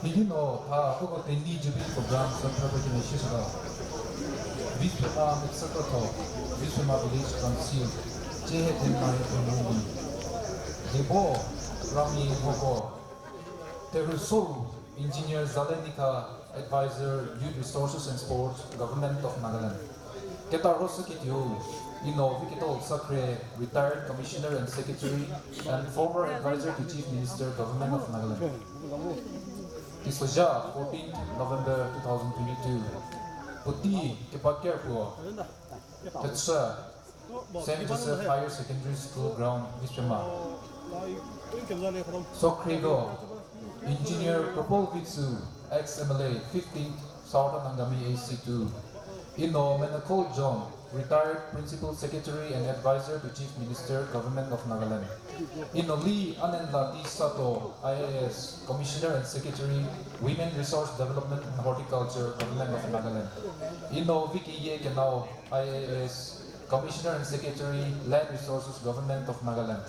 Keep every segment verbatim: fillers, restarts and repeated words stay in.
Nidino tha huko Tenyi Jubilee Program Central Committee shishüta. Viswema Metsükrotho, Viswema Village Council, Chehe Tenai Tenyi. Debo, Rami Mhoko, Terhusou, Engineer Zalenikha, Advisor, Youth Resources and Sports, Government of Nagaland. Ketarhoshü kediu, Ino Vikitol Sakhrie, Retired Commissioner and Secretary and former Advisor to Chief Minister, Government of Nagaland. Teisozha, fourteenth November two thousand twenty-two. Puotei kebakerpuo, Thechü, Saint Joseph Higher Secondary School Ground, Viswema. Sokhrieko, Engineer Kropol Vitsu, ex-M L A, fifteenth Southern Angami A C two. Ino Menakol John, Retired Principal Secretary and Advisor to Chief Minister, Government of Nagaland. Ino Li Anenla Di Sato, I A S, Commissioner and Secretary, Women Resource Development and Horticulture, Government of Nagaland. Ino Vikiye Kenao, I A S, Commissioner and Secretary, Land Resources, Government of Nagaland.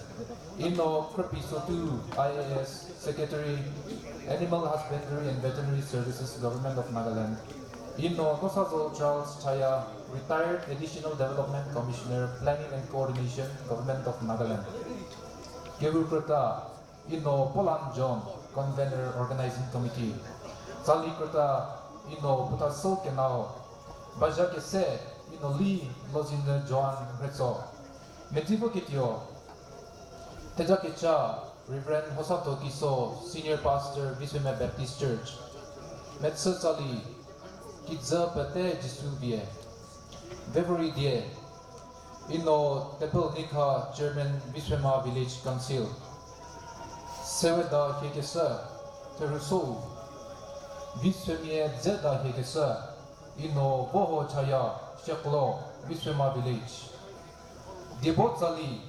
Ino Krüpi Sotu, I A S, Secretary, Animal Husbandry and Veterinary Services, Government of Nagaland. Ino Nosazo Charles Chaya, Retired Additional Development Commissioner, Planning and Coordination, Government of Nagaland. Kehu krüta, Ino Polan John, Convener Organizing Committee. Tsali krüta, Ino Putasou Kenao. Bazha kese, Ino Li Lozinü Joan Rhetso. Medzivo ketuo, theja kecha, Reverend Hosato Kiso, Senior Pastor, Viswema Baptist Church. Metsü tsali, Kijü Pete Jisu Vie. Vevori die, Ino Tepel Nikha, Chairman, Viswema Village Council. Seweda hiekeshü, Terhusou. Viswemia dzeda hiekeshü, Ino Voho Chaya, Sheklo, Viswema Village. Diebo tsali,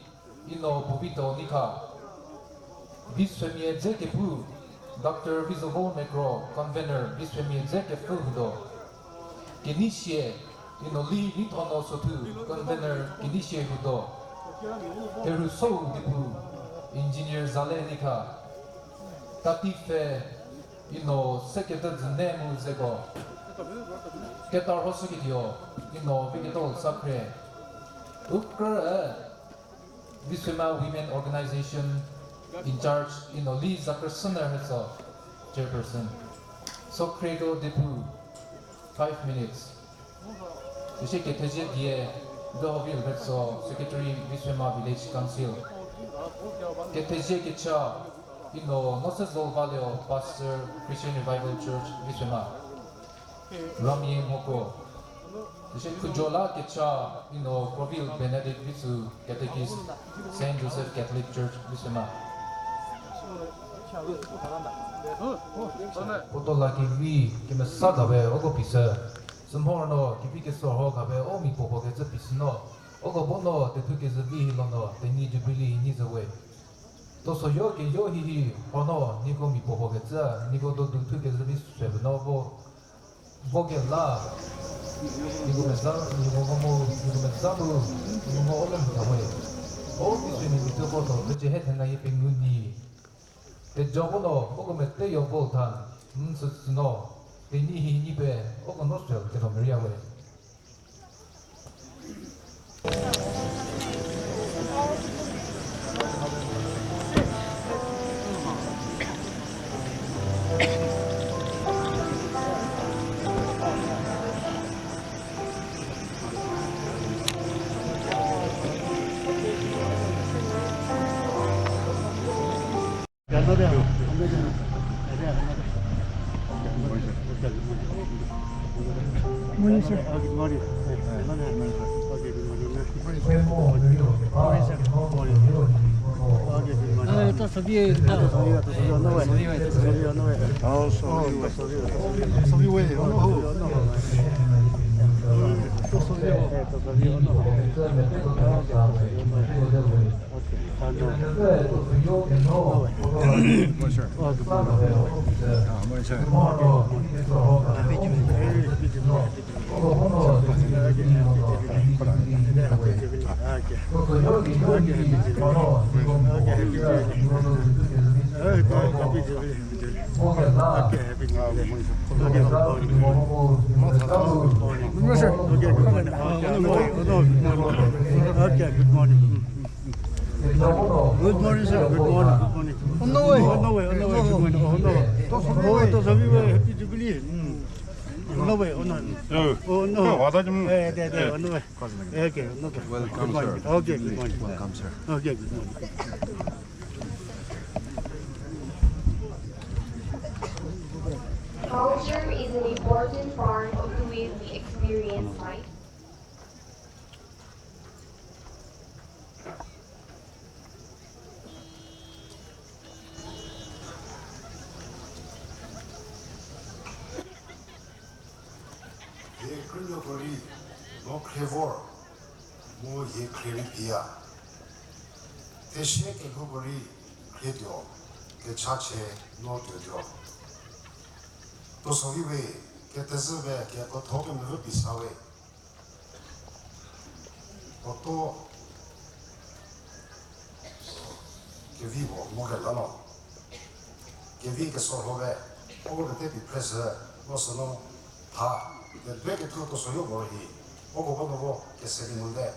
Ino Bovito Nikha. Viswemia dze kepu, Doctor Vizovo Mekro, Convener, Viswemia dze kepfü hudo. Kenei sie, Ino Li Nithono Sothu, Convener, Kenei sie hudo. Terhusou diepu, Engineer Zale Nikha. Tati pfhe, Ino Sekete Dzüne mu zeko. Ketarhoshü ketuo, Ino Vikitol Sakhrie. Ukrü, Viswema Women Organization in charge, Ino Li Zakrüsüner Rhetso, chairperson. Sokhrieko diepu, five minutes. Süsie kethezie die, Dohovil Rhetso, Secretary, Viswema Village Council. Kethezie kecha, Ino Nosezol Valeo, Pastor, Christian Revival Church, Viswema. Ramie Mhoko. Süsie khujola kecha, Ino Krovil Benedict Vitsu, Catechist, Saint Joseph Catholic Church, Viswema. Puo dola kevi kemesa kape uko pishü. Sümhor no kevi keso ho kape u mia puopuo kecü pishü no. Uko bo no tethu kezü vi hi lo no Tenyi Jubilee hi nyi zü we. Tosoyo keyo hihi ho no nieko mia puopuo kecü, nieko do du thu kezü vi se pe no vo. Vo kela, nieko meza, nieko mo, nieko meza bu, nieko mo o le mta we. O ki sü ni mituo ko so, kecü he thena ye pengou ni. Tejo ko no, uko meteyo vo tha, n sü sü no, Tenyi hi nyi pe, uko no sü kedo meria we. Morning, sir. Good morning. Morning, sir. Eh, to sabi, to sabi, to sabi, no way. To sabi, no way. Oh, sorry. Oh, to sabi, to sabi, to sabi, way. Oh, no. To sabi, to sabi, no. Okay. Ah, no. Morning, sir. Oh, good morning. Ah, morning, sir. Happy Jubilee. Happy Jubilee. Good morning, sir. Good morning. Good morning. On the way. On the way. On the way. Good morning. On the way. Oh, to sabi, happy Jubilee. Mm. On the way, on the way. Oh, no. Oh, what are you? Eh, there, there, on the way. Okay, on the way. Welcome, sir. Okay, good morning. Welcome, sir. Okay, good morning. Culture is an important part of the way we experience life. Hie krünuoko rei no khrie vor, mu hie khrie rei phiya. Thesie kelhouko rei khrie tuo, kechachie no tuo tuo. Tosoviwe, ketezhüwe, kekuotho kemevü pisa we. Oto kevi puo mo kela no. Kevi kesorhoe, o kete pi press, no süno tha, kebe kethu tosoyo vor hi, o ko bo no vo kese di ngu le.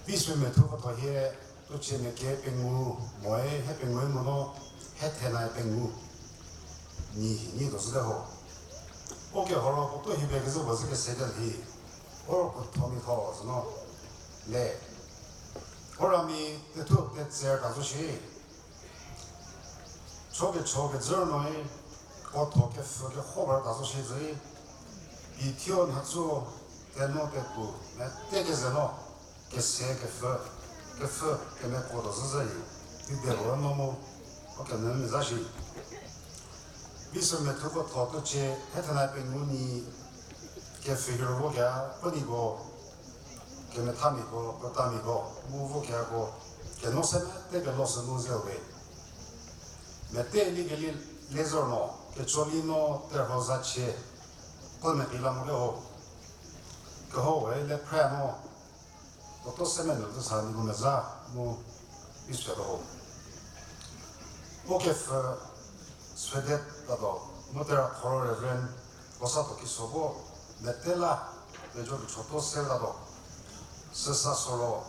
Pi sü methu ko tho hie, Tuchie meke pengou, moe he pengou mo no, he thena pengou. Ni, ni do zü de ho. O kehoro puo to hi be kezü puo zü kese de hi. O puo tho mi tho zü no. Le. O ra mi tethu tetser ta zo shi. Cho kecho kezü noi, o tho kepfü keho ba ta zo shi zü. Pi thio nha tso, teno tepu, me te keze no. Kese kepfü, kepfü, kemeko do zhüzhü yi, vi de ro no mu, o kememi za shi. Visü methuko tho tuchie, he thena pengou ni, kepfü hiro vo kea, puo niko, kemethamiko, puotamiko, mu vo keako, keno se mete kelo sü nu zeu we. Mete ni keli lezor no, kecho li no, terho za chie, ko me pila mo ke ho. Keho we le phre no, Oto se menu zü sa niko meza mu iswe do ho. O kepfü Swede ta do, mu tera khoro Reverend Kosa to kiso bo, metela, pejo kicho to se ta do. Süsa soro,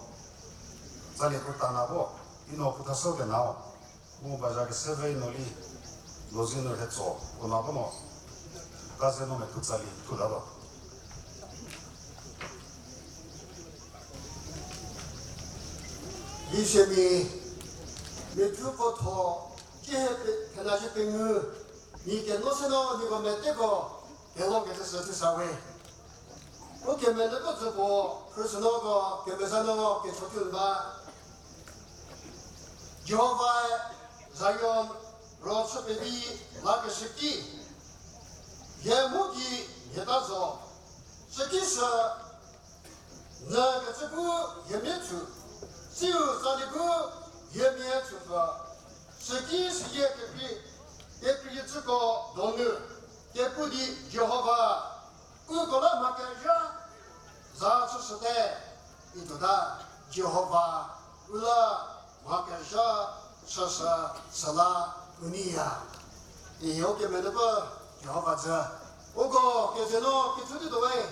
tsali ko ta na bo, ino ko ta so ke nao. Mu baza kese ve no li, lozi no hetso, kona bo no, kaze no me kutsa li, kuta do. Bishemi, mi thu ko tho, ki he pe, thena ji pengou, ni keno se no, ni ko meteko, kelo kese se ti sa we. U kemeneko dzü puo, Khristonoko kemezha no kecho tuo ba. Jihovae Zion ro chü pevi la keshüki, hie mu gei hie ta zo. Süki sü, nyü kecü bu hie mia thu, siu tsali bu hie mia thu pfü. Süki siyie kekrei, kekreicüko donu, kepu di Jihova, uko la mha kezha za chüshüte, ituota Jihova u la mha kezha chüshü süla u neiya. Ihie u kemeneko Jihova dzü. Uko keze no kithu di dowe.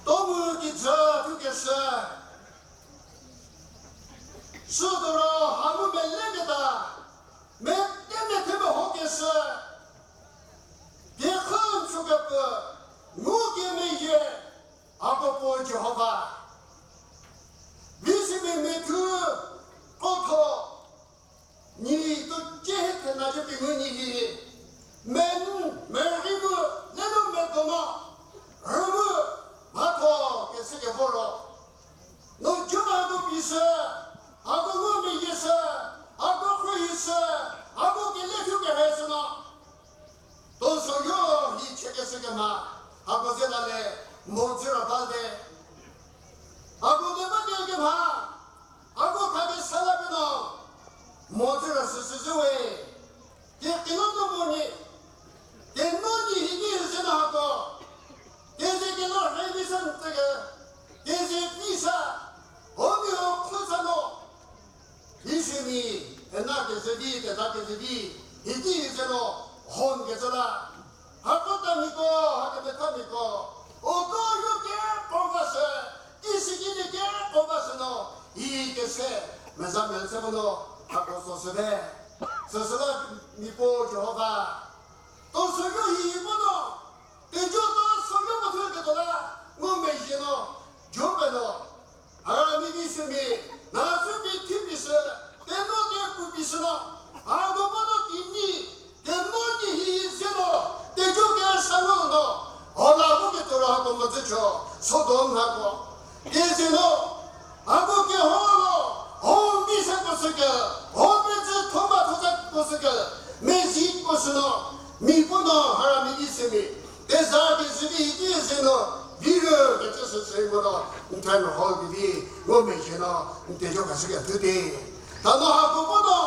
Tomu kijü thu keshü. Südoro ha mu meleketa, mete mete mehokeshü, piekhün chükepfü, ngukemeyie, ako puo Jihova. Visimi mithu, kotho, nyi to kehe thena je pengou nyi hi. Men, meri mu, leno medo mo, rümu, mhatho, kese kevoro. Keshü kemha, hako ze la le, mo dzüra ba le. Hako keba ke kemha, hako kha kesa la pe no, mo dzüra süsü zhü we. Kekilo no mo ni, keno ni hi ki hüse na hako. Keze kelo rhe mi sa ntse ke, keze pi sa, ho mi ho khu sa no. Isimi, ena keze di, keza keze di, hiki hi se no, hon kecü la. Hako ta miko, hako ta miko. Oko yo ke ko ba se, isi ki ni ke ko ba se no, hi kese, meza mel se no, hako so se de. Süsü la miko Jihova. To so yo hi mo no, tejo to so yo mo thu ke to la, ngo mezhie no, jo pe no. Ara mi di sü mi, na sü pi thi pi sü, teno ke pu pi sü no, a go bo no ki ni, teno ki hi zie no, tejo ke sa no no, ho la bu ke to ra ko mo zü cho, so do na ko. Ke zie no, a go ke ho no, ho mi se ko sü ke, ho pe zü thoma thota ko sü ke, mezi ko sü no, mi ko no, ara mi di sü mi. Teza kezü di hiki ze no, virü kecü sü sü mo no, n theno hall ki di, ngo mezhie no, n tejo kashü ke thu di. Ta no hako bo no,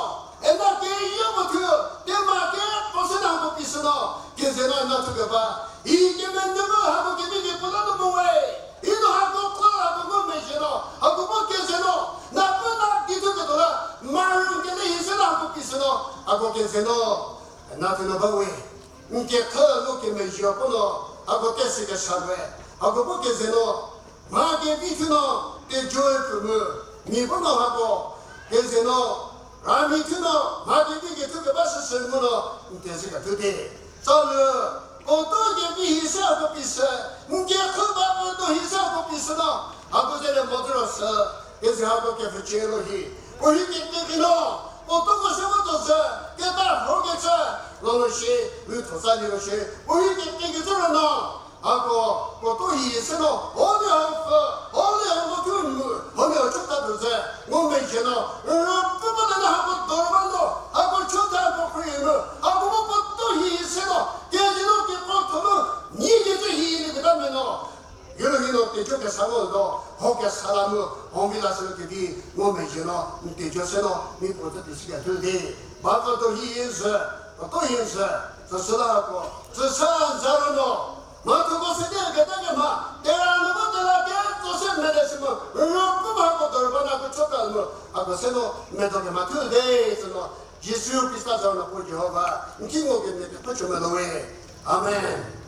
ena ke yo mo thu, tema ke ko sü na ko pi sü no, keze no na thu ke ba. I ke me nü mo hako ke mi ke ko na no mo we. I no hako ko hako ngo mezhie no, hako bo keze no, na ko na di thu ke to la, marun ke le hi sü na ko pi sü no, hako keze no, na thu no ba we. N kethü nu kemezhie puo no, hako kesi kesa we. Hako puo keze no, mha kevi thu no, tejoe pfü mu. Mia puo no hako, keze no, rami thu no, mha kevi kethu keba süsü mu no, n tezü kethu di. Tsalu, puo to kevi hi se hako pi se, n kethü ba puo to hi se hako pi se no, hako ze le mo zü ro se. Keze hako kepfhücie lo hi. Puo hi kekeki no, puo to ko se mo to se, keta ho kecü, lo lo shi, lu tho sa li lo shi. Puo hi kekeki zü ro no, hako, puo to hi se no, o le ho pfü, o le ho mo thu mu, o le ho chota tu se, ngo mezhie no, ro pu mo na hako doro ba no, hako chota ko kri mu, hako mo puo to hi se no, keze no ke ko tho mu, ni kecü hi ni keta me no. Yero hi no tejo kesa lo do, ho kesa la mu, ho mi la se lo kedi, ngo mezhie no, n tejo se no, mi puo zü di si kethu di. Ba ko to hi zü, ko to hi zü, zü se la ko, zü sa za ro no. Ma to ko se di keta ke ma, tera no mo tera ke, to se me de se mo, ro ko ma ko doro ba na ko chota mo, a ko se no, me to ke ma thu de, se no. Jisu Khrista za no puo Jihova, n ki ngo ke me ke puo cho me lo we. Amen.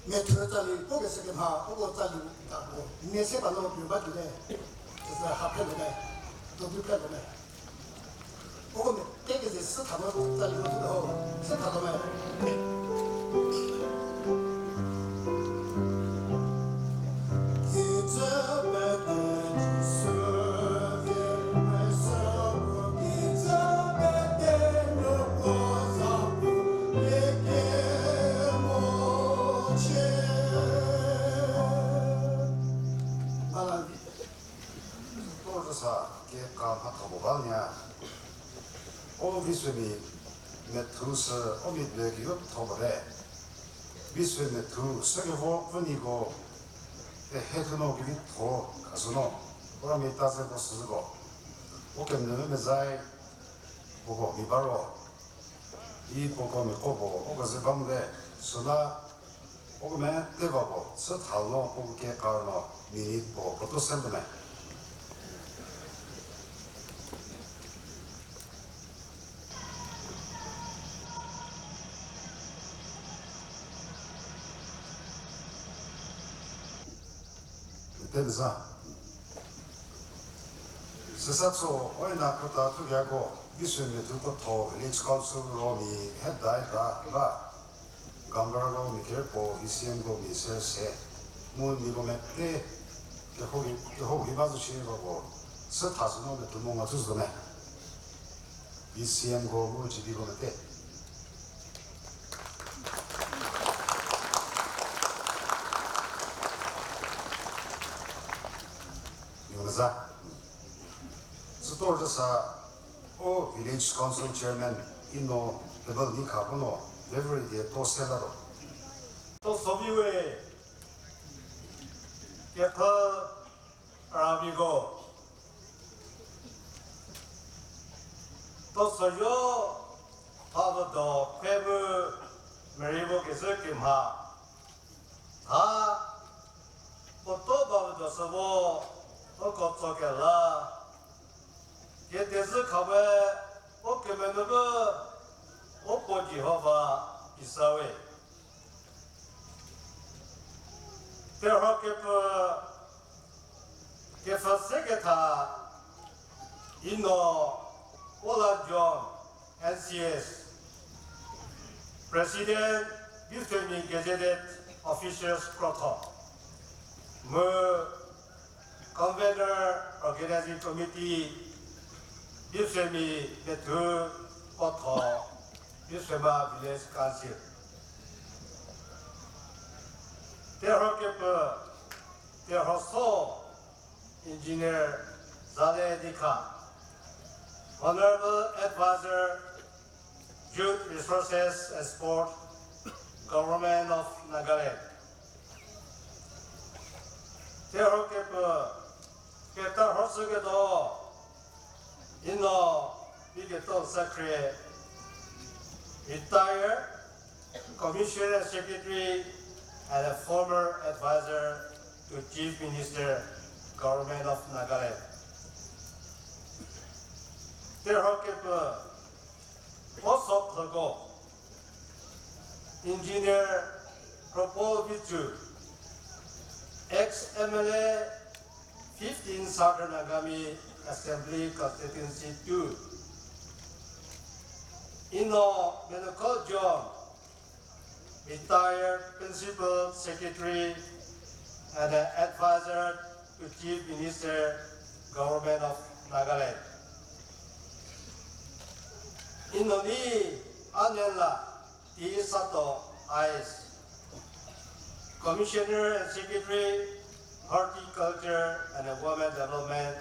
Methü tsali, puo kese kemha, puo tsali, ta puo. Ne se ba no pie ba tuo de. Sese ha phe lo de. To bu phe lo de. Puo me, ke ke se sü tha mo tsali mo tuo ho. Sü tha lo me. Sa keka mhatho puo ba nya. O Visuomi methu sü o mi ble keyo tho bate. Visuomi methu sü kevo pfü niko, tehe thuno kevitho khashü no, u rami ta ze ko süzhüko. U kemenu mezai, puoko mi ba ro. I puoko mi ko puo, u keze ba mote, süla, u kemete ba puo, sü tha no, u kekar no, minute puo, puo to se nte me. Tepeza. Süsa tso, oina krüta thukeko, Visuomi methu puo tho Village Council ro mi head die ta ba. Gambar ro mi kerpuo, V C M ko mi se se. Mu niko mete, kehou, kehou hi ba zo shie ba ko. Sü tha sü no methu mo nga thu zo me. V C M ko mu G D ko mete. Yongeza. Sütor züsa, o Village Council Chairman, Ino table ni kha puo no, Reverend die to se la ro. To soviwe, kepha ramiko. To soyo, ha vo do khe mu, meri vo kezü kemha. Tha, puo to ba vo do sü vo, uko tso kela. Ketezü khawe, u kemenuo bu, u puo Jihova, Isawe. Terhuo kepfü, kepfü seketha, ino, Ola John, N C S, President, Bithemi Gazetted Officers Krotho, mu Convener Organizing Committee, Bithemi Methu Krotho, Bithema Village Council. Terhuo kepfü, terhuo so, Engineer Zale Dikha, Honorable Advisor, Youth Resources and Sport, Government of Nagaland. Terhuo kepfü, keta rhoshüketuo, ino, Piketuo Sakhrie, retired Commissioner Secretary and a former advisor to Chief Minister, Government of Nagaland. Terhuo kepfü, Oso Khoko, Engineer Propol Vichu, ex-M L A, fifteen Southern Angami Assembly Constituency two. Ino Menokho John, retired Principal Secretary and an advisor to Chief Minister, Government of Nagaland. Ino ni Anela T Sato I A S, Commissioner and Secretary, Horticulture and Women Development,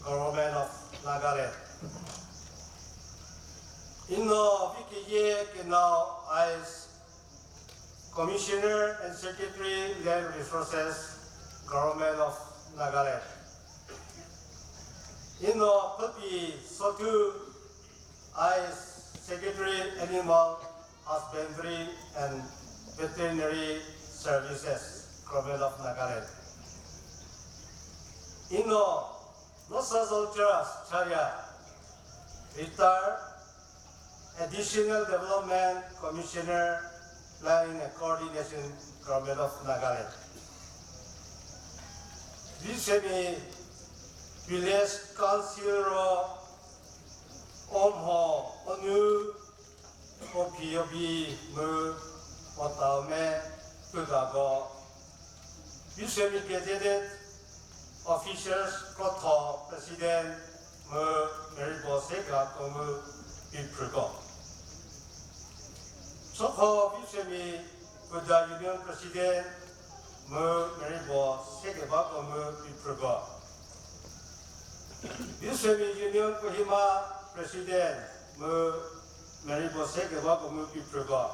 Government of Nagaland. Ino Vikeye Kenao I A S, Commissioner and Secretary, Land Resources, Government of Nagaland. Ino Phupi Sothu, I A S, Secretary, Animal Husbandry and Veterinary Services, Government of Nagaland. Ino Nosazol Charles Chaya, retired Additional Development Commissioner, Planning and Coordination, Government of Nagaland. Visemi Village Council ro, o mho, o nu, o phi, o bi, mu, o tau me, tuotako, Visemi Gazetted Officers Krotho President mu Meribo Sega Komu Piphrüko. Sokho Visemi Kuda Union President mu Meribo Sekeba Komu Piphrüko. Visemi Union Kohima President mu Meribo Sekeba Komu Piphrüko.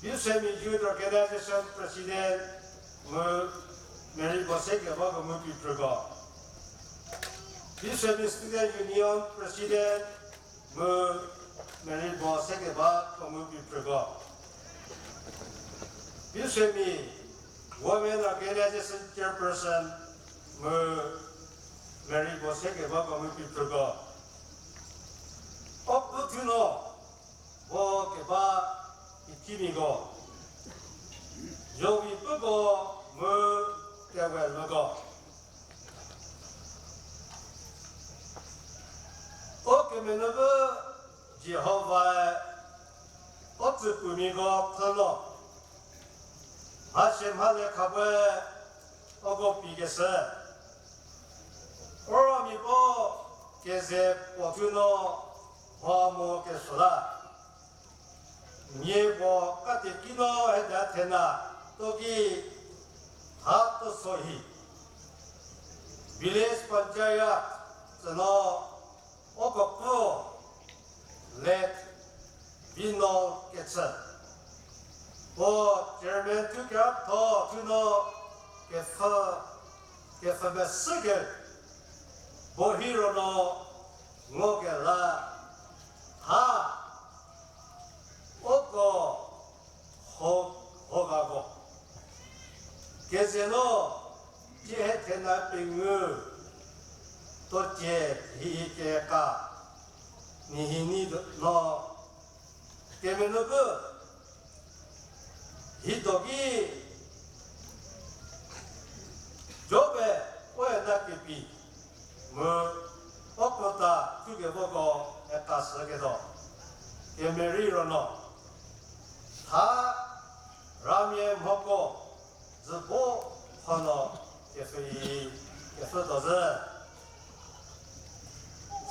Visemi Youth Organization President mu Meribo Sekeba Komu Piphrüko. Visemi Student Union President mu Meribo Sekeba Komu Piphrüko. Visemi Women Organization Chairperson mu Meribo Sekeba Komu Piphrüko. O puthuno vo keba ikimiko, yovi puko mu kewe loko. O kemenubü Jihovae o tsüpumiko thüno, mhase mhale khape oko pikeshü. Oro mia puo keze puo thuno mha mo kesuo la. Nie puo katekino heda thena toki ha tosohi. Village Panchayat tsüno oko puo Late Vino Kechü. Puo chairman thu keratho thuno kepfü, kepfü mesüke bo hi rono ngo kela ha uko ho, ho gako. Kezeno, cie he thena pengou, to cie hi hi keka, ni hi ni no, kemeno bu, hi doki, Job-e, uena kepi, mu, okota, thukevoko, eka sü kedo, kemerei rono. Tha ramia mhoko dzübo khono kepfhü, kepfhü dozü.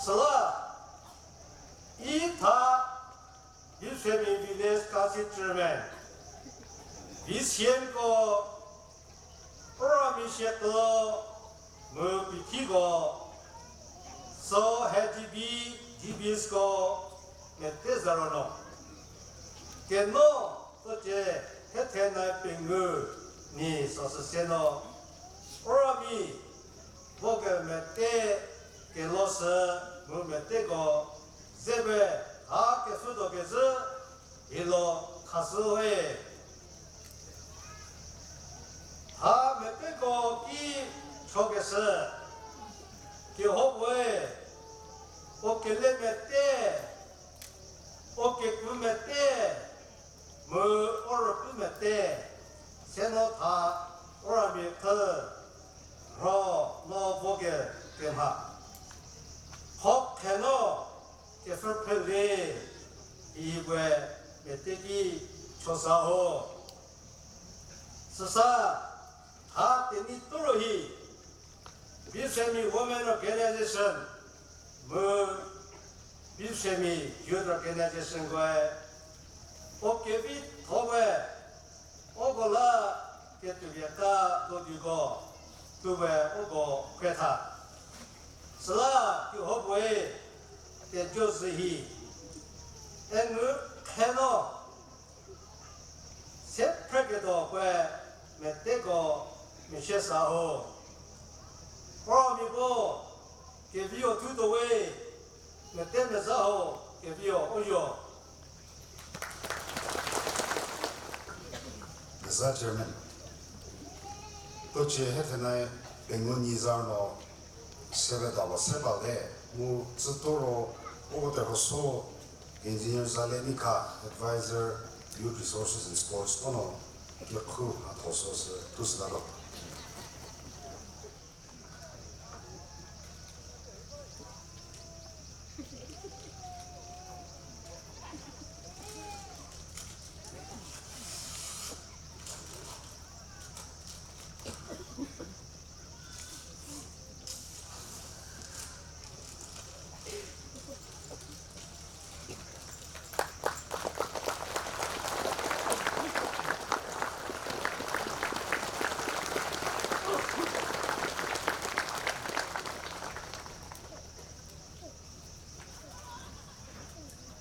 Süla, i tha Bishemi Village Council Chairman, V C M ko, Urami Sheklo, mu Pithiko, so he D B, D Bs ko, mete zarono. Keno, socie, hethenai pengou, ni sosüse no. Urami, voke mete, kelosü, mu meteko, zebe, ha kepfhü do kezhü, hilo khasü we. Ha meteko ki chokeshü, Kehopuoe, o kele mete, o keku mete, mu o rüpfü mete, seno tha, uramia pfü, rho no voke kemha. Kho kheno, kepfhü phrülie, iwe meteki chosa ho. Süsa, ha Tenyidie toro hi, Bishemi Women Organization, mu Bishemi Youth Organization koe, o kevitho we, uko la ketuvieta dodiko, tuwe uko kretha. Süla Kehopuoe, tejo zü hi, e ngu kheno, se phreketuo puoe meteko meshie sa ho. Urami puo, kevio thutuo we, mete meza ho, kevio uyo. Meza Chairman, tocie hethenai pengou nyi za no, seveta ba se bate, mu tsütoro, uko terhoso, Engineer Zalenikha, Advisor, Youth Resources and Sports, ono, kekhu hatho so sü, thu sütalo.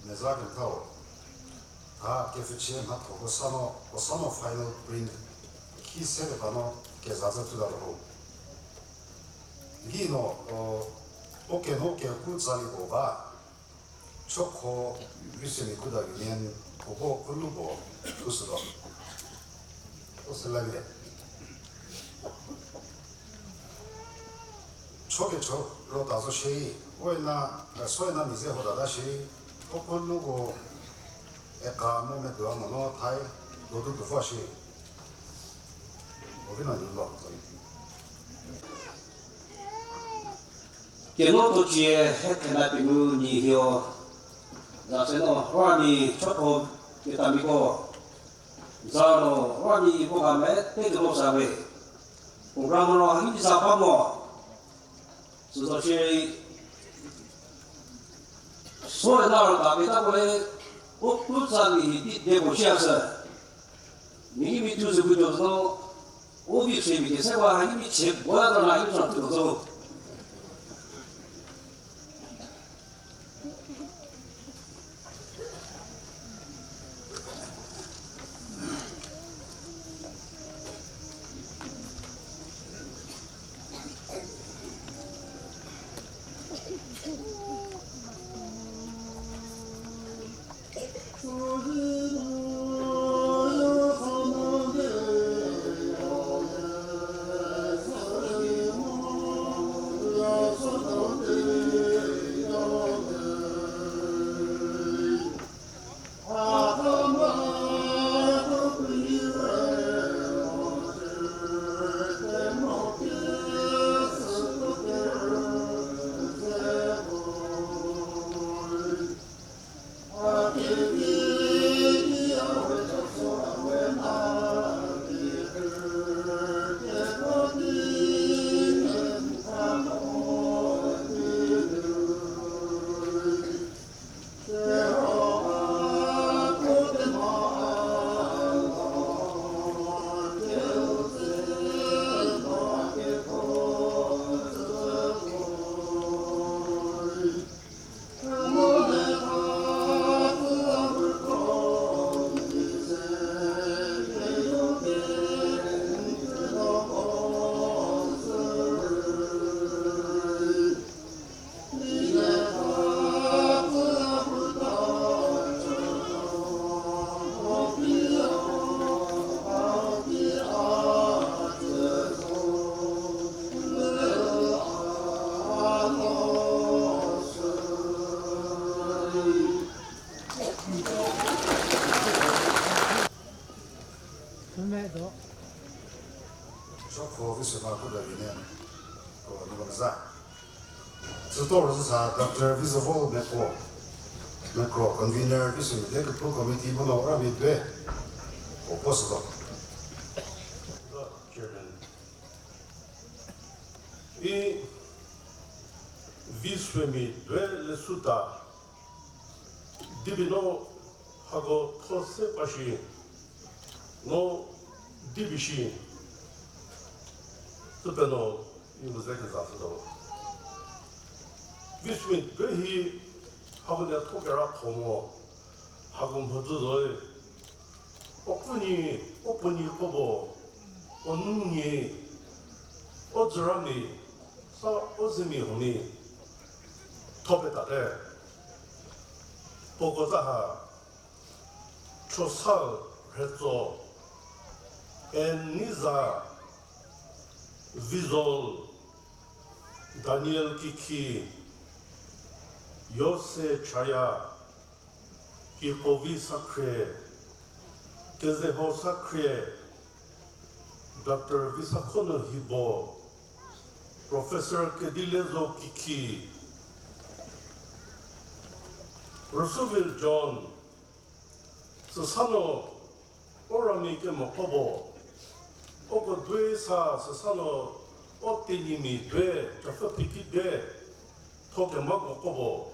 Meza kethau, tha kepfhüchie mhatho ko sano, ko sano final print khi se keba no keza tsü thutalo ho. Li no, o, o keno keku tsali ko ba, chokho Bishemi Kuda Union ko bo kulu bo kusülo. O süla bile. Chokecho rota zo shie, oina, eh, soina mize ho dada shie, o kulu ko eka mo medua mo no thai, dodu dufa shie. O vino ni lo. Keno tocie hethenai pengou nyi hio, za se no rami chokho ketamiko, za no rami vo ga mete keno sa we. Program ro haki za ba mo. Süzo shierei, soe na ro ta peta ko le, o pu tsa mi hi di de ko shia sü. Mi mi tu zü bu jo zo, o vi se mi ke se ba ha mi che bo la na mi sa tu zo. Officer ma kuda vine, ko ni ko za. Tsütor zü sa Doctor Vizovol Meko, Meko convener Visuomi Dve Kepu committee bu no rami dve, ko post do. Chairman. I Visuomi Dve leshüda dibi no hako tho se pa shi, no dibi shi, tüpe no i mu ze keza shütuo. Visuomi Dve hi hako ne tho kera tho mo, hako mhodzü zoe, o puo nyi, o puo nyi ko bo, o nu nyi, o dzüra mi, sa o zemi huo mi, tho petate. Puoko za ha, Chosal Rhetso, N. Niza, Vizol, Daniel Kikhi, Yose Chaya, Kikovi Sakhrie, Kezeho Sakhrie, Doctor Visakhono Hibo, Professor Kedilezo Kikhi, Rüsüvil John, süsa no u rami kemoko bo, uko due sa süsa no u Tenyimia due, Chapfü Phiki due, tho kemako ko bo,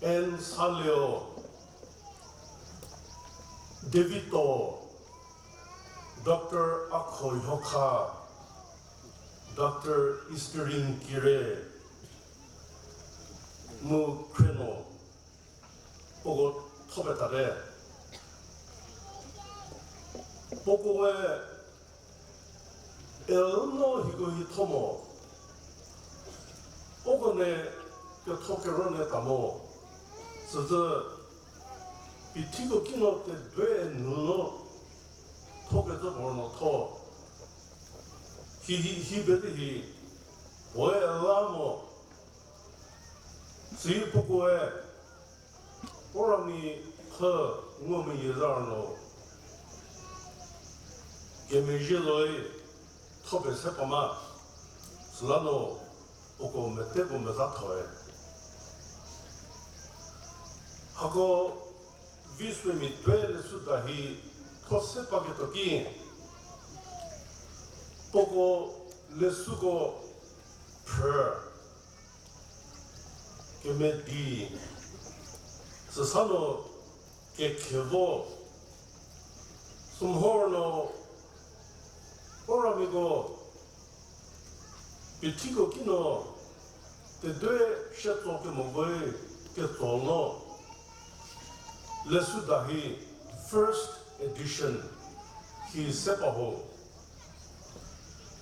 N. Saleo, Davito, Doctor Akho Yhokha, Doctor Easterin Kire, mu khrieno, puoko tho petate. Puokoe el no hiko hi tho mo, uko ne ketho kero ne ta mo, süzü pithiko kino tedue nu no tho kecü puo no tho. Hi, hi, hi pete hi, puoe la mo, si puokoe u rami thü ngumeyie za no kemezhie zoi tho pese pa ma, süla no uko meteko meza thoe. Hako Visuomi Dve leshüda hi tho se paketuo ki, puoko leshüko phrü kemedi, süsa no kekhe vo, sümhor no u ramiko pithiko kino tedue shetso kemoko ketso no, leshüda hi first edition hi se pa ho.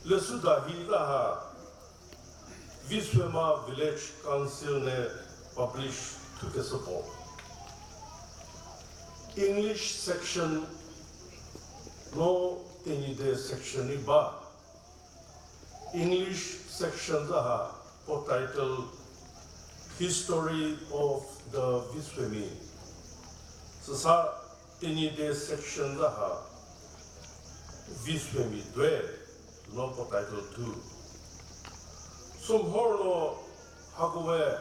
Leshüda hi la ha Visuema Village Council ne publish thukeshü puo. English section no Tenyidie section rei ba. English section za ha puo title History of the Visuemi. Süsa Tenyidie section za ha Visuemi Due no puo title thu. Sümhor no hakoe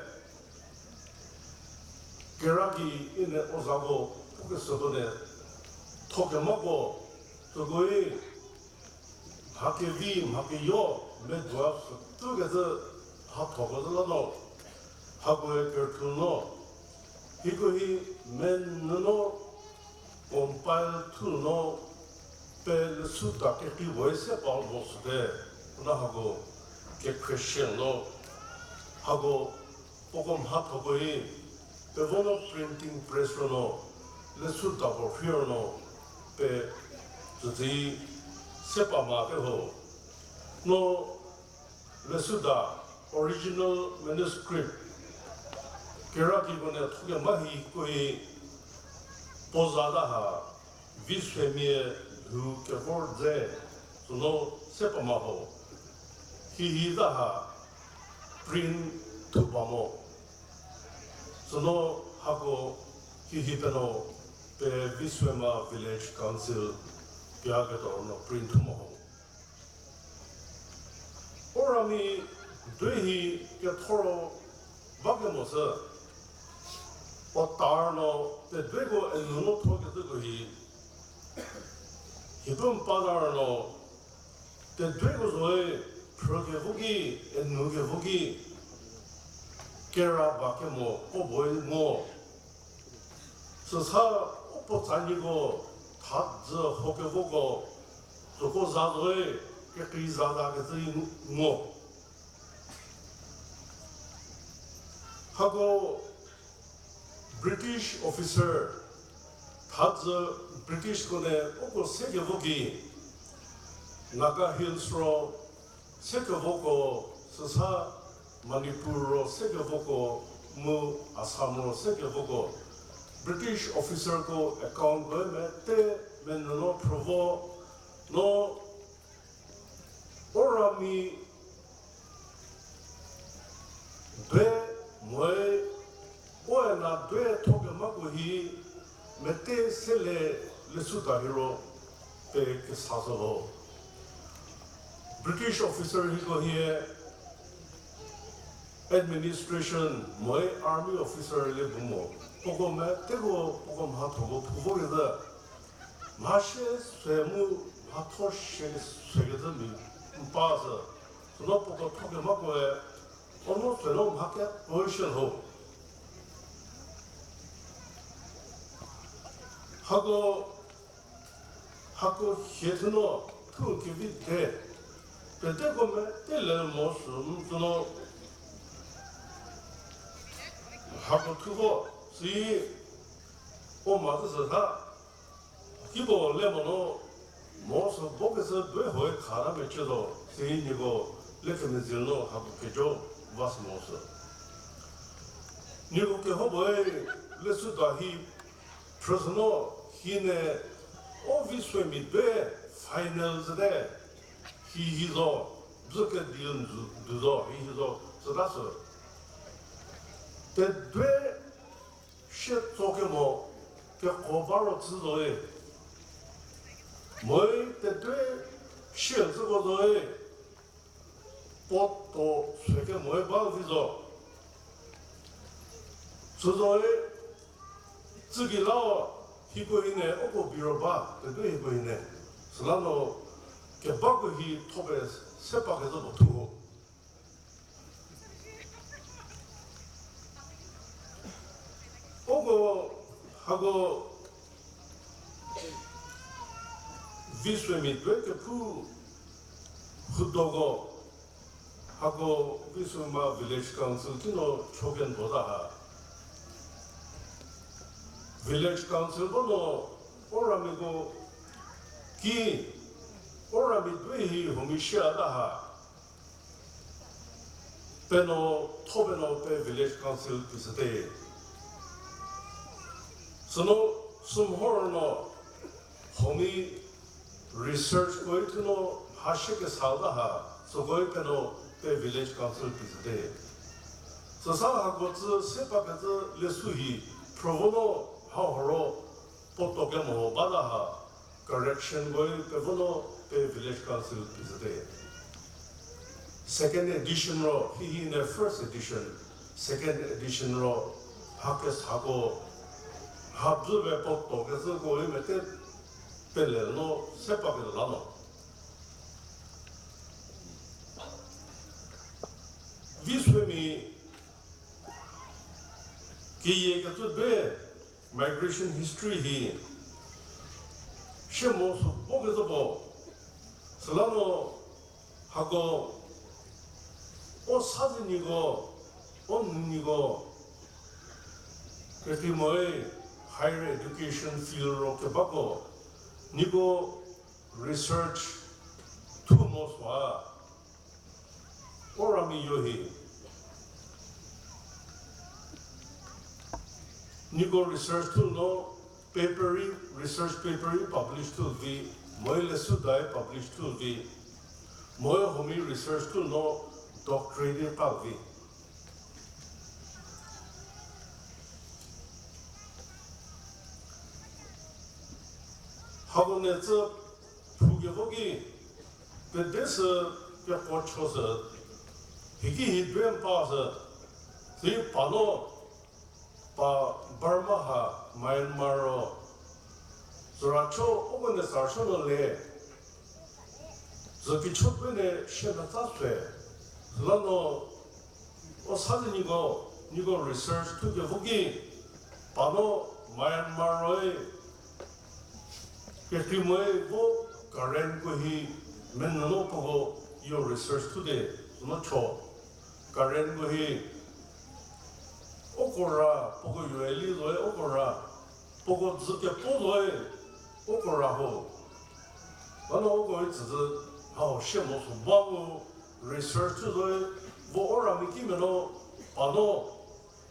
kera gei ne u zako pukeshüko ne tho kemako, süko-i mha kevi mha keyo medoa sütukecü mhathoko zü la no, hakoe kerthu no, hiko hi menuno compile thu no, pe leshüda kekreipuoe se pa mo süte, na hako kekhrieshü no, hako puoko mhathoko-i, pe vo no printing press ro no, leshüda puo rhie ro no, pe tsütsü se pa ma te ho. No leshüda original manuscript kera kiko ne thokema hiko-i puo za la ha Visuemia lhou kevor dze süno se pa ma ho. Hihi za ha print thu ba mo. Süno hako hihi pe no pe Visuema Village Council pia ketuo no print thu mo ho. Ni due hi kethoro ba kemo sü, o tar no tedueko enu no tho kecüko hi, hipum pa tar no, tedueko zoe, phrü kevo ki, enu kevo ki, kera ba kemo ko boe ngo. Süsa u puo tsaniko, thadzü ho kevoko, süko za zoe, kekrei za za kecü ngo. Hako British officer, thadzü British ko ne uko se kevo ki, Naga Hills ro se kevoko, süsa Manipur ro se kevoko, mu Assam ro se kevoko, British officer ko account ko mete menuo phrüvo, no u rami due moe, u ena due tho kemako hi mete sele leshüda hiro pe kesa zo ho. British officer hiko hie administration moe army officer le bu mo. Puoko meteko puoko mhathoko phu vo kezhü. Mha shie se mu mhatho shie se kezhü mi n pa sü. Süno puoko tho kemakoe, ono süno mha ke position ho. Hako, hako hie thuno thu kevi de, peteko mete le mo sü n thuno, hako thuko, si, o ma zü sü tha, kibo le mo no, mo sü bo kezhü due hoe kha ta mecü zo, si nieko le kemezhie no hako kejo va sü mo sü. Nieko keho boe leshüda hi phrüshü no, hine o Visomi due final züte, hi hi zo, bzü kedi n du zo, hi hi zo, süta sü. Tedue shie tso kemo, keko ba ro chü zoe. Moe tedue shie züko zoe. Puo to se kemoe ba vi zo. Sü zoe, tsüki la, hiko hine uko biro ba, tedue hiko hine. Süla no, kebako hi thope se pa kezhü puo thu ho. Uko hako Visomi due kephu hudoko, hako Visoma Village Council kino choken bota ha. Village Council bo no u ramiko ki, u rami due hi huomia shie ta ha. Pe no, tho pe no pe Village Council pie süte. Süno, sümhor no, huomia research koi thuno, mha shie kesa ta ha, süko pe no pe Village Council pie süte. Süsa hako tsü se pa kezhü leshü hi, phrüvo no, ha horo, puo to kemo bata ha, correction koi pe vo no pe Village Council pie süte. Second edition ro, hi hi ne first edition, second edition ro, ha kesako, ha bzü pe puo to kezhüko i mete pele no se pa kela no. Visomi keyie kecü due migration history hi shie mo sü bo kezhü puo. Süla no hako u sa zi niko, u nu niko, kekreimoe higher education field ro kebako, niko research thu mo süa. U rami yo hi. Niko research thu no paper rei, research paper rei publish thu vi, moe leshüdai publish thu vi, moe huomia research thu no doctorate rei pa vi. Hako ne tsü phu kevo ki, pede sü keko cho sü, Hiki hi bie n pa sü, si pa no, pa Burma ha, Myanmar ro, süra cho, uko ne sa rüsuo no le, zü kicho pie ne shie metsa sü, süla no, o sa di niko, niko research thu kevo ki, pa no Myanmar roi, kekreimoi vo Karenko hi, menuo no puoko yo research thu de, no cho. Karenko hi, uko ra, puoko yo eli zoe uko ra, puoko dzü kepuo zoe uko ra ho. Ba no uko hi tsüzü, hau shie mo sü ba mu research thu zoe, vo u ra mi ki me no, pa no,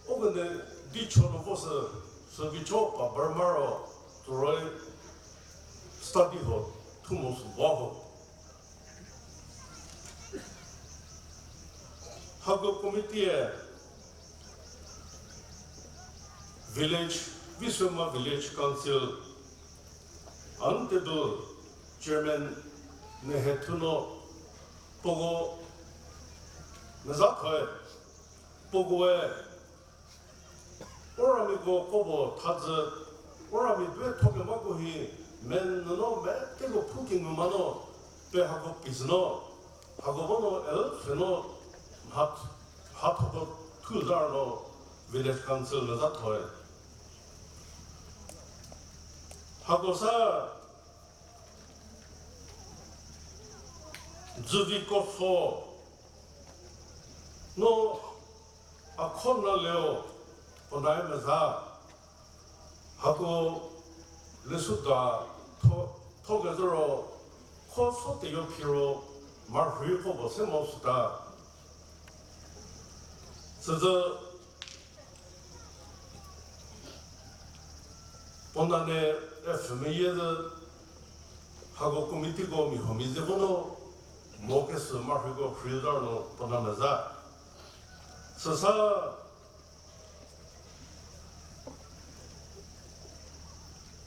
uko ne di cho no vo sü, sü kicho pa Burma ro, tsü roi study ho, thu mo sü ba ho. Hako committee-e village, Viswema Village Council, Honourable Chairman Nehethuno, puoko meza thoe, puokoe, u ramiko kobo thazü, u rami pie tho kemako hi, menuo no meteko phu kengu ma no, pe hako pizü no, hako bo no el pfhe no, mha, mhathoko thu zar no, village council meza thoe. Hako sa, Dzüvi Kofo, no a kho na leo, puo nae meza, hako lesuda tho, tho kezü ro, kho so teyo phi ro, marhei kho puo se mo süta. Süzü, puo nane, e pfhü meyie zü, hako committeeko mi huomia ze vo no, mo kesü marheiko rhei zar no puo na meza. Süsa,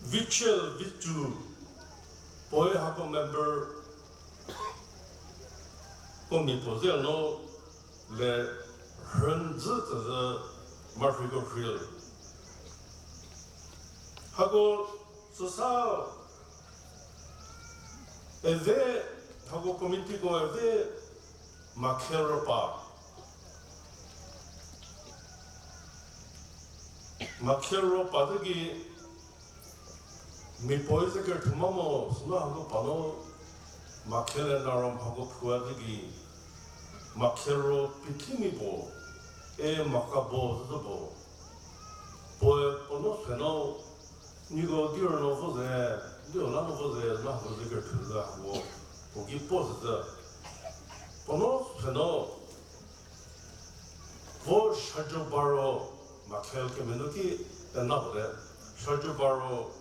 Vichel Vichu, puoe hako member ko mi puo ze no le rhünyü tsüzü marheiko rhei. Hako süsa eve, hako committeeko eve Makhel Ropa. Makhel Ropa zü ki, mia puoe ze kerüthuma mo, süla hako pa no, Makhel le Naram hako phua zü ki, Makhel ro pithimia puo, e Makabo zü puo. Puoe puo no se no, niko di ro no vo ze, di ro la no vo ze, la hako ze kerüthu zü hako, puo ki puo zü zü. Puo no se no, vo Shajo Baro, Makhel kemenu ki ena puo te, Shajo Baro,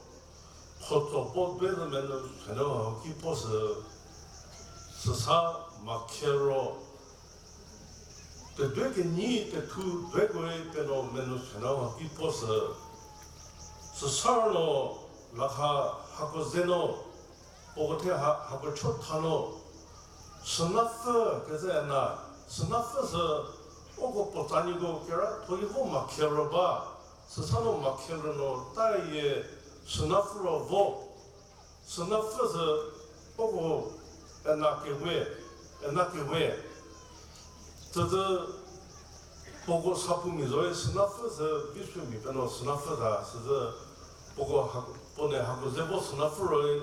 khotso puo be zü menu se no hau ki puo sü, süsa Makhel ro, tedue kenyi tethu duekoe pe no menu se no hau ki puo sü, süsa no lakha hako ze no, puoko the ha, hako chotha no, Sünapfü kezü ena, Sünapfü sü, uko puotsaniko kera thoki vo Makhel ro ba, süsa no Makhel ro no tayie Sünapfü ro vo, Sünapfü sü, uko ena kewe, ena kewe. Tsüzü puoko sapumia zoe Sünapfü sü, Viswemia pe no Sünapfü ta, süzü puoko ha, puo ne hako ze vo Sünapfü roe,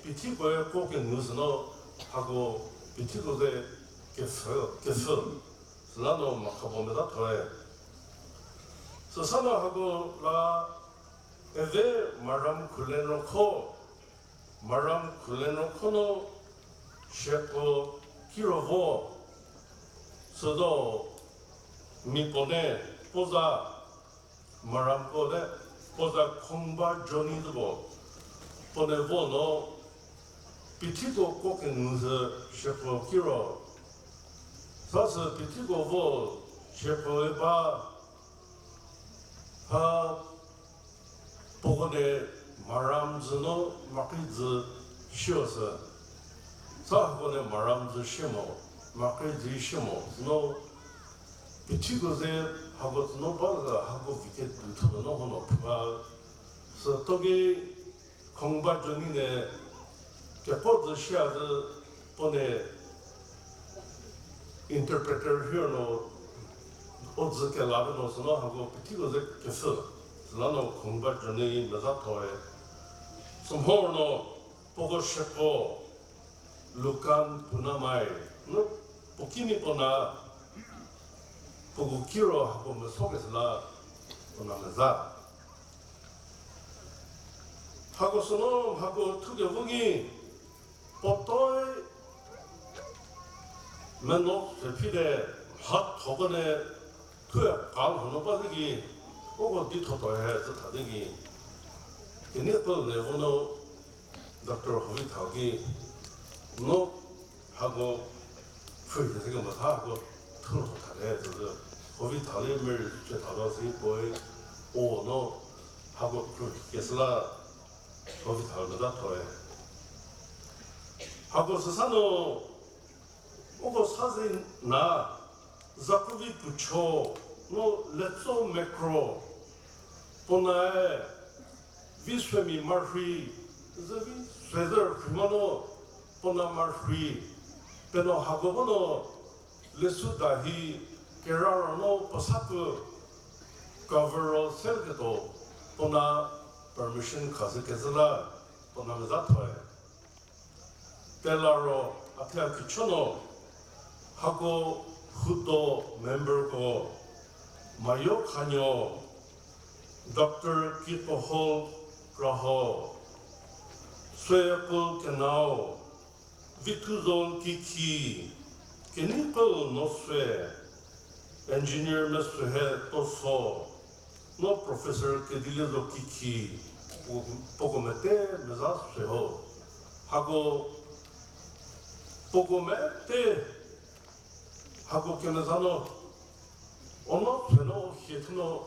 pithikoe ko kengu sü no, hako pithiko ze kepfü, kepfü, süla no Makhabo meza thoe. Süsa no hako la eve Maram Khulenrokho, Maram Khulenrokho no sieko kiro vo, südo mia puo ne puo za Maramko le puo za Khongba Johnny zü puo, puo ne vo no pithiko ko kengu sü sieko kiro. Sa sü pithiko vo sieko e ba, ha puoko ne Maram dzü no Makrei dzü shio sü. Sa hako ne Maram dzü shie mo, Makrei dzü shie mo, no Pethiko ze hako tsüno ba, hako vike dutho no hono phuba. Sü toki Khongba Johnny ne keko zü shia zü pone interpreter hiro no, o zü kela pe no süno hako pethiko ze kepfü. Süla no Khongba Johnny meza thoe. Sümhor no puoko sheko Lukan Punamai, no puo kimi puo na, puoko kiro hako meso kesüla puo na meza. Hako süno hako thukevo ki, puotoi meno se phite, mhathoko ne thue kal hono ba zü ki, uko di thoto he zü tha di ki, kenie pele vo no Doctor Hovi Thau ki, no hako phrü hi se kemetha hako thulho thate zü, Hovi Thau le meri che thalo si puoe, o no hako phrü kesüla Hovi Thau meza thoe. Hako süsa no, uko sa ze na, Zakuvi Pucho, no Letso Mekro, puo nae, Visuemi Marhei, zü Visuezü Rhimo no, puo na Marhei, peno hako bo no, Lesuda hi, kerara no puo sa pü, cover ro selketuo, puo na permission khazü kezü la, puo na meza thoe. Tela ro, a thie a kicho no, hako hudo memberko, Mayo Khanyo, Doctor Kitohol Kraho, Sueku Kenao, Vithuzol Kikhi, Keneikol Nosue, Engineer Mesuohe Toso, no Professor Kediliezo Kikhi, puo, puoko mete meza se ho. Hako, puoko mete, hako kemeza no, o no pfhe no hie thu no,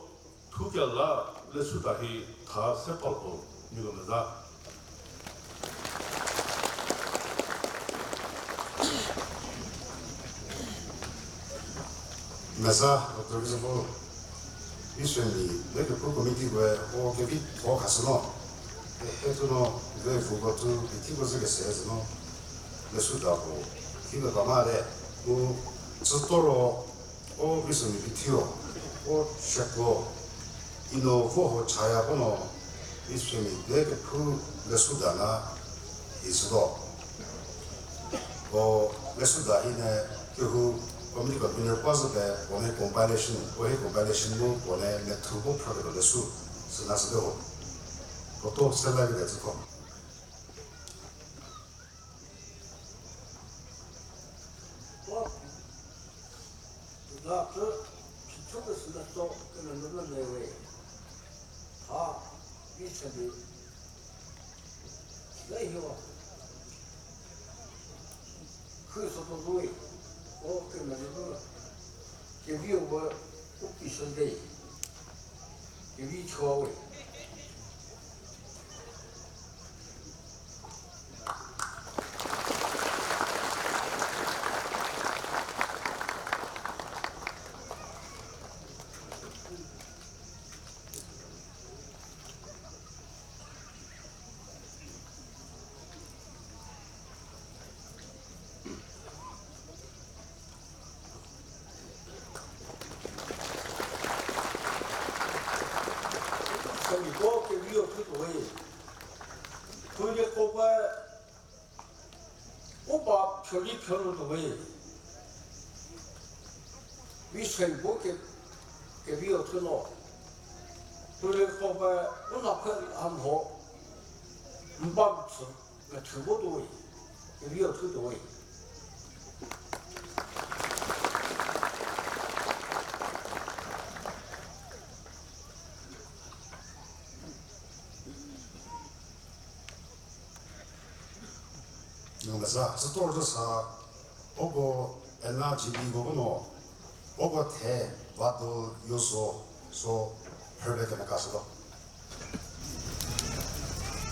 thuke la Lesuda hi tha se palho, niko meza. Meza, Doctor Visuoku, Visuemi, le kepu committee we, o kevi tho khashü no, e, e thu no, le vuko thu, e thiko zü kese zü no, Lesuda puo, kibe ba ma le, u, tsüto ro, o Visuemi pithio, o sheko, i no vo ho chaya ko no, Visuemi le kepu Lesuda la, i süto. O Lesuda hi ne kehou committee convener pa zü pie puo ne compilation, puo hi compilation mu puo ne methu bu phrüketuo leshü süna süte ho. Puo to se la vite tsüko. Doctor Phichokesü Metso kemenu nu le we. Tha, Visuemi. Le hio. Khrieso puo we. O kemenu nu. Kevi o we, u pi Sunday. Kevi chua we. Semiako kevi-o thutuo we. Thuneko ba u ba pfhüli pfhülu tuo we. Visuemi bu ke, kevi-o thuno. Thuneko ba u na pfhü hamho. N ba tsü. Methu bo tuoi, kevi-o thutuoi. Nungeza, sütor züsa, uko N R G B ko no, uko the Vadol Yozo, so, phrüpie kemekashütuo.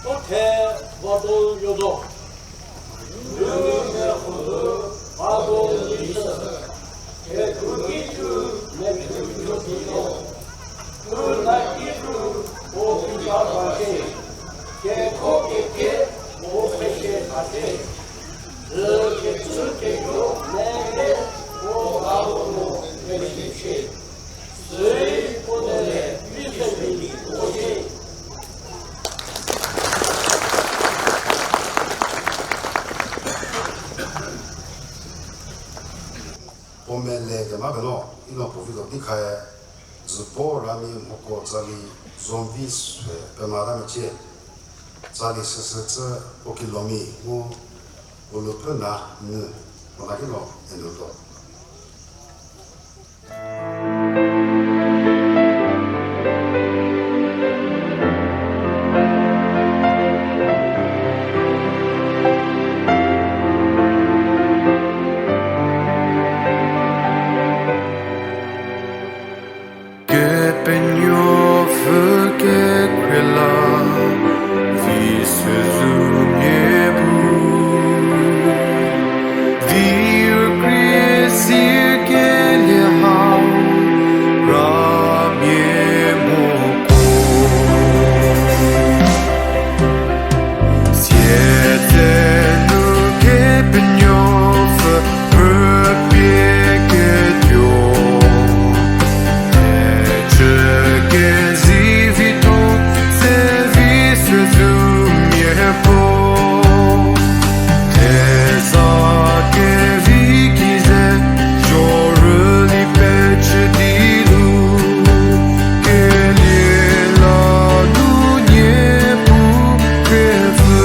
Uko the Vadol Yozo. Vadol Yozo. Kekhuki tu, Puo mele kema keno, ino puo vi do di khae, dzübo rami mhoko tsali zomvi sü pemata mecie, tsali süsü tsü puo kilomi mu puo lupfü na nu, puo na kino enu do. Kepenuopfü kekhrie la, vi süzumia bu. Vir krie sikelie hau, ramia moko. Sietsenu Kepenuopfü rüpie ketuo. Thechü kezivi tho, se vi süzumia puo. Theza kevi ki ze, zhorüli pechü di lu. Kelie la nu nie pu kepfü.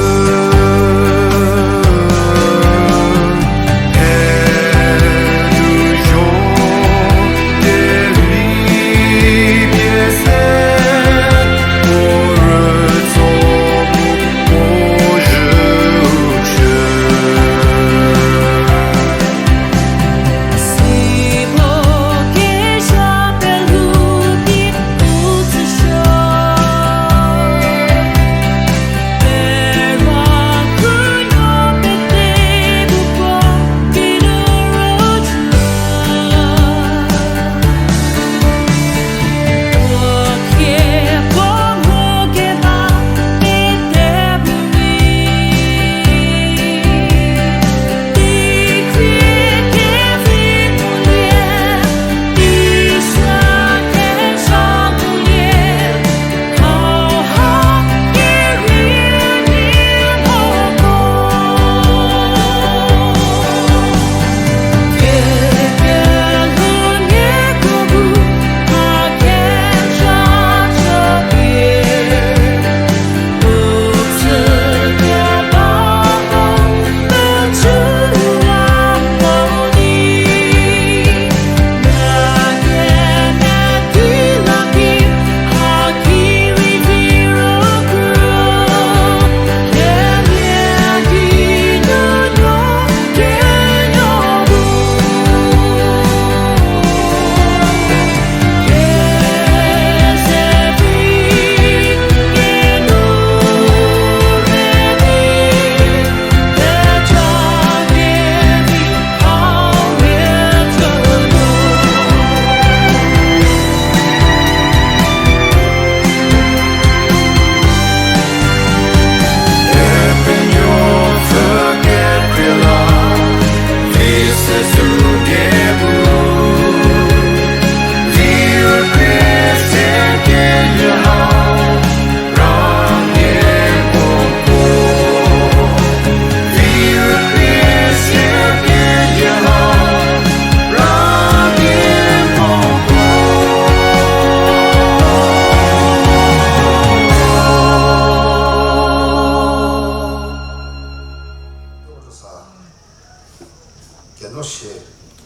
Keno shie,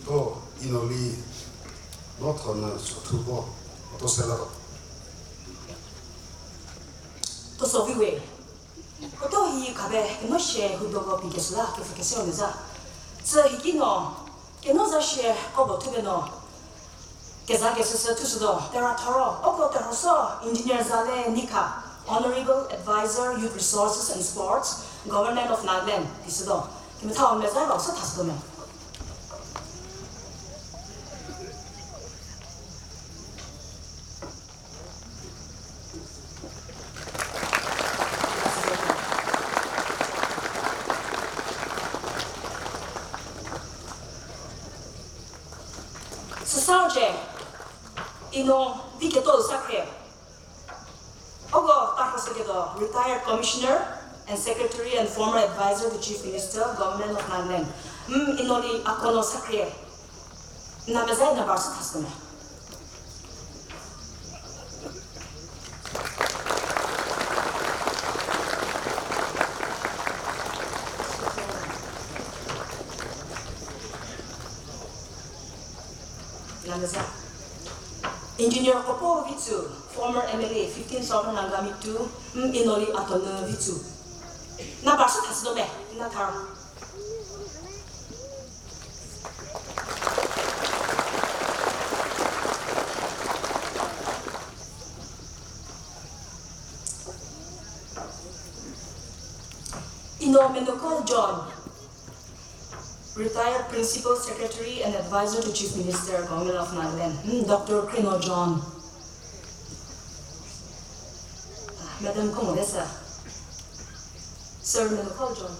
to inoli, no thonu sothuko, to sela to. To soviwe. Oto hi khabe keno shie hudoko pi kesüla kepfü kese onyü za. Tsü hiki no, keno za shie kobo thube no. Keza kesüsü thushütuo, tera thoro, uko terhoso, Engineer Zale Nikha, Honorable Advisor, Youth Resources and Sports, Government of Nagaland, pishütuo. Kemethau meza rau sü thashütuo me. Süsa cie, ino vi keto sa khrie. Uko tarhoshüketuo, retired Commissioner and Secretary and former advisor to Chief Minister, Government of Nagaland. M, inoli akono sa khrie. N na mezhü n na ba sü thashü me. N na mezhü. Engineer Kopo Vitsu, former M L A, fifteen Southern Angami two, m, Inoli Atonu Vitsu. N na ba sü thashütuo me, n na thar. Ino Menokol John, retired Principal Secretary and Advisor to Chief Minister, Government of Nagaland. Hmm, Doctor Krino John. Ah, Madam Komodesa. Sir Menokol John.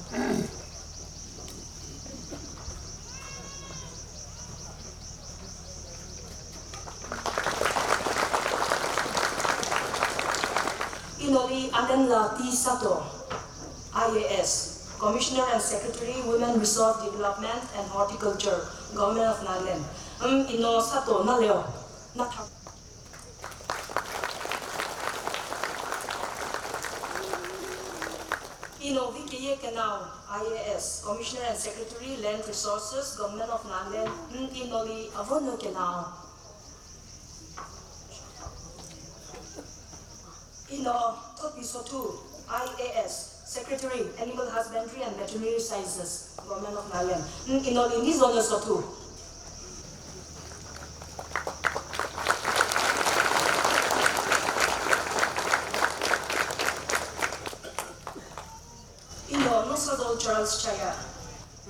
Inoli Adenla T Sato, I A S, Commissioner and Secretary, Women Resource Development and Horticulture, Government of Nagaland. Um, Ino Sato, n na leo, n na thar. Ino Vikeyekenao, I A S, Commissioner and Secretary, Land Resources, Government of Nagaland, n, Inoli Avonu Kenao. Ino Thopi Sothu, I A S, Secretary, Animal Husbandry and Veterinary Sciences, Government of Nagaland. N, Inoli Nizonu Sothu. Ino Nosado Charles Chaya,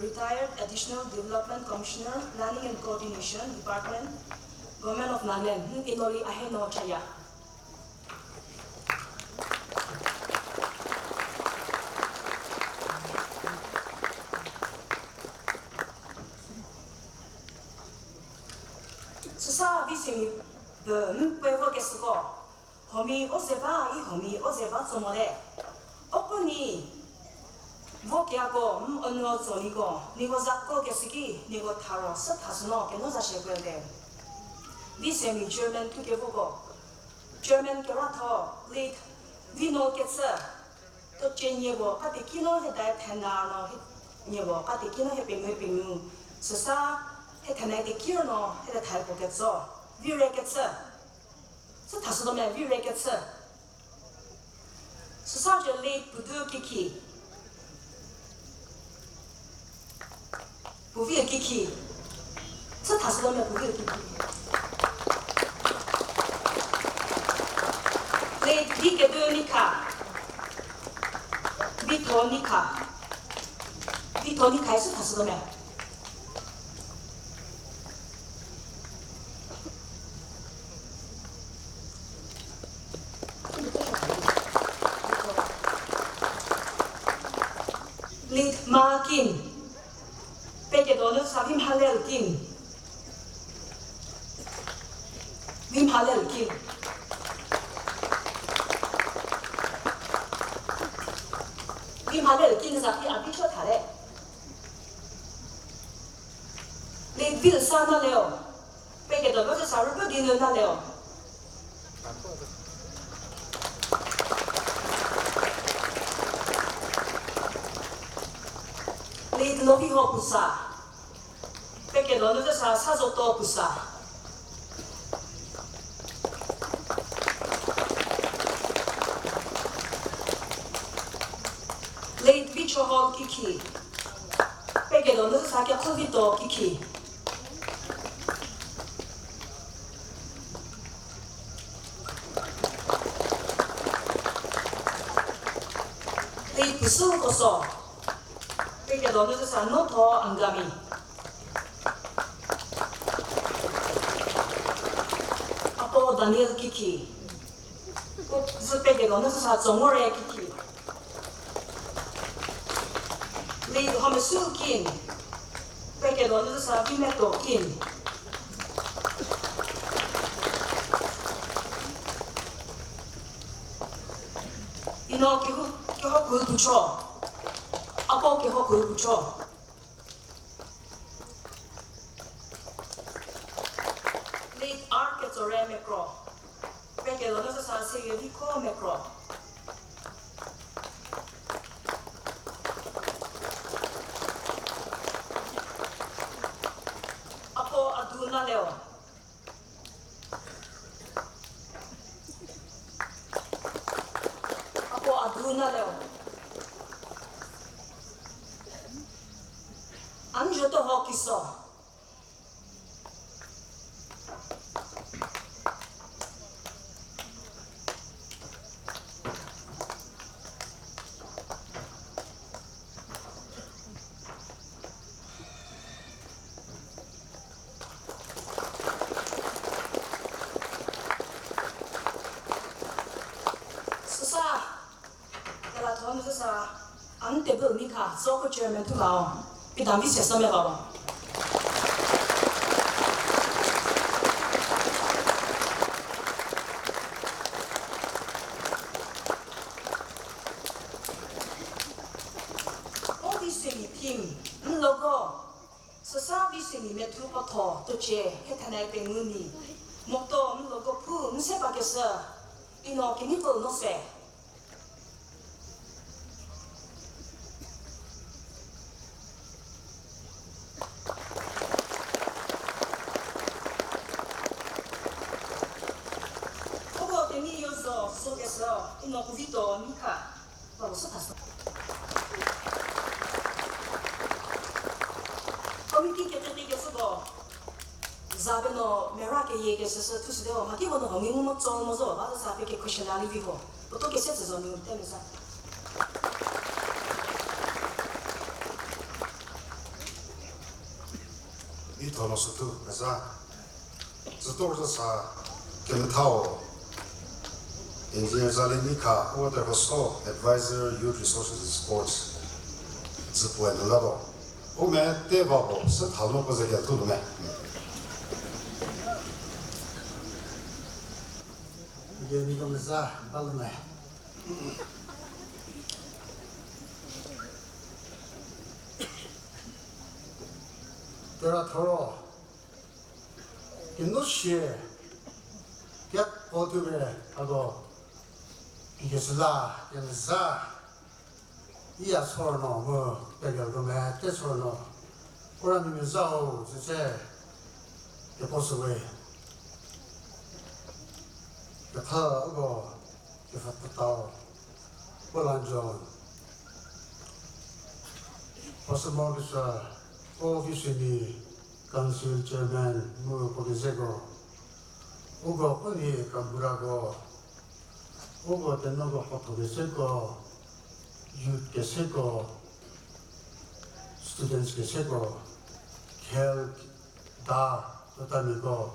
retired Additional Development Commissioner, Planning and Coordination Department, Government of Nagaland, n, Inoli Aheno Chaya. Süsa Visemi, the, n, puoe vokeshüko. Homi o ze ba, i homi o ze ba tso mo le. Oko ni, vokeako, m, o nuo tso niko, niko za ko keshü ki, niko tharo, sü thashü no, keno za shie puo le. Visemi chairman thukevoko. Chairman keratho, late Vino Ketsü. Toce nie puo, kate kino he dai thena no, he, nie puo, kate kino he pengou pengou. Süsa, he thena te kiro no, he te thai puo ketso. Vire Ketsü. Sü thashütuo me, Vire Ketsü. Süsa cü late Pudu Kikhi. Puvi Kikhi. Sü thashütuo me, Puvi Kikhi. Late Vikedu Nikha. Vitho Nikha. Vitho Nikha sü thashütuo me. Late Ma Kin. Pekedo nu sa Vimhalel Kin. Vimhalel Kin. Vimhalel Kin za ki abi cho thale. Late Vilsa Naleo. Pekedo nu sa Rüpü Dinu Naleo. Late Loviho Pusa. Pekedo nu sa Sazoto Pusa. Late Vichohol Kikhi. Pekedo nu sa Kekhovito Kikhi. Late Pusu Koso. Pekedo nu sa Notho Angami. Apo Daniel Kikhi. Zü pekedo nu sa Tsongore Kikhi. Late Homesu Kin. Pekedo nu sa Vimeto Kin. Ino Keho, Kehokhul Pucho. Apo Kehokhul Pucho. Sore Mekro. Pekelo nu süsa Seyevikho Mekro. Apo Adu Naleu. Apo Adu Naleu. Anjo to ho kiso. Süsa, kela thon süsa, an table ni kha, so ko chairman thu lao, pidam vi sesa me bao. Ko vi se ni phim, n logo. Süsa vi se ni methu patho, tochie, hethanai pengou ni. Moto, n logo phu, n se pakesü. Ino kini ko no se. Uko keni yozo so kesü, ino kuvito mi kha. Ba lo so ta so. Committee kekeki kesüko. Za be no mera keyie kesüsü thusü de o, mha ki bo no ho ngi ngu mo tso mo zo, ba sa pe ke question la li vi ho. Puoto kese tsü zo mi te meza. Itho no süthu meza. Tsütor zü sa kemethau. Engineer Zaleni kha, o te hoso Advisor Youth Resources and Sports. Züpuo nulabo. U me te vabo, se thalo ko ze ke tu me. Ye ni ko meza, ba lu me. Tera thoro. Kinu shie. Kek ko tu be, ago. Kikesüla, kemeza. Iya sor no mu, pegel ko me te sor no. Ura mi meza o, züse, kepo süwe. Ketha uko, kefa putao, Polan John. Pastor Marcus, o vi se ni, Council Chairman, mu ko kezeko. Uko ko ni kaburako. Uko tenoko kotho keseko, youth keseko, students keseko, khel da, totaniko,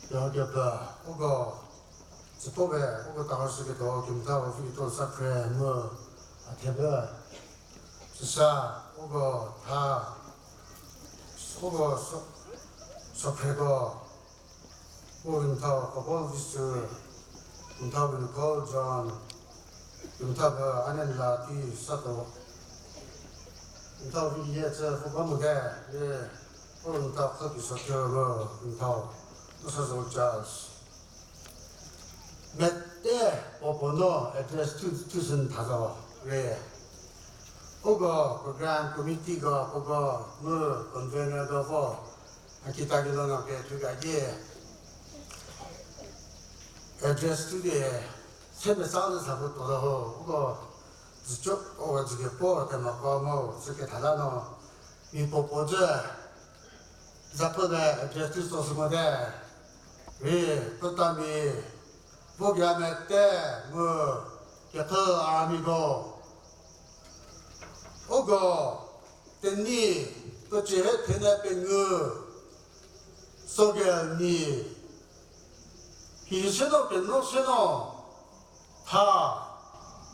yo kepa, uko, tsüto be, uko tahor süketuo, kemtha, ofiketuo, sakhre, mu, a thebe, süsa, uko, tha, uko, so, sokhreko, Pu Ringthau, Kapol Visu, Ringthau Ringthau John, Ringthau Anenla Ti Sato, Ringthau Viye Tse Fuba Mode, ye, Pu Ringthau Khapi Sokiro, Ringthau, Musa Zhou Charles. Mete popo no address thu, thu sün tha zo re. Uko program committee ko, uko mu convener ko vo, a kita kilo no ke thu ka die. Address thu die, se me sa le sa ko to ho, uko zücho, o züke po, te ma ko mo, züke thala no, mi popo zü, Zapu le address thu so sü mo de. Ri, kota mi, vo gei mete, mu, kekhu army ko. Uko, teni, to chie he thene pengou, so gei ni, ki se no, ke no se no, Tha,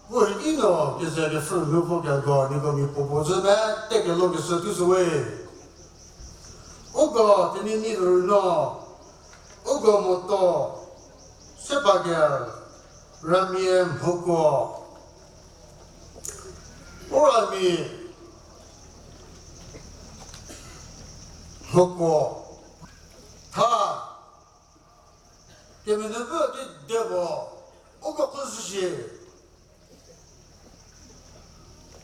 vo hi no, keze kepfhü nu vo kego, niko mi puo puo zhü ne, te kelo keshü tushü we. Uko, teni ni rü no, uko moto, se ba ke, ramia mhokuo, u rami mhokuo, tha, Kemenupfü ki devo, uko kuzüzhie.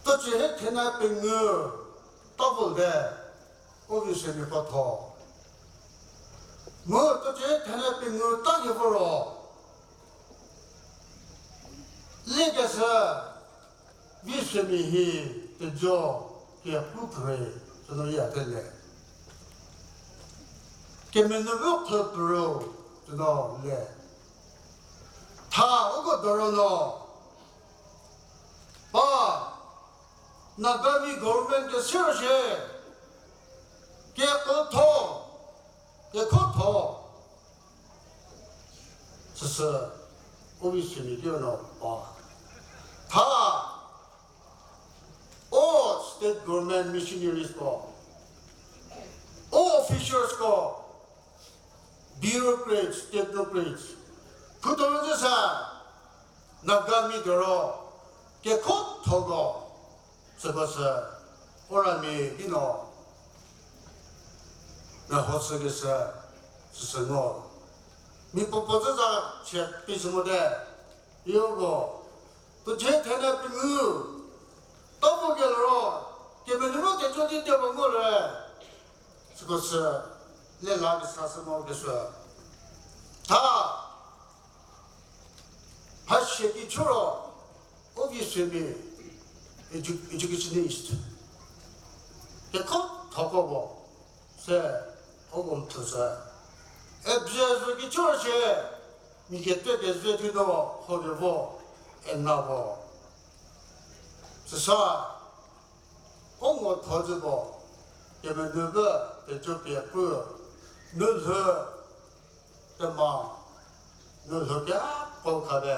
Tochie he thena pengou, tavul de, u Visuomi puo tho. Mu tochie he thena pengou ta ki voro. Liekeshü, Visuomi hi tejo kepu phrü, süno ya te le. Kemenupfü khü phrü, süno le. Tha uko doro no. Pa, Nagami government kese shie, kekhotho, kekhotho. Süsü, u Visuomi ki no pa. Tha, o state government missionaries ko, o officials ko, bureaucrats, technocrats, phuto zü sa, Nagami doro, kekhotho ko, süko sü, u ramia ki no, meho chükeshü, süsü ngo. Mia puopuo zü za chie pi sü mote, yoko, tochie thena pengou, tapu keliro, Kemenupfü kejo di tebo ngo le, süko sü, le la kesa sü mo kesü. Tha, ha shie ki choro, u Visuomi edu-, educationist. Kekhotho ko bo, se, uko mthu sü. E bie zo ki choro shie, mia kete kezhü thu no, ho kevo, e na vo. Süsa, u ngo tho zü bo, Kemenupfü, kejo pie pu, nu lhü, tema, nu lhü kepou khate,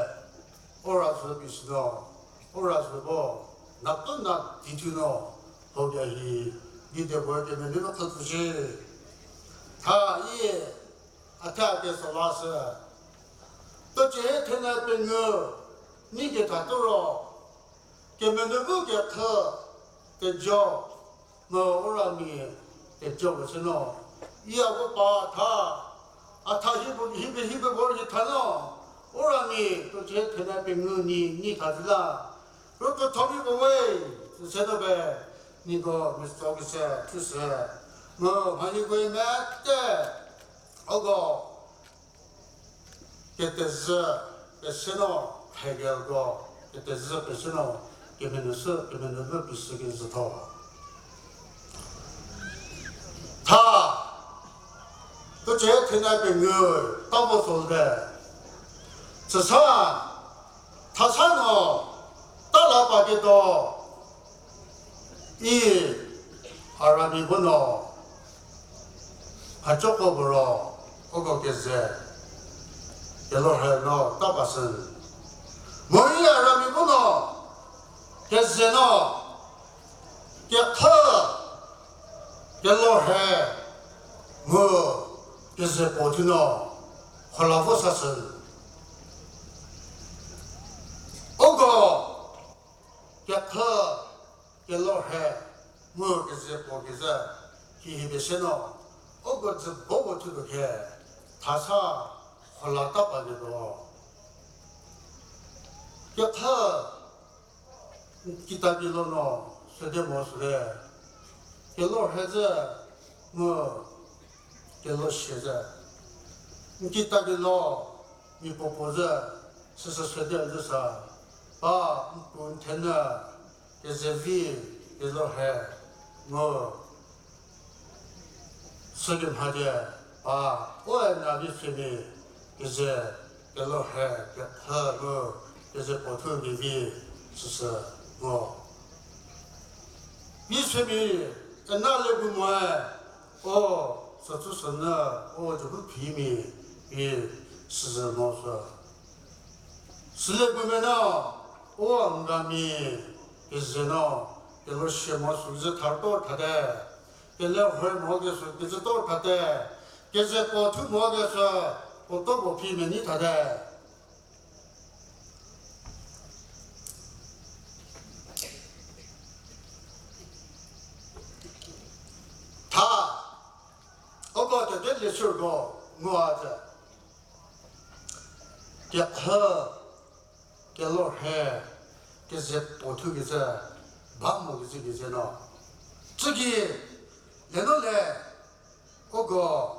u ra sü pie sü no, u ra sü bo, na pu na di thu no, ho ke hi, di de bo Kemenupfü khü pfü shi. Tha i, a tha keso la sü. Tochie he thena pengou, ni ketha toro, Kemenupfü kekhü, kejo, mu u ramia kejo ko sü no, i a ko pa tha, a tha hi bu, hi be, hi be vor hi tha no, u ramia tochie thena pengou ni, ni tha zü la, ro to thomi ko we, süse no be, niko mia tso kese, thuse, mu mhaniko mete, uko, ketezhü pese no, Hegelko, ketezhü pese no, Kemenu sü, Kemenupfü pie sü kezhü tho. Tha, tochie thena pengou, tavo sü te. Süsa, thasa no, ta la pa ketuo, i, a rami bu no, mhacoko bu ro, uko keze, kelorhe no ta pa sü. Mu i a rami bu no, keze no, kekhü, kelorhe, mu, keze puo thu no, khola vo sa sü. Uko, kekhü, kelorhe, mu keze puo kezhü, hihi pese no, uko dzü bo puo thutuo khe, thasa, khola ta pa ketuo. Kekhü, n kita kilo no, süde mo süle, kelorhe zü, mu, kelo shie zü. N kita kilo, mia puopuo zü, süsü süde zü sa, pa, n pu n thenyü, keze vi, kelorhe, mu, sükemhadie, pa, o e na vi sümi, keze, kelorhe, kekhü mu, keze puo thu kevi, süsü, ngo. Visümi, ena le bu moe, o, sütsü sünyü, o, jübu phimi, i, süzü mo sü. Süle bu meno, o, ngami, keze no, kelo shie mo sü zü tharto thate, kele hoi mo kesü kezü to thate, keze puo thu mo kesü, puo to puo phi menyi thate. Tha, uko tete liesürko ngua tse. Kekha, kelorhe, keze puo thu keze, ba mo keze keze no. Tsüki, leno le, uko,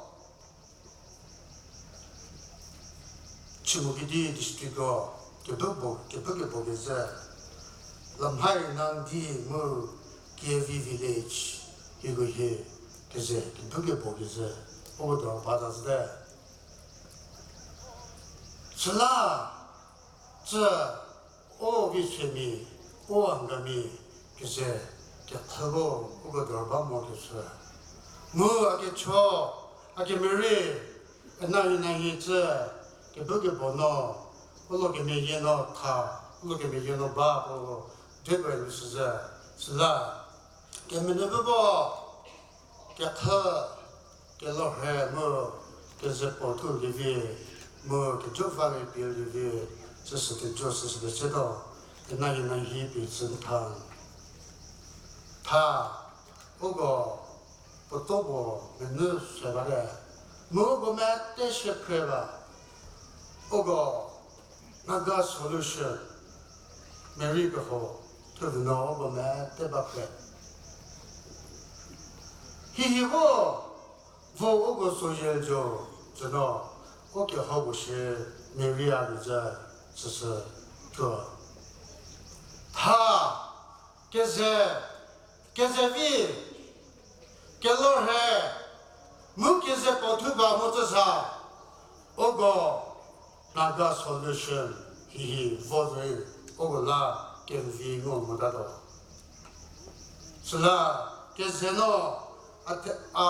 Chümoukedima district ko, kepfü bo, kepfü kebo keze, Lamhei Nandi mu K V village, hiko hie, keze, kepfü kebo keze, uko dor ba ta züte. Süla, tsü, o Vitsümi, o Angami, keze, kekha ko, uko dor ba mo kecü. Mu a kecho, a kemerei, a nahi nahi tsü, kepfü kebo no, u lo kemeyie no tha, u lo kemeyie no ba ko, deko lu süzü, süla, kemenuopfü bo, kekha, kelorhe mu, keze puo thu kevi, mu kejo va le pie kevi, süsü kejo süsü kecü to, a nahi nahi pie tsü tha. Tha, uko, puo to puo menu se bate, mu uko mete shie phre ba, uko Naga Solution, Mary keho, thuvü no uko mete ba phre. Hihi vo, vo uko soyie zo, zü no, u keho puo shie Mary a kezü, süsü, tuo. Tha, keze, kezevi, kelorhe, mu keze puo thu ba mo tsü sa, uko Naga Solution hihi vo zo, uko la kevi ngo motatuo. Süla keze no, a, a,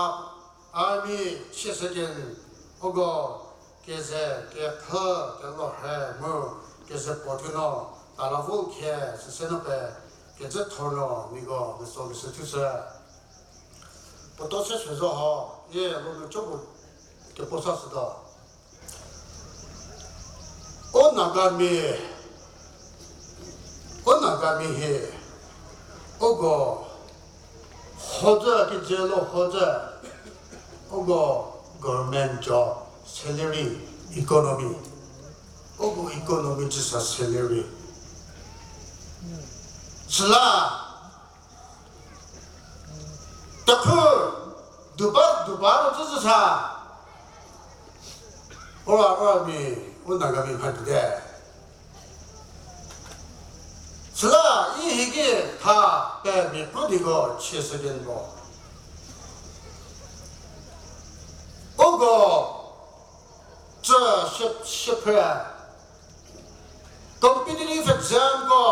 a mi shie second, uko keze, kekha, kelorhe mu keze puo thu no, tala vo khe, süse no pe, kecü thor no, miko, meso kese thushü. Puo to se se zo ho, ie lo nu cho puo kepuo sa sütuo. U Nagami, u Nagami hie, uko, hozü, kijü lo hozü, uko government job, salary, economy, uko economy tsü sa salary. Süla, tekhu, duba, duba ro tsü tsü sa, ora, ora mi, u Nagami mha tuote. Süla, i hiki tha pe mia kro diko chie second bo. Uko, tsü shie, shie phre. Competitive examko,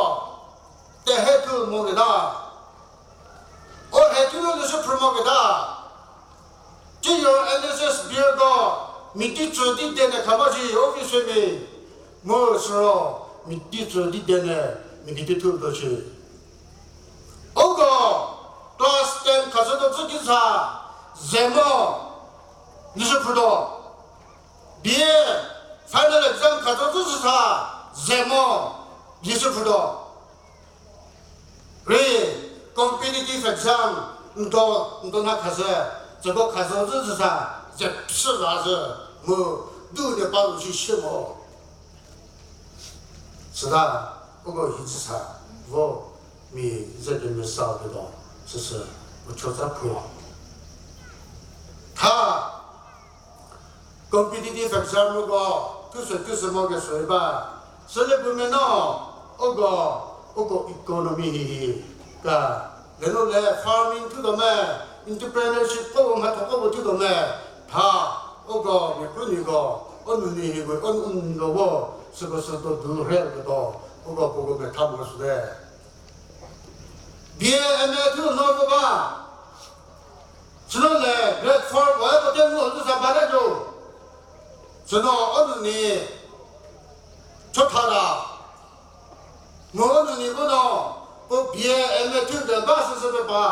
tehe thu moketa. O he thu nu leshü phrü moketa. Tsie yo N S S beer ko, mia tei tsü di dene khaba shi, office mi. Mu süro, mia tei tsü di dene, mia tei thu tuo shi. Uko, class ten khashütuo tsü ki sa, ze mo, leshü phrütuo. B A final exam khashü tsü sa, ze mo, leshü phrütuo. Rei, competitive exam, n do, n do na khashü, tsüko khashü tsü sa, ze phi la zhü, mu, du ne pa lu shi shie mo. Süla, uko hi tsü sa, vo, mi ze kemesa ketuo, süsü, u chotsa phu. Tha, competitive examko, thusü thusü mo kesuo ba, süle puo mia no, uko, uko economy hihi, ka, leno le farming thutuo me, entrepreneurship ko mhatho ko bu thutuo me, tha, uko mia krünuoko, u nuni hiko, u nuniko vo, süko sütuo du rhe ketuo, uko puoko metha mo süte. B A, M A thu no ko ba. Süno le grade four ko e ko te mu zü sa bate zo. Süno u nuni chotha ta. Mu u nuni bu no, puo B A, M A thu keba süsü pe ba,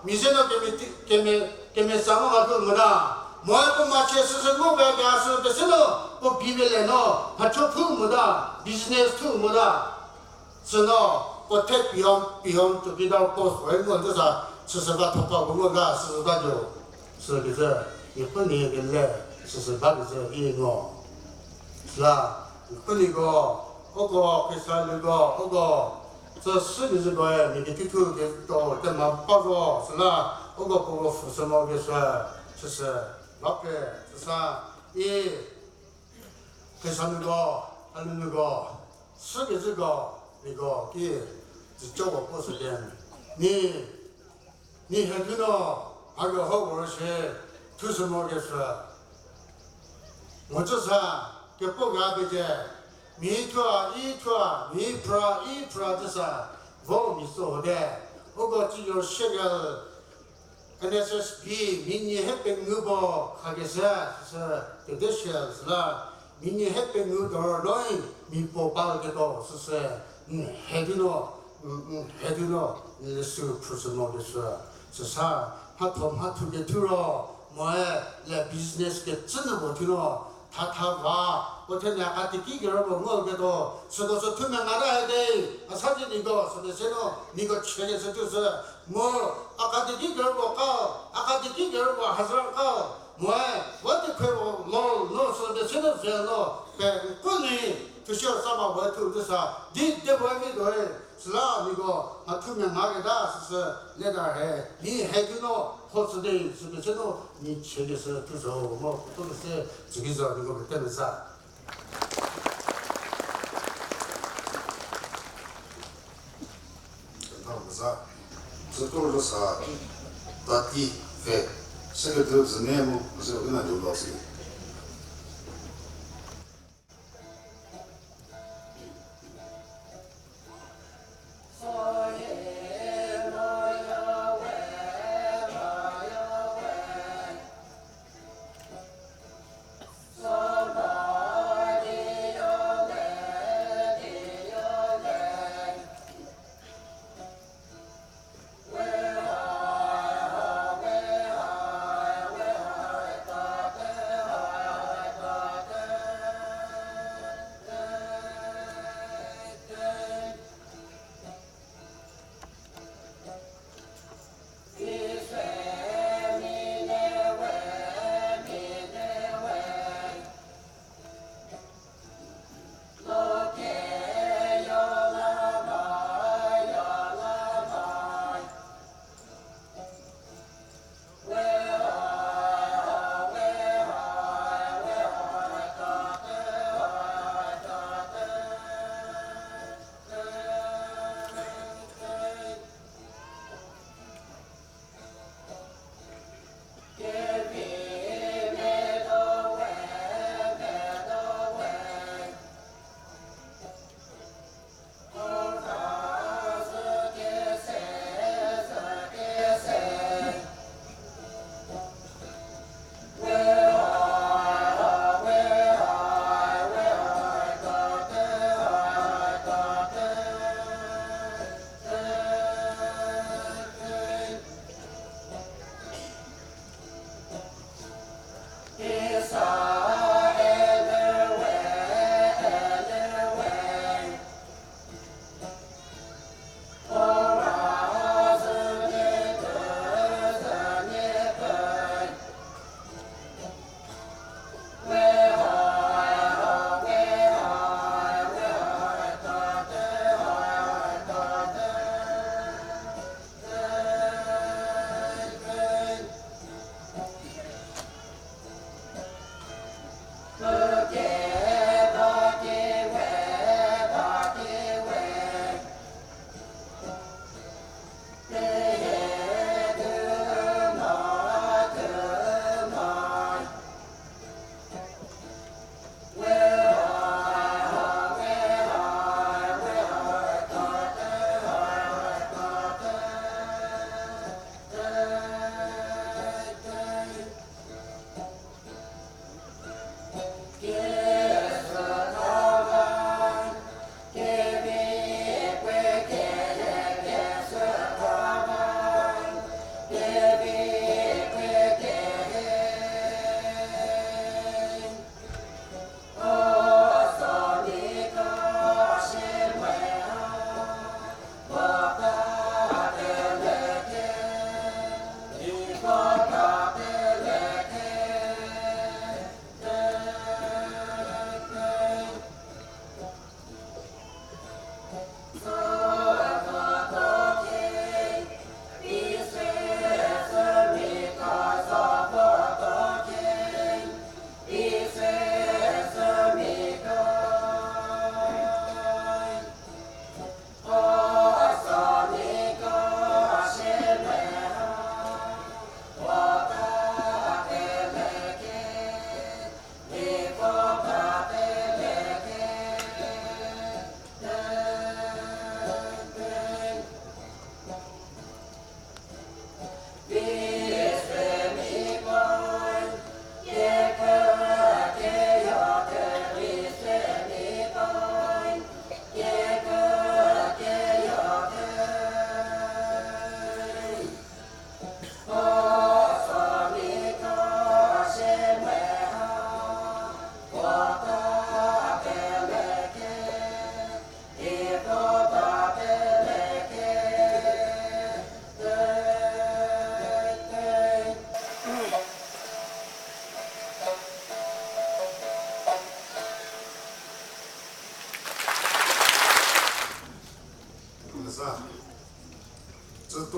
mi ze no kemi, kemi, kemesa mo ba thu mo ta. Moe puo machie süsü mo ba ga sü pe sü no, puo B A le no, mhacho thu mo ta, business thu mo ta. Süno, puo the pihon, pihon chokidar post puoe ngo zü sa, süsü ba thopa puo ngo ga süsü ta zo. Sükecü, mia puo nie kele, süsü bakecü i ngo. Süla, Khuniko, uko Khrista luko, uko, tsü sü di zü boe, mi ki thuthu ke to, te ma pa zo, süla, uko puo pfhü sü mo ke sü, süsü, ba ke, süsa, i, Khrista luko, alu luko, sü ke züko, miko, ki, zi cho ko puo sü ke, ni, Ni hie thuno, a ke ho vor shi, thu sü mo ke sü. Mo tsü sa, kepu ga pie, mi thua, i thua, mi phra, i phra tsü sa, vo mi so ho de. Uko tsi yo shekel, N S S B, mi nie he pengou bo, kha ke sü, sü, ke de shel, süla, mi nie he pengou dor loi, mi puo ba ke do, sü sü, mm, he thuno, mm, mm, he thuno, le sü phu sü mo ke sü, süsa, mhatho mhathu ke thu ro, moe, le business ke tsü nu bo thuno, thatha va, puo themia akadiki kerü bo ngo ke do, süko sü thu me nga ta he de, a sa di niko, sü de se no, niko chie ke sü thu sü, mu, akadiki kerü bo ka, akadiki kerü bo hazar ka, moe, wa di khe bo lo, no, sü de se no, ze no, pe, ko ni, thushie sa ma bo thu de sa, di de bo vi do e, süla niko, a thu me nga ke ta, sü sü, le ta he, ni he thuno, ho sü de, sü de se no, ni chie ke sü thu sü, mo, to ke se, tsü ki zo, niko ke te me sa. Kemeza, tsütuo zü sa, tati, pfhe, secretary zü ne mu, zü na lu lo si.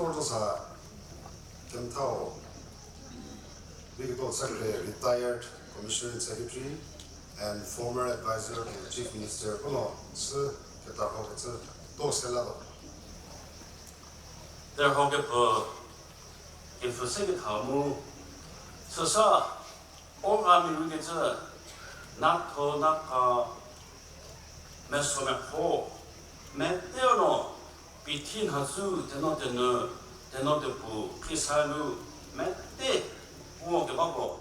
Ordosa Kemthau, Legal Secretary, retired Commissioner and Secretary, and former advisor to the Chief Minister, kono sü ketarho kecü to sela lo. Terho kepu, kepfü se ketha mu, süsa, o a miru kecü, natho naka, meso mekho, mete no, pithi nhazü, teno tenü, teno tepu, khrisalu, mete, puo kebako.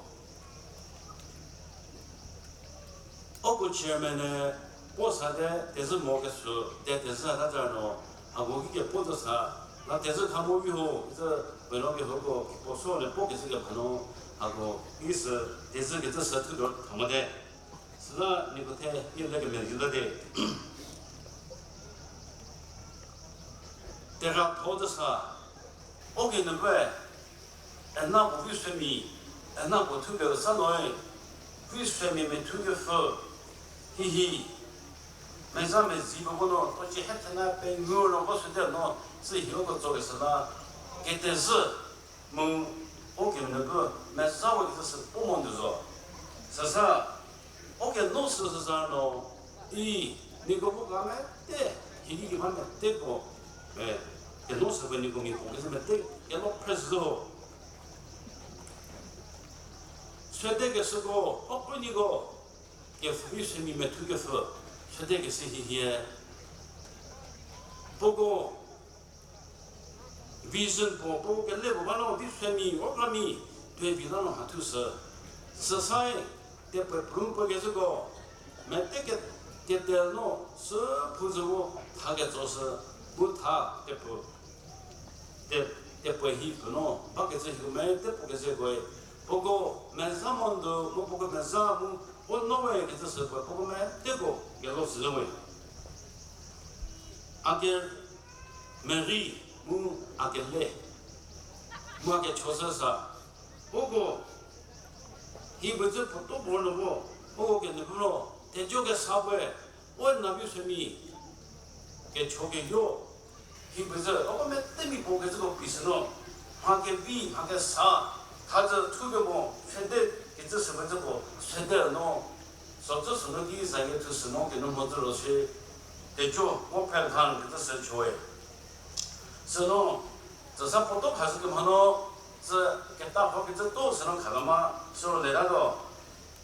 Uko chairman-e puo sa te tezü mo kesü, te tezü hata ta no, hako ki kepuo zo sa, la tezü kha mo vi ho, icü, pelo kehoko, puo so le puo kezü kemha no, hako, isü, tezü kecü sü thu do tha mote. Süla niko the, i le kemezhie la de. Tera tho zo sa, o ke nupue, ena puo vi suemi, ena puo thu ke sa noe, vi suemi methu kepfü, hihi, meza mezi puo no, to chie hethena pengou no ko süte no, sü hi uko tso kesü la, ketezü, mu, o ke nupue, meza wo kecü sü puo mo ndu zo. Süsa, o ke no sü süsa no, i, niko puo ka mete, hidi keba meteko, e, ke no sü pe niko mi puo kecü mete, keno phre zo. Süte kesüko, o krüniko, kepfü vi suemi methu kepfü, süte kesü hihie. Puoko, vision puo, puo kele puo ba no vi suemi, o krami, tuoi bi la no mhathu sü. Süsae, tepue pru puo kezüko, mete ke, kete no, sü phu zü vo, tha ketso sü, bu tha, tepue. Te, tepue hi puo no, ba kecü hiko mete puo kezükoe. Puoko meza mo ndu, mu puoko meza mu, o noe kecü sü puo, puoko meteko, kelo süzü we. A ke meri mu a kele, mu a kecho sü sa, uko hi puo zü puo to puo no vo, uko ke nupfü ro, tejo kesa puoe, o na vi suemi, kecho keyo, hi puo zü, uko metemi puo kezüko pie sü no, mha kevi, mha kesa, thazü thu kemo, süte kecü sü puo züko, süte no, so zü sü no ki za ye thu sü no kenu mo zü ro shi, tejo, mo phe khan kecü sü choe. Süno, tsüsa puo to khashü kemha no, tsü keta ho kecü to süno khalama, süro le ra do.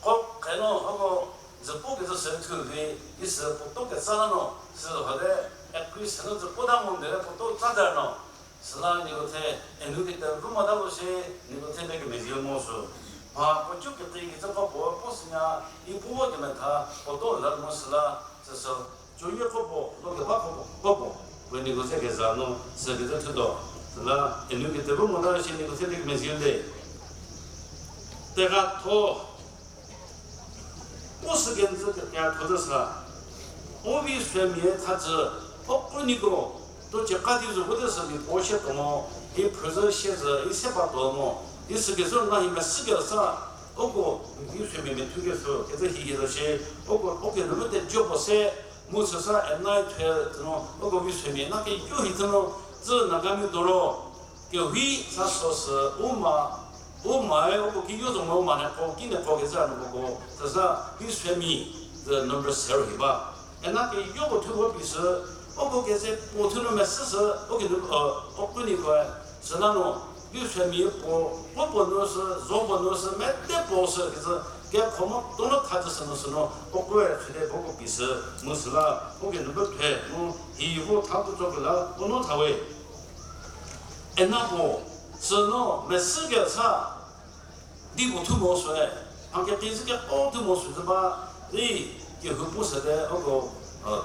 Ko keno hoko, zü puo kecü sü thu vi, isü puo to ketsa no, sü hode, ekri süno zü puo da mo nde puo to tsa der no. Süla niko the, enu kete ru mota lo shi, niko the le kemezhie mo sü. Mha puo cu kekri kecü ko puo, puo sünya, i puo kemetha, puo to la mo süla, süsü. Joyie kropuo, no keba kropuo, kropuo, we niko ze keza no, sü kecü thutuo. Süla, enu kete ru mota shi niko the le kemezhie le. Tera tho, puo sü kenjü tera tho zü sa. O vi suemia thazü, o krüniko, to chie ka di zo vo te sü mi puo shie tuo mo, i phrüzü shie zü, i se ba tuo mo, i sü kezü na hi mesü kesa, uko, vi suemia methu kepfü, kecü hi kecü shie, uko, uko nunu tejo puo se, mu süsa enai thue, teno, uko vi suemia na keyo hi teno, zü Nagami doro, kehi sa so sü, u ma, u mae, uko kiyo zo mo u ma ne ko, ki ne ko kecü a nuko ko, süsa, vi suemi, the number zero hi ba. Ena keyo puo thu vo pie sü, uko keze puo thu nu mesü sü, uko nu, o, krünikoe, süla no, vi suemi puo, puo puo nu sü, zo puo nu sü, mete puo sü, kecü, kekho mo, tono thazü sü no sü no, ukoe süde puo ko pie sü, mu süla, uko nu bu phe, mu, hi vo tha puo tso kela, tono tha we. Ena puo, sü no, mesü kesa, di puo thu mo süe, mha kekreizü keko thu mo sü zü ba, di kehou puo süte, uko,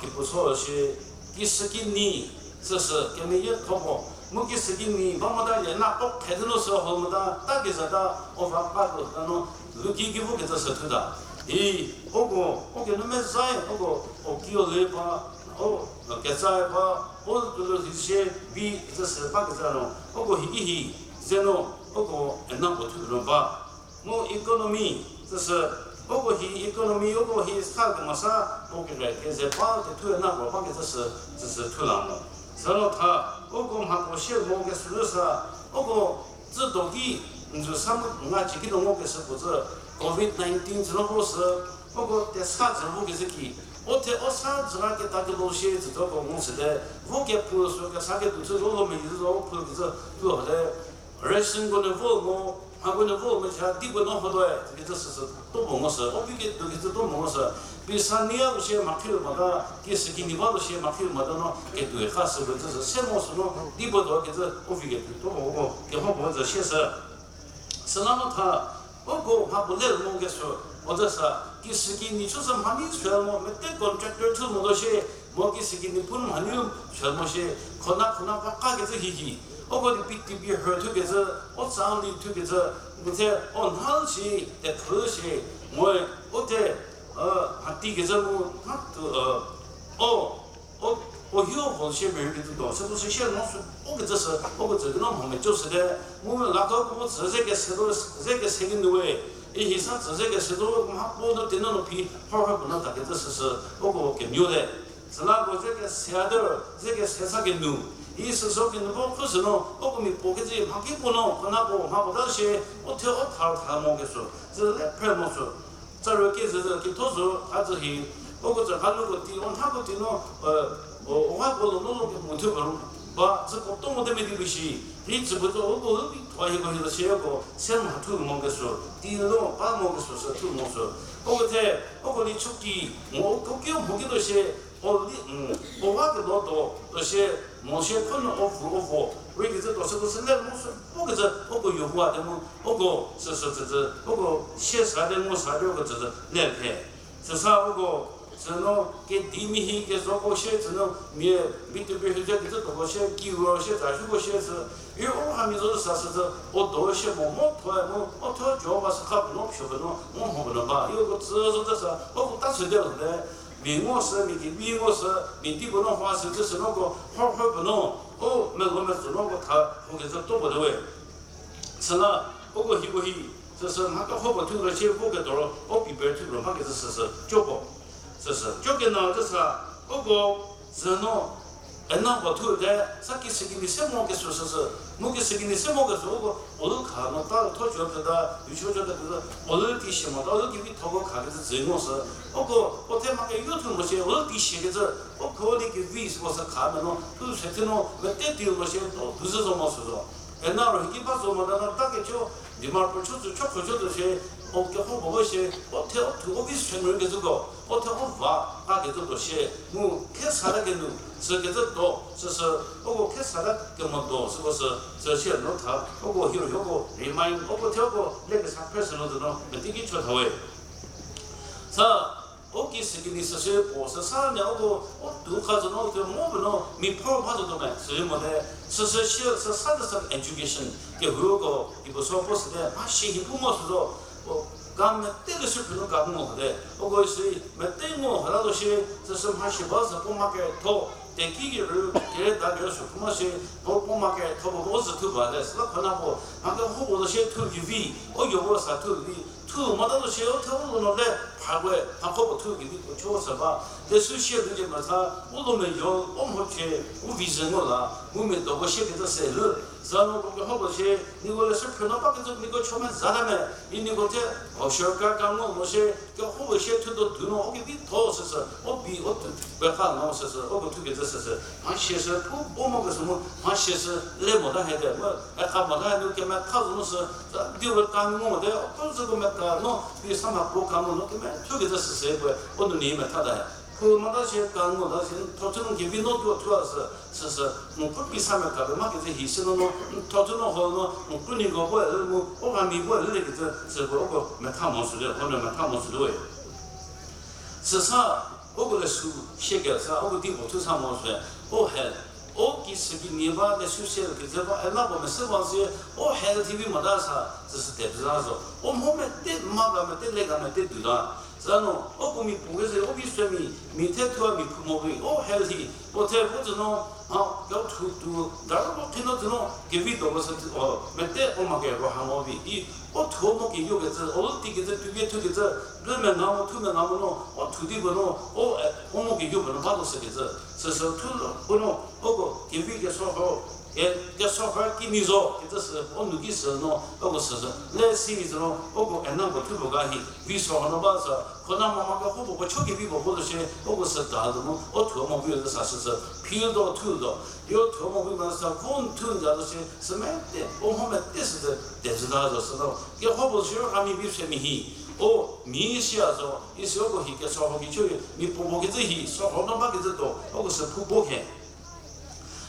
kipuo so shi, kisükinyi, süsü, kemeyie tho puo, mu kisükinyi, ba mota lie, na ko khe di no sü ho mota, ta kezata, o va pa ko ta no, luki ki vo kecü sü thuta. I, uko, uko nu mezae, uko, o kio le ba, o, kezae ba, o tuo lo hi shie, vi, kecü sü ba keza no, uko hi ki hi, ze no, uko, ena puo thu no ba. Mu economy, süsü, uko hi economy, uko hi sa kemesa, uko kere keze ba, kethu ena puo ba kecü sü, süsü thu la mo. Süla tha, Uko mhapuo shie mo kesü sa, uko tsü do ki nzu sa mu nga chü ki do ngo kesü puo tsü covid nineteen tsü no vo sü, uko tesa tsü vo kezü ki, o the o sa dzüra keta kelo shie tsü tsü uko ngo süte, vo kepu sü kesa ketuo tsü zo lo me yi zo vo pu kezü pu hate, ration ko nu vo mo, mhako nu vo mo cha di ko no ho doe, kezü süsü to mo ngo sü, o pi ketuo kezü to mo ngo sü, pi sa nia lo shie mha khi lo mota, ki sü ki ni ba lo shie mha khi lo mota no ketuo kha sü kezü sü se mo sü no di bo do kezü o vi ketuo to mo ko keho puo zü shie sü. Süla no tha, uko mhapuo le mo kesü, o zü sa, ki sü ki ni chü sü mha ni sü mo, mete contractor thu mo do shie, mo ki sü ki ni pu mha ni sü mo shie, khona khona va ka kezü hihi. Uko di pi ti pi hü thu kezü, o tsa li thu kezü, mu the o nha shi, te phu shi, mo, o the, mhati kezü mu, mha tu, o, o, o hio vo shie merü kezü do, süko sü shie no sü, o kezü sü, uko tsü no mha meco süte, mu la ko ko tsü ze kese do, ze kese ki nu we, i hi sa tsü ze kese do, mha puo no teno no phi, hor hor puo no ta kezü süsü, uko kemio te. Süla ko ze kese a de, ze kese sa kenu, i süsü kenu bo khu sü no, uko mi puo kezü mha ki puo no, khona puo mha puo ta shie, o the o tha tha mo kesü, ze le phre mo sü. Tsa ro kezü zü ketho zo, a zü hi, uko tsü ha luko ti, o nhako ti no, o, o ha ko lo no lo ke mo thu ba, ba, zü ko to mo te me di bu shi, hi zü bu zo, uko lu bi thua hi ko hi lo shie ko, se mha thu mo kesü, ti no ba mo kesü, sü thu mo sü. Uko the, uko li chuki, mo, uko kio mo ki lo shie, o li, o ha ke lo do, lo shie, mo shie ko no o vo, o vo, ri kezü do sü ko sü le mo sü, uko zü, uko yo vo a de mo, uko, sü sü zü zü, uko, shie sa de mo sa de uko zü zü, le the. Süsa uko, sü no, kedi mi hi kezoko shie, sü no, mia, mi tepie hüzha kezü toko shie, ki ro shie, za shuko shie sü, i o ha mi zo sa sü zü, o do shie mo, mo thoe mo, o tho jo ba sü kha bu no, psho bu no, mo mho bu no ba, i uko tsü zo zü sa, uko ta sü de le, mi ngo sü, mi ki mi ngo sü, mi di bu no hwa sü zü sü no ko, hor hor bu no, o, melo metsü no ko tha, ho kezü to bu de we. Süla, uko hiko hi, süsü mha kehoupuo thu ro shie vo ketuo ro, o piper thu ro mha kezü süsü, co puo. Süsü, co kena zü sa, uko, sü no, ena puo thu te, sa ki sü ki ni se mo kesü süsü, mu ki sü ki ni se mo kesü, uko, o lu kha no ta, tho co keta, yu co co keta, o lu ki shie mo ta, o lu ki vi thoko kha kezü zü ngo sü, uko, o the mha keyo thu mo shie, o lu ki shie kezü, uko ni ki vi süko sü kha me no, thu se thu no, mete ti mo shie, to, bu zü zo mo sü zo. Ena ro hiki ba zo mota no ta kecho, Dimapur chü zo cho kho cho zo shie, o kehoupuo shie, o the o thu o vi se mo kezüko, o the o va, a kezüko shie, mu khe sa ta kenu, sü kezü do, süsü, uko khe sa ta kemo do, süko sü, sü shie no tha, uko hiro hoko, remind, uko the uko, le kesa phre sü no zo no, meti ki cho tha we. Sa, o ki sü ki ni süsü puo, süsa ne uko, o tu kha zo no, o tu mo bu no, mi phor ba zo do me, sü mo te, süsü shie, süsa de sü education, kehouko, ipuo so puo sü te, mha shie hi pu mo sü zo, o, ka mete le sü phu no ka pu mo te, uko sü, mete ngo ha la zo shie, süsü mha shie ba sü puo ma ketho, te ki ki ru, kere ta kere sü pu ma shie, o puo ma ketho puo, o zü thu ba le, süla khona puo, mha kehoupuo zo shie thu ki vi, o yo puo sa thu vi, thu mota zo shie, o the o lo no le, pha we, mha kehoupuo thu ki vi, puo cho sa ba, le sü shie lu cie mesa, u lo me yo, o mho chie, u vision ngo la, mu mia do ko shie kecü se lü, za no ko kehoupuo shie, niko le sü phu no ba kecü niko cho me za ta me, i niko the, o shie ka ka ngo mo shie, kehoupuo shie thu do du no, o ki vi tho süsü, o bi, o tu, pe ka no süsü, o ko thu kecü süsü, mha shie sü, pu bo mo kesü mu, mha shie sü, le mo ta he te, mu, e ka mo ta he nu kemetha zo no sü, di we ka ngo mo te, o ko zü ko meta no, di sa mha puo ka mo no, kemethu kecü süsü, pu, o nu ni metha ta he. Pu mota shie ka ngo ta shie, tho thu no ki vi no tuo thua sü, süsü, mu pu pi sa me ka pe ma kecü hi sü no no, tho thu no ho no, mu pu ni ko puo e lü mu, o ka mi puo e lü le kecü, sü ko, o ko metha mo sü le, o nu metha mo sü le we. Süsa, uko le sü shie kesa, uko di puo thu sa mo sü, o he, o ki sü ki ni ba, le sü shie le kecü ba, e la puo mese ba sie, o he thi vi mota sa, süsü te za zo. O mho mete ma ga mete le ga mete du ta. Süla no, uko mi puo keze, o vi semi, mi the thua mi phu mo vi, o healthy, o the vo zü no, a, keu thu tu, daro vo kino zü no, kevi do ko sü, o, mete o ma ke ro ha mo vi, i, o thuo mo keyo kecü, o lu ti kecü, tu ke thu kecü, ble me nga mo, thu me nga mo no, o thu di ko no, o, e, o mo keyo ko no, ba do sü kecü, sü sü thu ko no, uko kevi keso ho, e, keso ho kini zo, kecü sü, o nu ki sü no, uko sü sü, le si mi zü no, uko ena ko thu ko ga hi, vi so ho no ba sü, Kona mama kehoupuo puo cho kevi puo vo zo shie, uko sü ta zo mu, o thuo mo vi zo sa shü sü, phil do thu do. Yo thuo mo vi ma sa von thu za zo shie, sü mete, o mho mete sü te, te zü ta zo sü no. Kehoupuo shie a mi vi se mi hi, o mi sia zo, isi uko hi keso ho ki cho, mi puo puo kecü hi, so ho no ba kecü do, uko sü phu bo he.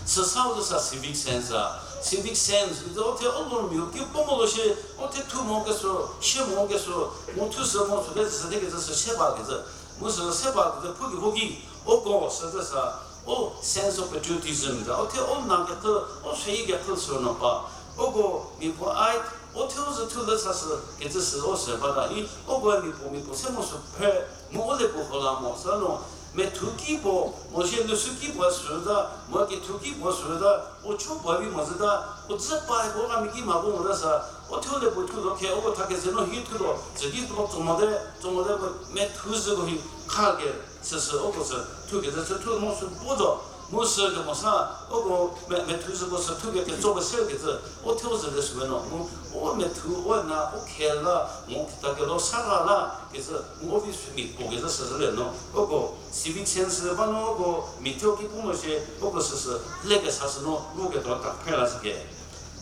Süsa u zü sa civic sense a. Civic sense, u zü o the o lormiu ki puo mo lo shie, o the thu mo keso, shie mo keso, mu thu sü mo sü le sü de kecü sü se ba kecü. Mu sü se ba kecü phu ki vo ki, uko sü zü sa, o sense of patriotism za, o the o na kethü, o seyi kethü sü no pa. Uko mi puo ai, o the u zü thu le sa sü kecü sü o se ba da i, uko mi puo mi puo se mo sü phe, mu o le puo ho la mo sa no, methu ki puo, mo shie lüsü ki puo sü ta, mo kethu ki puo sü ta, o cho puo vi mo zü ta, o zü pa ko ka mi ki ma ko mo ta sa, o thu le puo thu lo khe, o tha keze no hi thu lo, zü ki puo tso mo de, tso mo de, methu zü ko hi kha ke, sü sü, uko sü, thu kecü sü thu mo sü puo zo, mu sü ke mo sa, uko me, methu zü ko sü thu ke ketso ko se kecü, o thu zü le sü no, mu, o methu, o na, o khe la, mo kita ke lo sa la la, kecü, mu o vi sü mi puo kecü sü zü le no, uko, civic sense ba no, uko, mi thu ki puo mo shie, uko sü sü, le ke sa sü no, mu ke to ta phe la sü ke.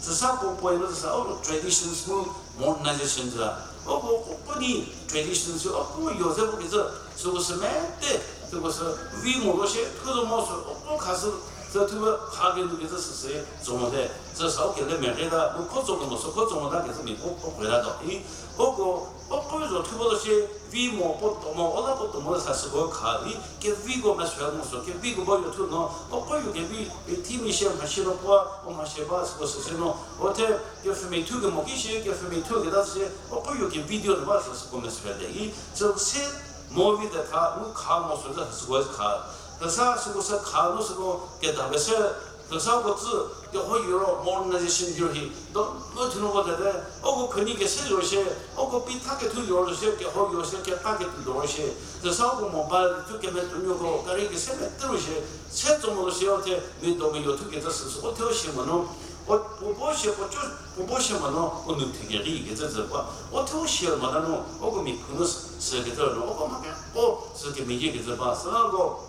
Süsa puo point no süsa, o traditions mu modernization zü la. O puo, puo, puo di traditions, o puo yo ze puo kecü, süko sü mete, süko sü vi mo lo shie, thu zo mo sü, o puo kha sü, sü thu kha kenu kecü sü sü zo mo te. Süsa o kele mete ta, mu kho zo kemo sü kho zo mo ta kecü mi puo, puo kwe ta do. I, uko, o puo zo thu bo lo shie, vi mo puo to mo, o la puo to mo sa süko kha di, keviko mesüe mo sü, keviko bo yo thu no, o puo yo kevi, thimi shie mhashie no puo, o mhashie ba süko sü se no, o the, kepfhümia thu kemo ki shie, kepfhümia thu keta shie, o puo yo kevi di o ba sü süko mesüe te. I, sü se, mo vi te kha, mu kha mo sü ta süko kha. Kesa süko sü kha no süko keta be se, kesako tsü, keho yo ro, modernization yo hi, do, no thu no ko te te, uko khüni kese yo shie, uko pi tha kethu yo ro shie, keho yo shie, keta ketu do ro shie. Süsa uko mobile thu kemetuonuoko, gari kese metü ro shie, se tso mo lo shie, o the, mi do mi yo thu kecü sü, o the o shie mo no, o, puo bo shie, puo cho, puo bo shie mo no, o nu thi ke ri kecü zü ba, o the o shie mo la no, uko mi phu no sü, sü kecü no, uko ma ke, o, sü kemeyie kecü ba, süla ko,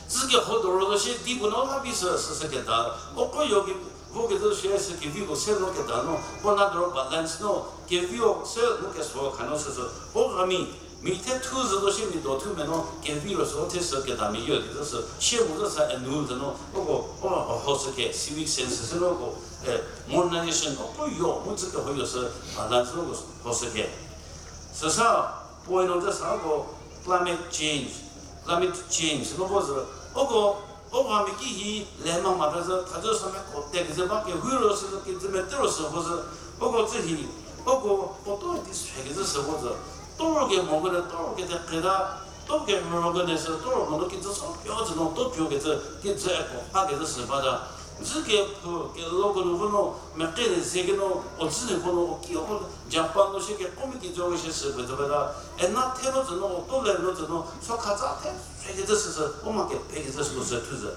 Tsü keho doro zo shie di puo no la vi sü, sü, sü keta. Uko yo ki, vo kecü shie sü kevi ko se no keta no, puo na doro balance no, kevi o se no keso kha no sü sü. O rami, mi the thu zü zo shie mi do thu me no, kevi ro sü o the sü keta mi yo kecü sü, shie mo zü sa enu zü no, uko, o, o, ho sü ke, civic sense sü no ko, eh, modernization, uko yo, mu tsü keho yo sü, balance no ko, ho sü ke. Süsa, point no zü sa ko, climate change, climate change no ko zü, uko, o rami ki hi le ma ma ta zü, thazü sa me ko te kezü ba kehou ro sü, kezü mete ro sü ko zü, uko tsü hi, uko, puo to di sü kezü sü ko zü, to ro ke mo ko le, to ro ke te keta, to ke mo ro ko ne sü, to ro mo no kezü so pio zü no, to pio kezü, kezü eko pa kezü sü ba ta. Dzü kephu, keloko nu vo no, mekele ze ke no, o dzü ne vo no, o ki o Japan no shie kekomi kijü ro shie sü pete peta, ena the no zü no, o to le no zü no, so khatsa the, se kezü sü sü, o ma kepe kezü sü ko sü thu zü.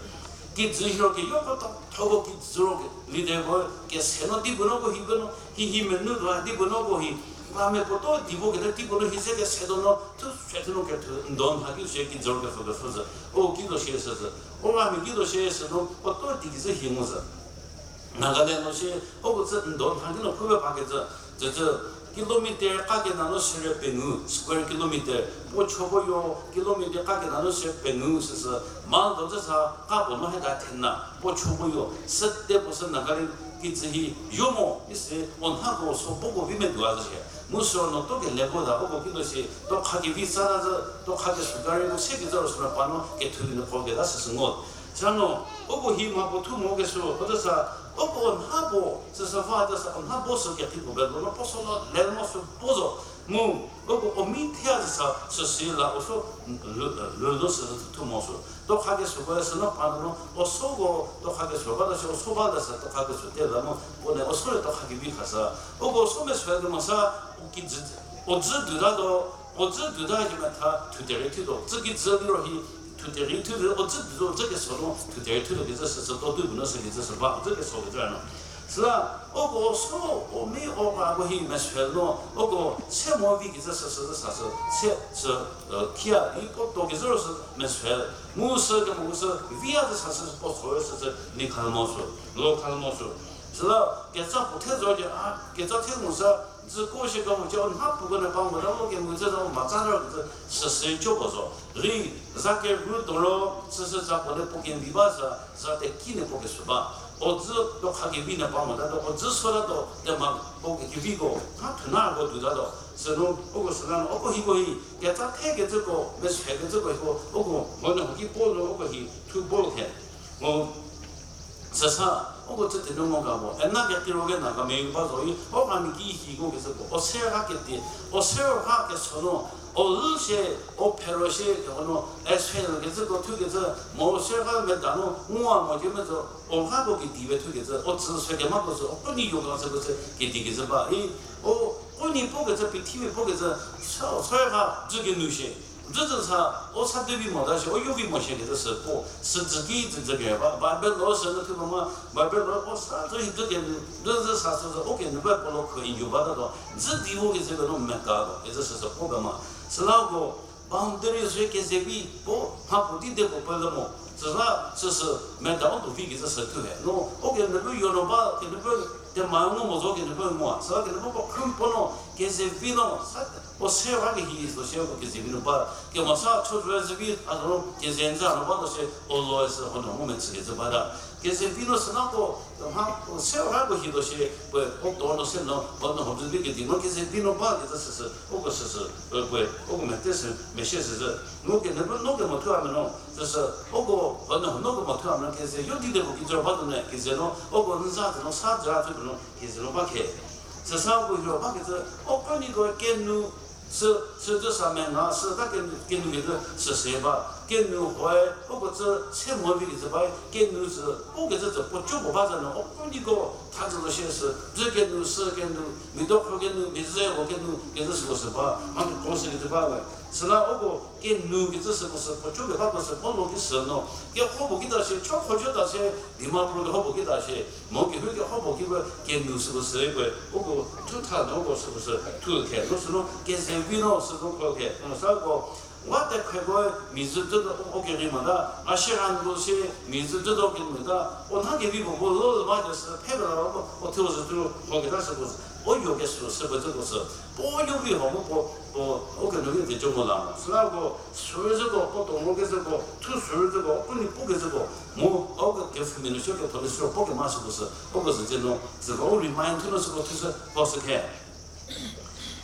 Kijü hiro ke yoko ta, thoko kijü ro ke, leader ko, kese no di bu no ko hi bu no, hi hi menu ra di bu no ko hi, la me puo to di vo kete di bu no hi ze kese do no, thu se thu no kethu, ndo nha ki shie kijü ro kepfü kepfü zü, o ki do shie sü zü, o la me ki do shie sü no, o to di kijü hi mo zü. Nagaland no shie, uko tsü ndo nha ki no phu pe ba kecü, tsütsü kilometer ka kena no sere pengou, square kilometer, puo cho puo yo, kilometer ka kena no sere pengou süsü, ma do zü sa ka puo no heta thena, puo cho puo yo, süte puo sü Nagaland kijü hi, yo mo, isi, o nhako so puo ko vi meduo zü shie, mu sü no to kele puo ta, uko ki do shie, to kha kevi sa ta zü, to kha kesuo gari ko se kezü ro sü no pa no, kethu ki no ko keta süsü ngo. Süla no, uko hi mha puo thu mo kesuo, puo zü sa, uko nha puo, süsü va zü sa, nha puo sü keti puo be lo no, puo so lo, le mo sü puo zo. Mu, uko o mi thie zü sa, süsü la, o so, lü, lü, lü, sü, sü, thu mo sü. Tokha kesuoko, sü no pa no, o soko, tokha kesuo ba, ta si, o so ba, ta sa, tokha kesuo te la mo, o ne, o so le tokha kevi kha sa. Uko so mesü de mo sa, o ki zü, o zü du ta do, o zü du ta ki metha, thu te rei thu do. Zü ki zü liro hi, thu te rei thu do, o zü du do, o zü kesuo no, thu te rei thu do, ki zü sü, sü, to du bu no sü, ki zü sü ba, o zü kesuo ki zü no. Süla, uko so, o mi o pa ko hi mesü no, uko se mo vi ki zü sü sü sa sü, se sü, thia, i ko to ki zü ro sü mesü. Mu sü kemo sü, vi a zü sa sü, po so sü sü, ni kha mo sü, lo kha mo sü. Süla, ketsa puo the zo di a, ketsa the mo sa, zü ko shi kemo ce, o nha pu ko ne pa mo, ta lo kemo zü zo, ma tsa ro ki zü, sü sü cho ko zo. Ri, za keru do ro, sü sü za puo le puo kevi ba sa, za te ki ne puo kesuo ba. O zü do kha kevi ne pa mo ta do, o zü so ta do, te ma puo keviko, ha thuna ko du ta do. Sünu, uko süla no, uko hiko hi, ketsa the kecüko, mesü kecüko hiko, uko, mo ne ho ki po no, uko hi, thu bo the. Mo, süsa, uko tsü te no mo ka bo, ena keti ro ke na ka me ba zo i, o ka mi ki hi ko kecüko, o se ha keti, o se ha kesuo no, o lü she, o phero she, ke no, e se no kecüko thu kecü, mo se ha me da no, ngua mo je me zo, o ha ko kedi ve thu kecü, o tsü se kemako sü, o ko ni yo ka se ko se kedi kecü ba i, o ko ni po kecü, pithimi po kecü, sa, sa ha, zü kenu shie. Zü zü sa, o sa de vi mo ta shie, o yo vi mo shie kecü sü po, sü zü ki zü zü ke ba, Bible lo sü no thu ba ma, Bible lo o sa zü hi zü kenu, zü zü sa sü zü, o kenu ba ko lo kho inyo ba ta do, zü di vo kecü ko no me ka do, kecü sü sü po ba ma. Süla ko, boundary sü kezevi, po, mha puo di de puo pele mo. Süsa, süsü, me da o tuo vi kecü sü thu he. No, o kenu bu yo no ba, kenu bu, te ma ngo mo zo kenu bu mo. Süla kenu bu ko khrum po no, kezevi no, sa, o se ha ke hi zo shie ko kezevi no ba. Kemo sa, cho zü zevi, a zo, keze nza no ba to shie, o lo sü ho no mo me tsü kecü ba ta. Kezevi no süna ko, ha, o se ha ko hi to shie, puoe, o to no se no, o no ho zü vi kedi no, kezevi no ba kecü süsü, o ko süsü, puoe, o ko me te sü, me shie süsü. No kenu bu, no kemo thu a me no, süsü, o ko, o no, no kemo thu a me no, keze, yo di de ko ki zü ba to ne, keze no, o ko nza zü no, sa zü a zü no, keze no ba khe. Süsa ko yo ba kecü, o ko ni ko kenu, sü, sü zü sa me na, sü ta kenu, kenu kecü, süsü ba, kenu hoe, o ko tsü, se mo vi kecü ba, kenu sü, o kecü tsü, puo co puo ba zü no, o ko ni ko, tha zü lo shie sü, zü kenu, sü kenu, mi do kho kenu, mi zü ko kenu, kecü süko sü ba, ma ko sü kecü ba we. Süla o ko, kenu kecü süko sü, puo co puo ba ko sü, o lo ki sü no, kehoupuo ki ta shie, cho kho co ta shie, Dimapur kehoupuo ki ta shie, mo kehou kehoupuo ki bu kenu süko sü ipü, uko thu tha no uko süko sü thu khe, no sü no kezevi no sü no kho khe, no sa ko, wa te khe ko mi zü zü do o keri mo ta, a shi ran ko si mi zü zü do keri mo ta, o nha kevi puo bu lo lo ba ke sü phe ba la ba, o thu zü thu ho keta süko sü, o yo ke sü sü bu zü ko sü, puo yo vi ho mu puo, puo, o kenu vi te co mo la mo. Süla ko, sü zü ko, puo to mo ke zü ko, thu sü zü ko, puo ni pu ke zü ko, mu, o ke, kepfhümia nu sü ketho le sü puo kema süko sü, o ko sü zü no, zü ko, o remind thu no süko thu sü, puo sü khe.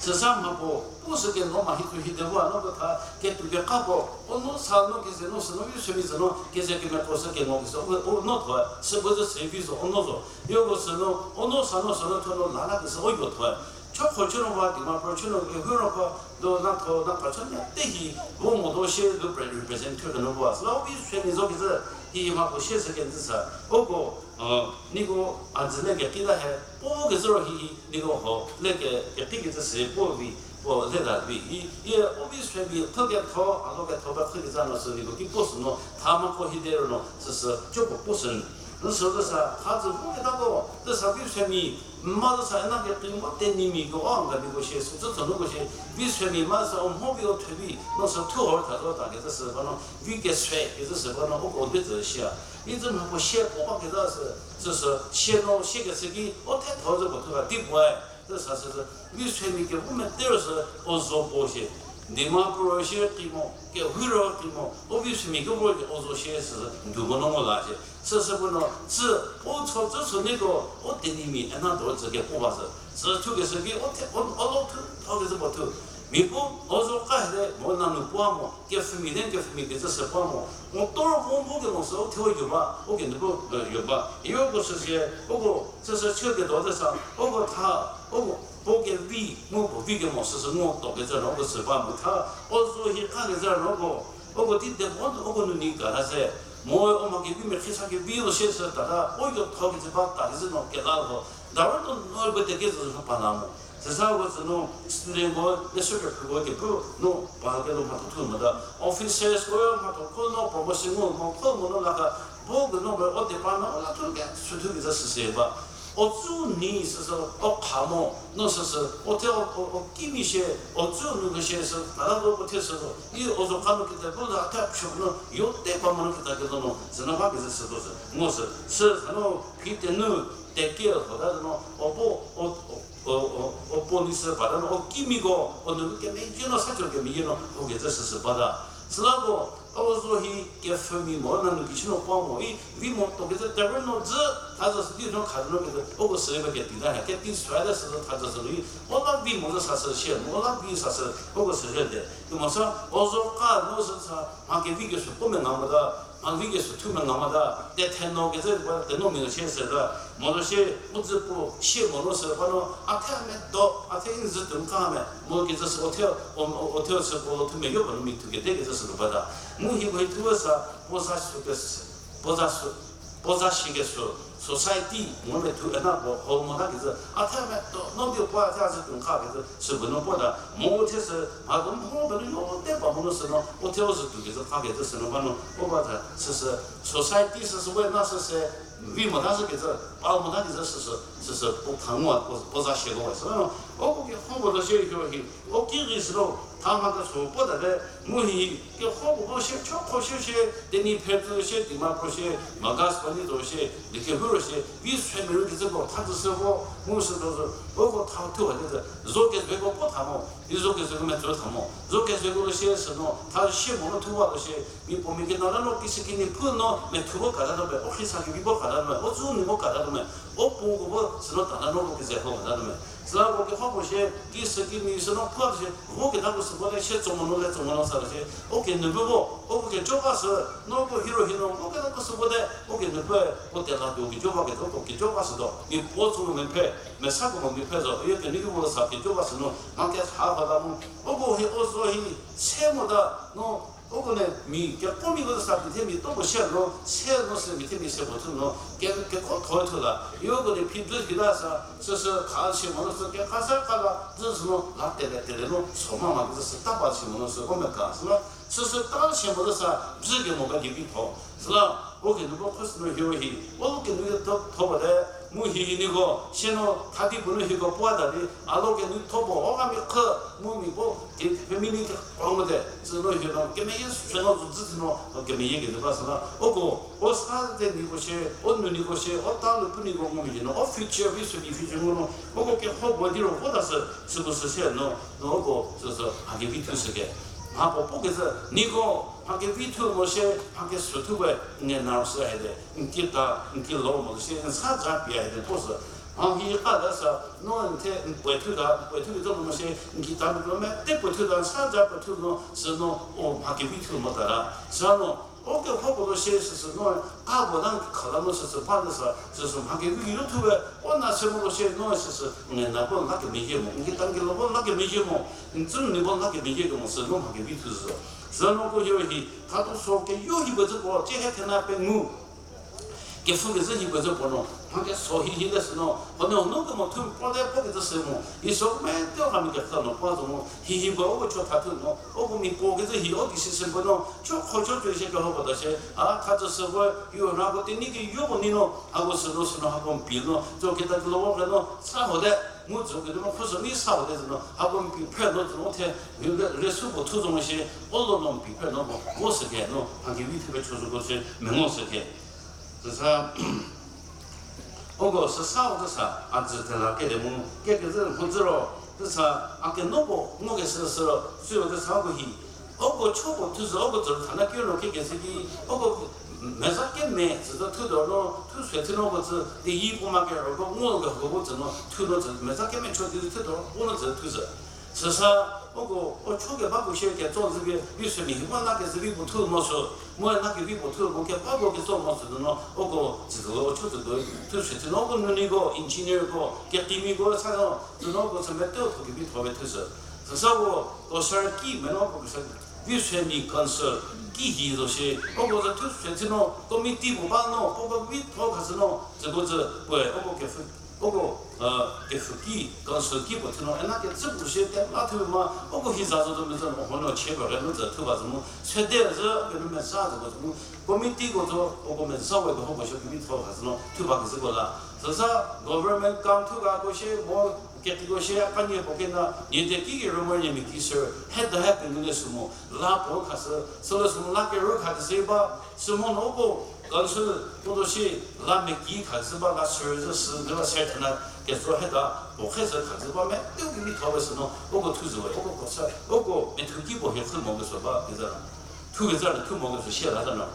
Süsa mha puo, puo sü keno mha hi thu hi de vo a no ketha, ketuo keka puo, o no sa no keze no sü no, vi semi zü no, keze kemeko sü kemo ke sü, o, o no tho, sü bu zü se vi zo, o no zo. Yo ko sü no, o no sa no sü no tho no la la ke sü, o yo tho. Cho kho cho no ba, Dimapur cho no, kehou ro ko, do na tho, na pa cho ne, te hi, vo mo do shie, do pre-, represent thu keno ba. Süla o vi semi zo kecü, hi mha puo shie sü kenjü sa. O ko, niko a zü le keki ta he, puo kezü ro hi, niko ho, le ke, keki kecü sü, puo vi, puo le ta vi. I, i, o vi semi, thu ketho, a lo ketho ba thu kecü no sü, niko ki puo sü no, tha mha puo hi de ro no, sü sü, co puo puo sü. No sü kesa, tha zü vo keta ko, zü sa vi semi, ma zü sa ena keki mo tenyimia ko, a nga niko shie, sü zü tho niko shie, vi semi ma sa, o mho vi o thü vi, no sü thu ho tha zo ta kecü sü, ba no, vi kesü, kecü sü, ba no, o ko vi zü shie. I zü mha puo shie puo ba keta sü, sü sü, shie no, shie kesü ki, o the tho zü puo thu ka, di puoe, zü sa sü sü, vi semi ke vo mete ro sü, o zo puo shie. Dimapur ro shie ki mo, kehou ro ki mo, o vi semi ke vo ke o zo shie sü, ndu mo no mo la shie. Sü sü puo no, zü, o cho zü sü niko, o tenyimia ena do zü ke puo ba sü. Zü thu kesü ki, o the, o, o lo thu, tho kecü puo thu. Mia pu, o zo ka hie, mo nanu puo mo, kepfhümia di kepfhümia kecü sü puo mo. Mo tor vo vo kemo sü, o thuo yo ba, o kenu pu, e, yo ba. Iyo ko sü sie, o ko, sü sü chü ketuo te sa, o ko tha, o ko, puo kevi, mo puo vi kemo sü sü mo to kecü no, o ko sü ba mo tha, o zo hie ka kecü no ko, o ko ti de mo, o ko nu ni ka la se. Mo o ma kevi me khisa kevi o sie sü ta ta, o yo tho kecü ba ta kecü no kela ho. Daro to no bu te kecü sü pa la mo. Süsa ko sü no student ko, le sü kephrü ko kepu no pa ke lo mhatho thu mo ta. Officers ko mhatho ko no promotion mo mo ko mo no la ka, bo ko no o department o la thu ke, sü thu kecü sü se ba. O tsü ni sü sü, o kha mo, no sü sü, o the o, o, o kimi sie, o tsü nu ke sie sü, ta la ko o the sü sü, i o zo ka no kete, bo la ta psho no, yo te pa mo no keta ke no, sü no ba kecü sü to sü, mo sü, sü, sü no, phi te nu, te ke ho ta no, o bo, o, o, o, o, o po ni sü pa ta no, o kimiko, o nu kemeyie no, sa cho kemeyie no, o kecü sü sü ba ta. Süla ko, o zo hi kepfhümia mo, nanu kichü no pa mo, i, vi mo to kecü table no dzü, tha zo sü di no kha no kecü, o ko sü ba keti ta he, keti sü ta sü tha zo sü i, o la vi mo zo sa sü shie, o la vi sa sü, o ko sü shie de. Kemo sa, o zo ka no sü sa, mha kevi kesü ko me nga mo ta, mha vi kesü thu me nga mo ta, te the no kecü ba, te no mi no shie sü ta, mo zo shie, u dzü pu, shie mo no sü ba no, a the me do, a the in zü tun ka me, mo kecü sü o the, o, o, o the sü ko lo thu me yo ba no mi thu kete kecü sü ba ta. Mu hi ko hi thu sa, puo za sü kesü, puo za sü, puo za shi kesü, society, mo me thu ena ko, ho mo ta kecü, a the me do, no di puo a the a zü tun ka kecü, sü bu no puo ta, mo o the sü, mha ko mo ba no yo te ba mo no sü no, o the o zü tu kecü ka kecü sü no ba no, o ba ta, sü sü, society sü sü we na sü se, vi mo ta sü kecü, pa mo ta kecü sü sü, sü sü, puo tha ngu a, puo, puo za shi ko we sü no, o ko ke ho ko to shie yo hi, o ki ri sü no, tha mha kesü puo ta te, mu hi, kehoupuo ko shie, chokho shie shie, Tenyidie phe tsü shie, Dimapur shie, Marcus Panido shie, Dikehuro shie, vi sü meru kecü ko, tha tsü sü vo, mu sü to sü, o ko tha thu ha kecü, zo kezeko puo tha mo, i zo kezeko metsü tha mo, zo kezeko lo shie sü no, tha shie mo no thu wa lo shie, mi puo mi kena la no, kisi kini phu no, methu vo ka ta to me, o khisa kevi vo ka ta to me, o tsü nu vo ka ta to me, o puo ko vo sü no ta la no ko keze ho ka ta to me. Süla ko kehoupuo shie, kisi kimi sü no phu shie, vo keta ko sü vo le shie tso mo no le tso mo no sa lo shie, o kenu vo, o ko kejo ba sü, no ko hiro hi no, vo keta ko sü vo te, o kenu vo, o te la do kejo ba kejo ko kejo ba sü to, mi puo tsü mo me phe, mesa ko mo mi phe zo, ye kenu ki vo sa kejo ba sü no, ma ke ha ha la mu, o ko hi o zo hi, se mo ta, no, o ko ne mi, keko mi ko sa mi the mi to ko shie no, se no sü mi the mi se puo thu no, ke, keko tho thu la, yo ko ne phi du phi la sa, sü sü kha shie mo no sü ke kha sa kha la, dzü sü no, la tele tele no, so ma ma ke sü ta ba shie mo no sü, o me ka, sü no, sü sü ta shie mo no sa, bzü ke mo ba di bi tho, sü la, o kenu ko khu sü no hiro hi, o kenu ke tho, tho ba te, mu hi hi niko, shie no, tha di bu no hiko puo ta di, a lo kenu tho bo, o ka mi khü, mu mi bo, ke, family ke, ko mo te, sü no hiro, kemeyie sü no, zu dzü sü no, kemeyie ke ba sü la, o ko, o sa te niko shie, o nu niko shie, o ta lu pu niko mo mi no, o future vi sü di future mo no, o ko kehoupuo di ro, o ta sü, sü ko sü shie no, no o ko, sü sü, ha kevi thu sü ke. Mha puo puo kecü, niko, mha kevi thu mo shie, mha kesü thu we, nge na sü ha de. N ki ta, n ki lo mo shie, n sa ja pie ha de puo sü. Mha hi ka ta sa, no n the, n puo thu ta, n puo thu kecü mo shie, n ki ta mo me, te puo thu ta, n sa ja puo thu no, sü no, o mha kevi thu mo ta la. Sa no, o kehoupuo lo shie sü sü no, a puo ta n khala no sü sü ba ta sa, sü sü mha kevi yo thu we, o na se mo lo shie no sü sü, nge na puo la kemeyie mo, n ki ta n ki lo puo la kemeyie mo, n tsü n ni puo la kemeyie kemo sü no mha kevi thu sü. Sü no ko hiro hi, tha to so keyo hi puo zü puo, cie he thena pengou. Kepfhü kezhü hi puo zü puo no, mha keso hi hi le sü no, ho no no kemo thu puo te puo kezhü sü mo, i so me te o kami kekha no puo zo mo, hi hi puo o ko cho tha thu no, o ko mi puo kezhü hi o decision puo no, cho kho cho cho shie kehoupuo ta shie, a tha zü sü puo, yo na ko Tenyidie yo ko ni no, a ko sü no sü no ha ko mpi no, zo keta kelo wo ke no, sa ho te, mu zo ke no kho sü ni sa ho te sü no, ha ko mpi phe no zo no the, re, re sü puo thu zo mo shie, o lo no mpi phe no ko, vo sü ke no, ha kevi thu pe cho zo ko shie, mengo sü ke. Süsa, o ko süsa o süsa, a dzü thela kele mu, ke kezhü mhodzü ro, süsa, a keno puo, ngo kesü sü ro, sü ro süsa ko hi. O ko cho puo thu zü, o ko dzü thana kiro no ke kezhü ki, o ko meza keme, süsa thu do no, thu sü thu no ko dzü, di yi puo ma ke ro ko, ngo ke ko ko dzü no, thu no dzü, meza keme cho di thu do, ko no dzü thu zü. Süsa, Uko, o cho keba puo shie ketso züpie, vi semi hi, mo na kezü vi puo thu mo sü, mo na kevi puo thu mo keba puo ketso mo sü no, uko, tsütuo, o cho tsütuo, thu se tsü no, uko nuniko, engineerko, kekimiko, sa no, tsü no, uko sü meteu tho kevi tho pe thu sü. Süsa uko, ko sar ki, me no, uko sü, vi semi council, ki hi zo shie, uko sü thu se tsü no, committee puo ba no, uko vi tho kha sü no, tsüko tsü, puoe, uko kepfü uko, kepfhü ki, council ki puo thu no, ena kecü puo shie te la thu ma, uko hi za zo zo mezhü no, ho no chie ba re no zü thu ba zo mu, sede zü, uko nu meza zo zo mu, committeeko zo, uko meza we ko ho puo shie kevi tho ha zo no, thu ba kezüko la. Süsa government kam thu ga ko shie, mo, kekiko shie, a kanie puo kena, nie de ki ki rümo nie mi ki sü, he da he pengou le sü mo, la puo khashü, süle sü mo la keru kha kezü ba, sü mo no uko, council puo to shie, la meki khashü ba, la sü zü sü, ne la se thena, kezo heta, puo khe zü khashü ba, meteu kevi tho we sü no, uko thu zü we, uko ko sü, uko methu ki puo hie thu mo kesü ba, kezü. Thu kezü le thu mo kesü shie la zü no.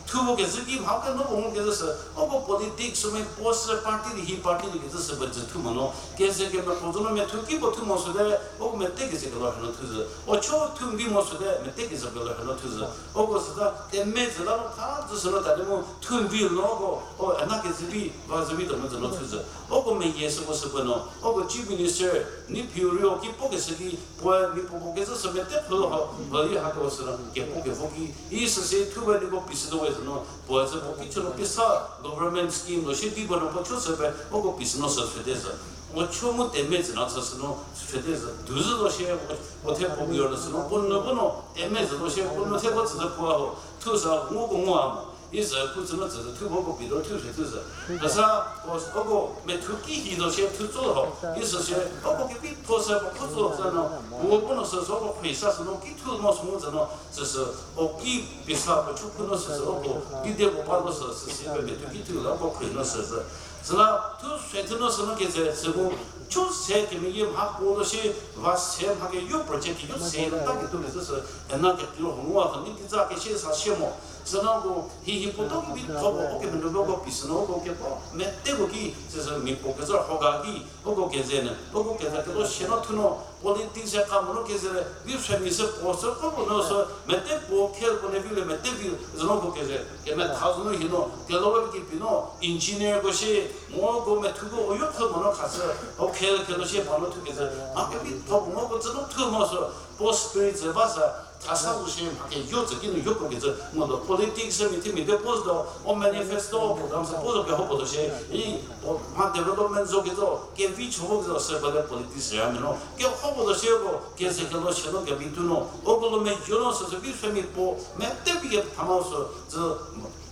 Thu mo kezü ki mha ke no puo mo kezü sü, uko politics sü me puo sü party di hi party di kezü sü ba zü thu mo no, keze kemeko zo no methu ki puo thu mo süte, uko mete keze kelo hie no thu zü. O cho thu mvi mo süte, mete keze kelo hie no thu zü. Uko süta, teme zü la no tha zü sü no ta di mu, thu mvi no uko, o, ena kezü vi, va zü vi to mo zü no thu zü. Uko meyie süko sü puo no, uko chief minister, ni phiu rio ki puo kesü ki, puoe mi puo puo kezü sü mete phu ho, ho yi hako sü no, kepuo kevo ki, i süse thu we niko pie sü no we zü no, puo zü puo ki chü no pie sa, government scheme no shie di puo no puo cho sü pe, uko pie sü no sü süte zü. Mo cho mu teme zü na chü sü no, süte zü. Du zü zo shie, puo the puo bior no sü no, puo nu puo no, teme zü zo shie, puo nu the puo tsü zü puo ho, thu sa nguko ngua mo. I sü pu tsü no tsü zü thu puo ko pie do thu se thu zü. Kesa, uko methu ki hi zo shie thu tso ho. I süse, uko kevi tho se puo khu tso zü no, puo puo no sü sü uko khrie sa sü no ki thu mo sü mu zü no, süsü, o ki pie sa puo chu pu no süsü uko, ki de puo ba no sü, süsü pe methu ki thu la uko khrie no sü zü. Süla, thu se thu no sü no keze, sü mu, cho se kemeyie mha puo zo shie, va se mha keyo project keyo se, ta ketuo kezü sü, ena ketuo ho ngua tho, ni ki za kesie sa shie mo. Süla uko, hi hi puo to kevi tho puo, uko kemenuo ko pie sü no, uko kepuo, meteko ki, süsü mi puo kezü ho ga ki, uko keze ne, uko keze kelo shie no thu no, politics ya ka mo no keze le, vi semi se puo sü ko puo no sü, mete puo khe puo ne vi le mete vi, zü no uko keze, kemetha zo no hi no, kelo we ki pie no, engineerko shie, mo ko methuko o yo thu mo no khashü, o khe kelo shie pa no thu keze, mha kevi tho puo mo ko zü no thu mo sü, puo spirit ze ba sa, thasa zo shie mha keyo tsü ki nu yo ko kecü mo do politics se mi themia de puo zo do, o manifesto program sa puo zo keho puo do shie, i, o mha development zo kezo, kevi cho vo kezo se ba le politics ya mi no, keho puo do shie ko, keze kelo shie no kevi thu no, uko lo meyo no süsü vi semi puo, mete vi kethama sü, zü,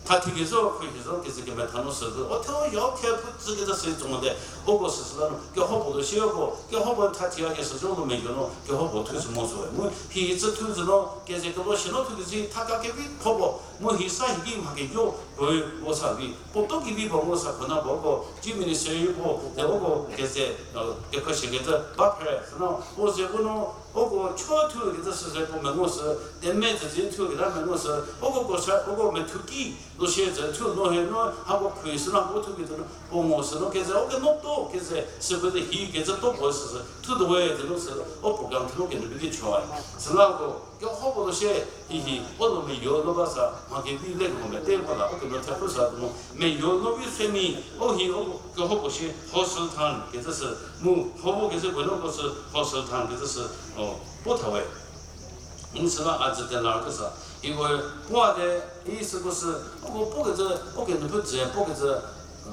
thathi kezü, khrie kezü, keze kemetha no sü, o the o yo khe pu tsü kezü se tso mo de, uko süsü la no, keho puo do shie ko, keho puo thathi a kesü zo lo meyo no, keho puo thu sü mo zo we. Mu hi tsü thu zü no, keze kelo shie no thu kezi, thaka kevi tho puo, mu hi sa hi ki mha keyo, puo, puo sa vi, puo to kevi puo mo sa khona puo ko, chief minister yi puo, de uko keze, kekho shie kecü, ba phre, sü no, puo ze pu no, uko cho thu kecü süsü puo mengo sü, teme zü zi thu keta mengo sü, uko ko sa, uko methu ki, lo shie zü thu no he no, hako khrie sü no, puo thu kecü no, puo mo sü no, keze, uko no to, keze, sü pete hi, keze to puo süsü, thu do we, zü no sü, o program thu no kenu bi ki cho ai. Süla ko, keho puo lo shie, hihi, o lo meyo no ba sa, mha kevi le ko mete ko la, o kenu the pu sa no, meyo no vi semi, o hi, o keho puo shie, Hosultan, kecü sü, mu, ho vo kecü puo no ko sü, Hosultan, kecü sü, o, puo tha we. Mu süla a zü telar kesa, i ko, puo a de, i süko sü, uko puo kecü, uko nuopfü dze, puo kecü,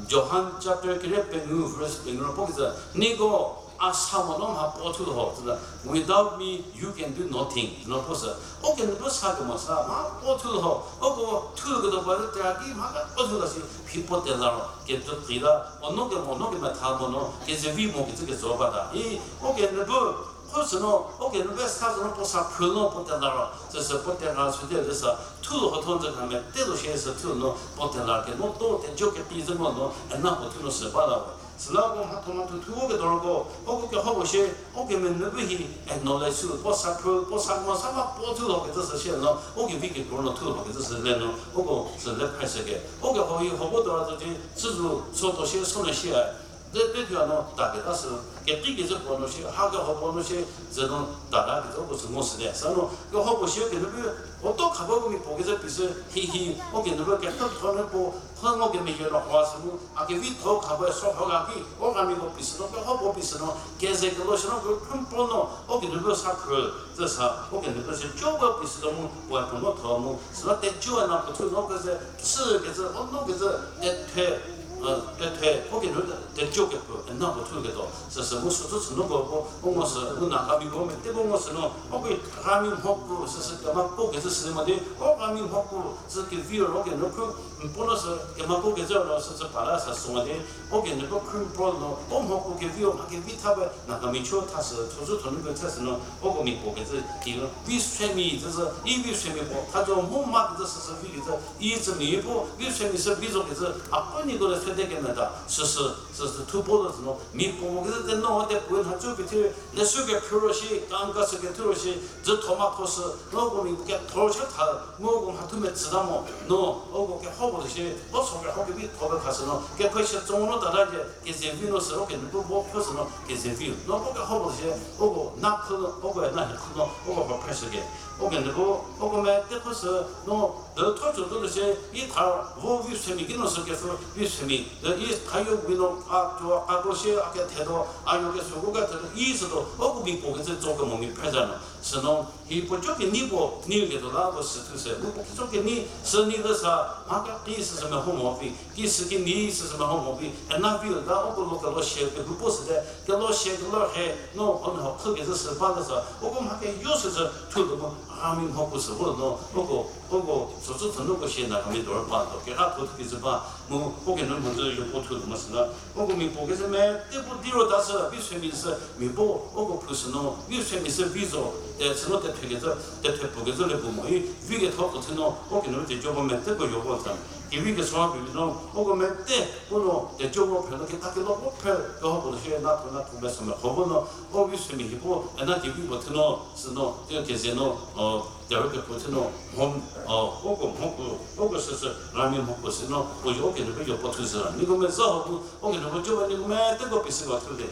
Johan chapter kere pengou, verse pengou, puo kecü, niko, a sa mo no mha puo thu ho, zü la, without me, you can do nothing, no puo sü, uko nuopfü sa kemo sa, mha puo thu ho, uko thu ketuo ba zü tera ki mha ke puo thu la si, phi puo telar, kecü ki la, o no kemo, no kemetha mo no, keze vi mo kecü kezo ba ta, i, uko nuopfü, Kho sü no, uko nuopfü sa zo no puo sa phrü no puo telar, süsü puo telar süte zü sa, thu ho tho zü kha mete zo shie sü thu no puo telar ke no to tejo kepi zü mo no, ena puo thu no sü ba la we. Süla uko mhatho mhatho thu ketuo roko, uko keho puo shie, uko kemenuopfü hi acknowledge sü, puo sa phrü, puo sa mo sa ma puo thu lo kecü sü shie no, uko vi kekro no thu lo kecü sü le no, uko sü le phre sü ke. Uko ho hi ho puo tuo ra zo di, süzu so to shie, so no shie a. Ze pie thua no ta keta sü, kekikecü puo no shi, ha keho puo no shi, ze no ta ta kecü ko sü ngo sü de. Sa no, keho puo shi ke no pie, o to khaba ko mi puo kecü pie sü, hi hi, o ke no pie kekho tho no puo, kho ngo ke mi yo no hua sü mu, a kevi tho khaba so ho ga ki, o ga mi ko pie sü no, keho puo pie sü no, keze kelo shi no, ke khum puo no, o ke no pie sa khru, ze sa, o ke no pie sü jo ko pie sü no mu, puo puo no tho mu, sü no te jo na puo thu no keze, sü kecü, o no kecü, te the, Thethe, uko nu tejo kepu, ena puo thuketuo, süsü mu sütsu sünu puo, u ngo sü, u Nagami puo me, tebo ngo sü no, uko Rami mhoku, süsü kemako kecü sü mo di, o Rami mhoku, sü kevi ro ke nu khu, puo no sü kemako kecü ro, süsü para sa so mo di, uko nu khu pro no, o mhoku kevi o, mha kevi tha pe, Nagami cho tha sü, thotsu thonu pe tha sü no, uko mi puo kecü, ki no, vi semi, zü, i vi semi puo, tha zo mu ma kecü süsü vi kecü, I tsü mi pu, vi semi sü vi zo kecü, a puo niko le sede kemeta, süsü, süsü thu puo lo zü no, mi puo mo kecü te no, te puo nha chu pie thie, le sü ke phru ro shi, kang ka sü ke thu ro shi, zü tho ma tho sü, no ko mi ke tho shi tha, mo ko mha thu me tsü ta mo, no, o ko ke ho bo shi, o so ke ho ke vi tho ke kha sü no, ke kho shi tsong no ta ta ke, keze vi no sü ro ke nu puo bo kho sü no, keze vi, no ko ke ho bo shi, o ko na khu no, o ko na he khu no, o ko ho phre shi ke, o ke nu ko, o ko me te kho sü, no, Dü tho cho tho lü shi, i tha vo vi semi ki no sü kepfü vi semi. Dü i tha yo vi no a tuo a ko shi a kethe do, a yo ke sü ko kethe do, i sü do, o ko mi puo kecü tso kemo mi phre za no. Sü no, hi puo cho kenyi puo, ni ketuo la ko sü thu se. Mu puo cho kenyi, sü ni lü sa, mha ke ki sü sü meho mo vi, ki sü kenyi sü sü meho mo vi, ena vi da, o ko lo kelo shie, ke hu puo sü de, kelo shie, kelo he, no, o no, khu kecü sü ba lü sa, o ko mha ke yo sü sü thu lo mo, a mi mho ko sü vo no, o ko, Uko, sütsu thünu ko shie na kami dor pa do, kekha tho tiki zü ba, mu, uko nu mhodzü yo puo thu mo süla, uko mi puo kecü me, te puo di ro ta sü, vi semi sü, mi puo, uko phu sü no, vi semi sü vi zo, te sü no te thekecü, te the puo kecü le puo mo, i, vi ketho ko thü no, uko nu te jo mo me, te ko yo ko thü. Ki vi keso bi no, uko me, te, puo no, te jo mo phe no, keta kelo mo phe, keho puo shie na tho na tho me sü me, ho puo no, o vi semi hi puo, ena ki vi puo thü no, sü no, te keze no, o, Derei kepu thie no, mho, o, uko mhoku, uko süsü, rami mhoku sü no, o yo uko nu pe yo puo thu zü ra. Niko me za ho pu, uko nu pe jo ba niko me te ko pisi ko thu de.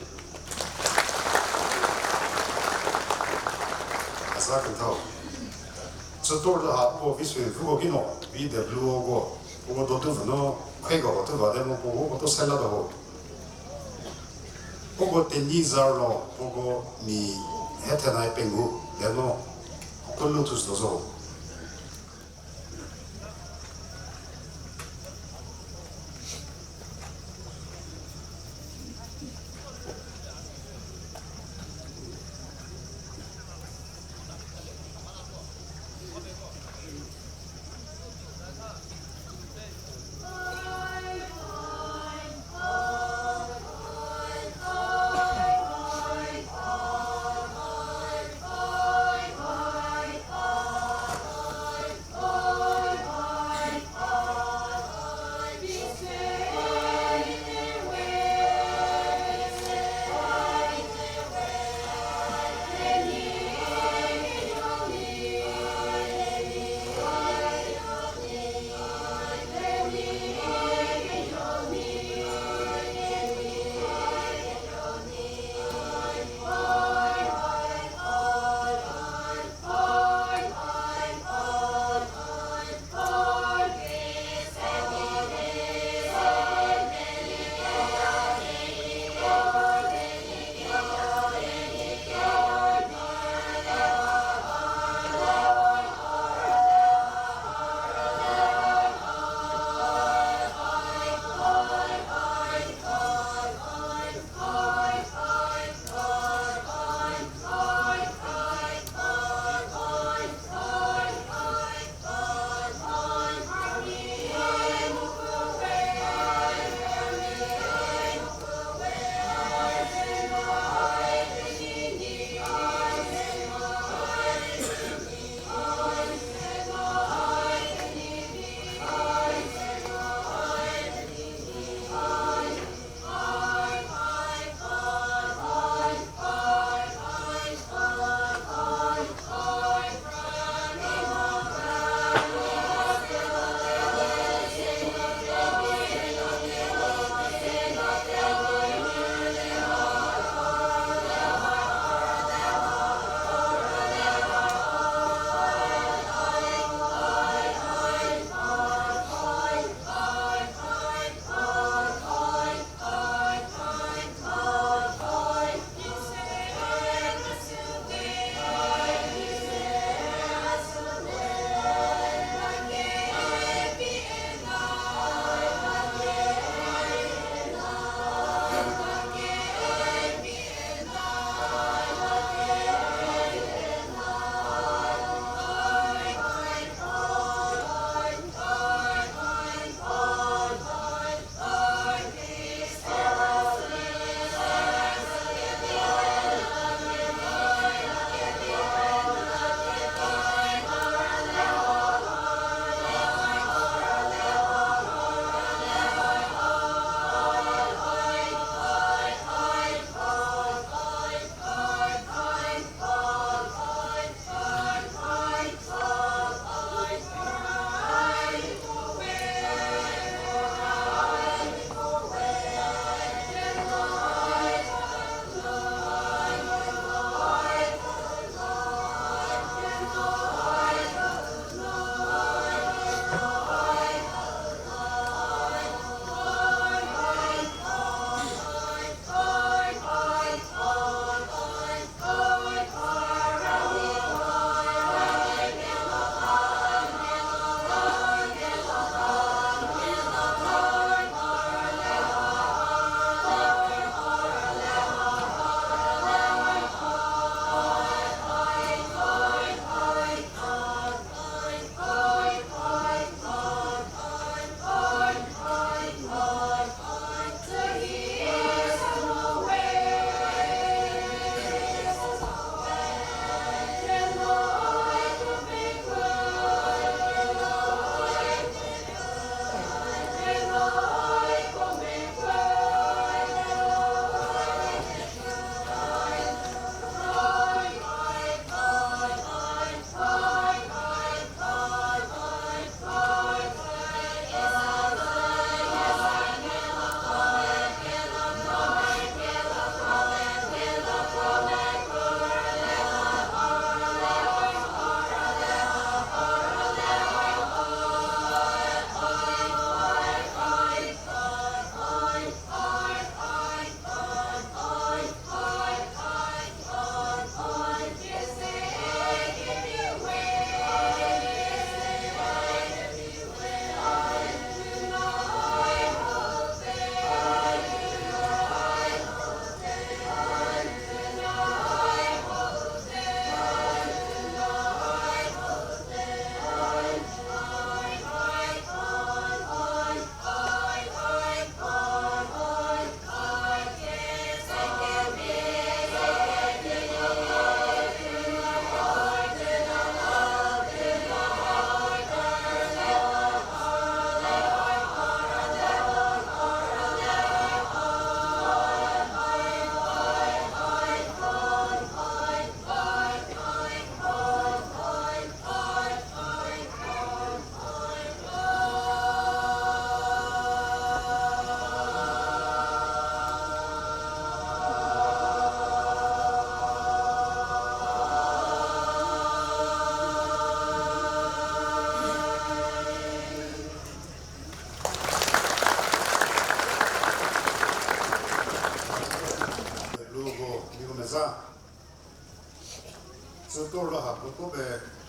Asa kentau. Tsütor lü ha uko vi sü vuko ki no, vi de blu uko, uko do tu vü no, khwe ko ho tu va de mo ko, uko to sela do ho. Uko tenyi za ro, uko mi hethenai pengou, leno, uko lu thu zo zo.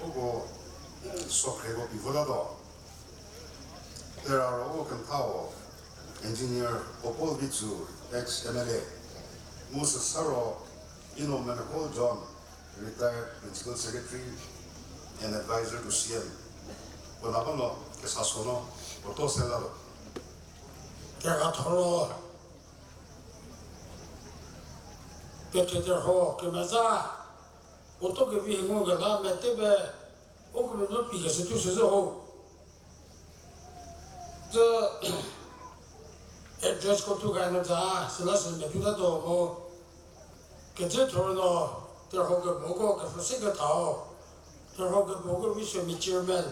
Uko sokhreko pi votatuo. Tera ro uko kemthau Engineer Popol Vitsu, ex M L A. Mu süsa ro Ino Meneko John, retired Principal Secretary and Advisor to C M. Puo na ba no kesa so no, puo to se la lo. Kekha thoro, pete terho kemeza, puo to kevi ngu kela metebe, uko nu pi kese tu se zo ho. Tü address ko tu ga no za, süla sü me tu ta do ho. Kecü thor no, terho keboko kepfhü se kethau. Terho keboko Visuomi chairman.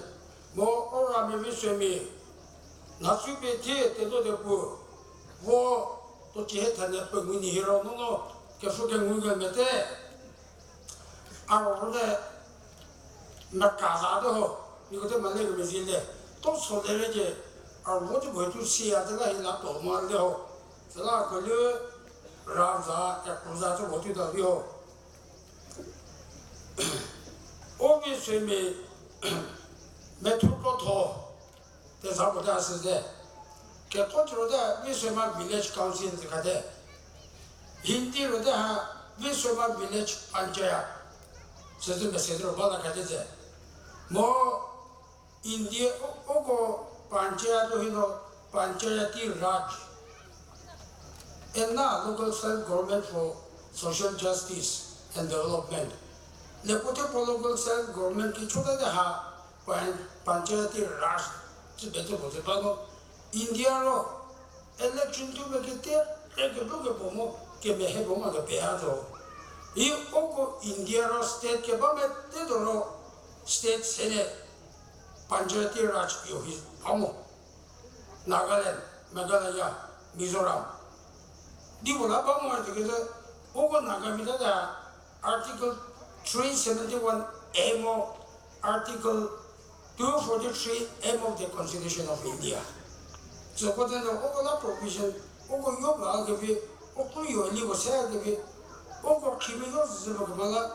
Mo ora mi Visuomi. Natsu pie thie telo de pu. Vo, to chie thane pe ngu ni hiro no no, kepfhü kengu kemete. A ro ne, meka za de ho, niko te male kemezhie le, to so le re ke, a ro ti bo tu sia te la hi la to ma le ho, süla ko le, ra za, e ku za te bo tu ta vi ho. O Visuomi, methu krotho, teza puo ta sü ze. Keko tiro ta Visuomi Village Council ze khate. Hindi ro ta ha Visuomi Village Panchayat. Sü zü mese ro ba la khate ze. Mo India o- oko Panchayat lo hino Panchayati Raj. Ena local self government for social justice and development. Le puo te puo local self government ki chota te ha Pan- Panchayati Raj, tsü pete puo te ba no, India ro election tu pe kete, ke ke bu ke puo mo, kemehe puo ma kepe ha zo. I oko India ro state keba mete do ro, state sene Panchayati Raj yo hi ba mo. Nagaland, Meghalaya, Mizoram. Di puo la ba mo ha kecü, oko Nagami ta ta Article three seventy-one A mo, Article two forty-three M of the Constitution of India. Süko te no oko la provision, oko yo ba kevi, oko yo li ko se kevi, oko khimi yo zü ba keba la,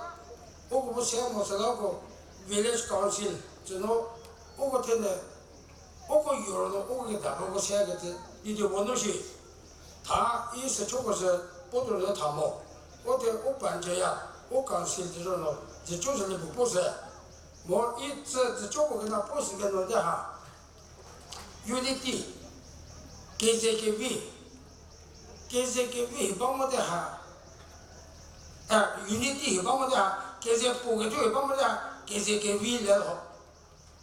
oko bu se mo süla ko village council, tsü no, oko te ne, oko yo ro no, oko keda ba ko se kecü, di di wo no shi. Tha, i süchoko sü, puo tuo rüna tha mo. O te, o panchayat, o council tiro no, zücho sü le bu puo sü. Mo i tsü züchoko kena puo sü keno te ha. Unity, keze kevi, keze kevi hi ba mo te ha. Unity hi ba mo te ha, keze puo kethu hi ba mo te ha, keze kevi le lho.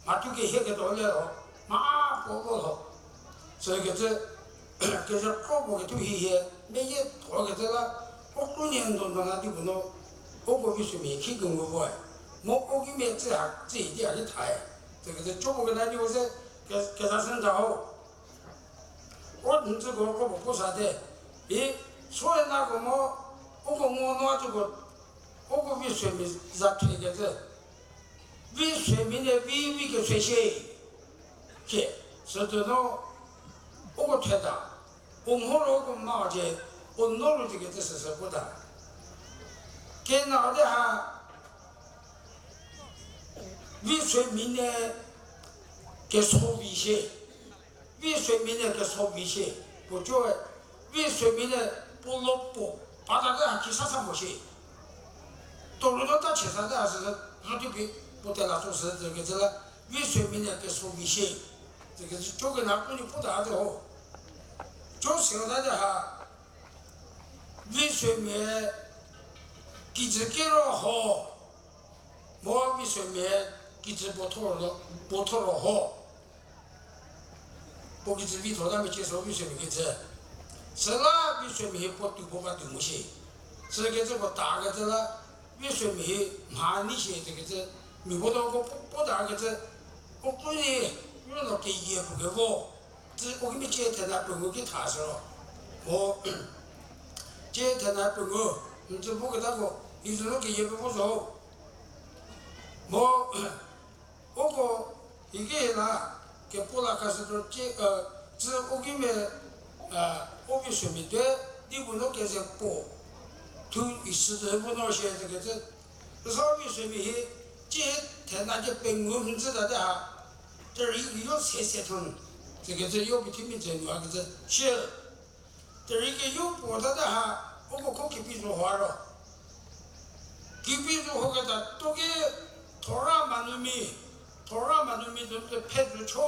Mha tu kehie ketuo le lho, mha puo vo lho. Sü kecü, keze kro puo kethu hi hie, meyie tuo kecü la, o kru nie ndo ndo la di puo no, oko Visuomi khi kengu voe. Mo o kimia tsü ha, tsü hi di ha ki thae. Sü kecü cho puo kena di puo se, ke- keza sü nda ho. O n tsüko kro puo puo sa te. I, soe nako mo, oko mo no a tsüko, oko Visuomi za thie kecü. Visuomi ne vi vi kese shie. Ke, sütuo no, uko theta, u mho ro uko ma cie, u no ru ti kecü süsü puta. Kena te ha, Visuomi ne keso vi shie. Visuomi ne keso vi shie. Puo coe, Visuomi ne puo lo puo, pata te ha ki sa sa mo shie. Toru no ta chie sa te ha süsü, rüdi pi, puo tela so sü, zü kecü la, Visuomi ne keso vi shie. Zü kecü co kena ko ni puta ha te ho. Co siro ta te ha, Visuomi kijü kiro ho. Mo Visuomi kijü puo thor lo, puo thor ho. Puo kijü vi tho ta mecie so Visuomi kijü. Süla Visuomi hi puo tuo puo ba tuo mo shie. Sü kecü puo ta kecü la, Visuomi hi mha ni shie zü kecü. Mia puo do ko puo ta kecü. Uko ni, ro no keyie puo kevo. Tsü u kimia cie thena puo ngu ki tha sü ro. Mo, cie thena puo ngu, n tsü bu ketako, i zü no keyie puo zo. Mo, uko, i ki la, kepu la ka sü ro cie, tsü u kimia, u Visuomi te, di puo no keze puo. Thu i sü te bu no shie zü kecü. Sa Visuomi hi, Cie thena cie pengou mhodzü tate ha, terei keyo se se thon, sikecü yo pethimi tse nu hakecü shie. Terei keyo puo tate ha, uko kho kipi zo ho ro. Kipi zo ho keta toki thora manumi, thora manumi zo te phe zo cho,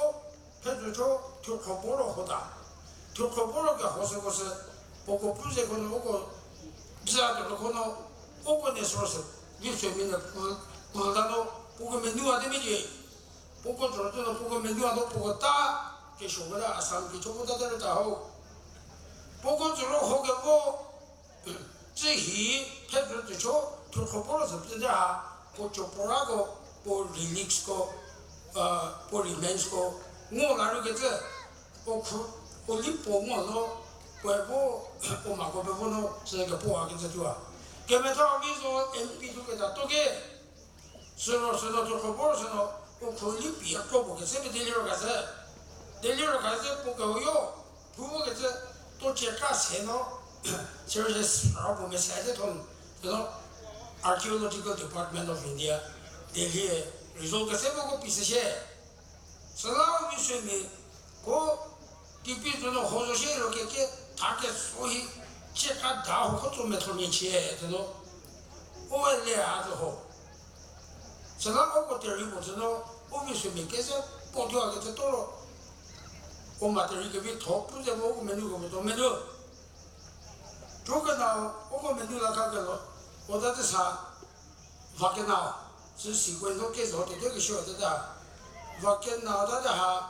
phe zo cho, thukhro puo ro hota. Thukhro puo ro ke ho süko sü, puoko pu ze ko no uko, bza to ko no, uko ne sü ro sü, vi sü mi ne ku, ku ta no, puoko menu a te mi cie. Puoko tsüro tsü no puoko menu a no puoko ta, kesuo keta Assam ki cho puo ta te reta ho. Puoko tsüro ho kevo, tsü hi, phe tsü tsü cho, thukhro puo ro sü pie ha, puo cho puo ra ko, puo relics ko, puo remains ko, ngo la ru kecü, u khu, u li puo ngo no, puoe vo, u mako pe vo no, sü kepuo a kecü tuo. Kemetha vi zo M P tu keta toki, sü ro sü no thukhro puo ro sü no, u khu li pie kro puo kecü pe Delhi ro kecü. Delhi ro kecü puo kehou yo, pu vo kecü, to cie ka se no, services ra puo mese te thon, you know, Archaeological Department of India, Delhi, result kecü puo ko pi sü shie. Süla u vi sü mi, ko kipi zo no ho zo shie ro ke ke, tha keso hi, cie ka da ho kho tso metho mia chie, te no, u le a zo ho. Süla uko terei puo tsü no, u vi sü mi keze, puo tuo a kecü to ro. U ma terei kevi tho pu ze vo u menu ko to menu. Thu kena, uko menu la kha kelo, u ta te sa, va kena, sü si ko no ke zo te te kesuo te ta. Va kena ta te ha,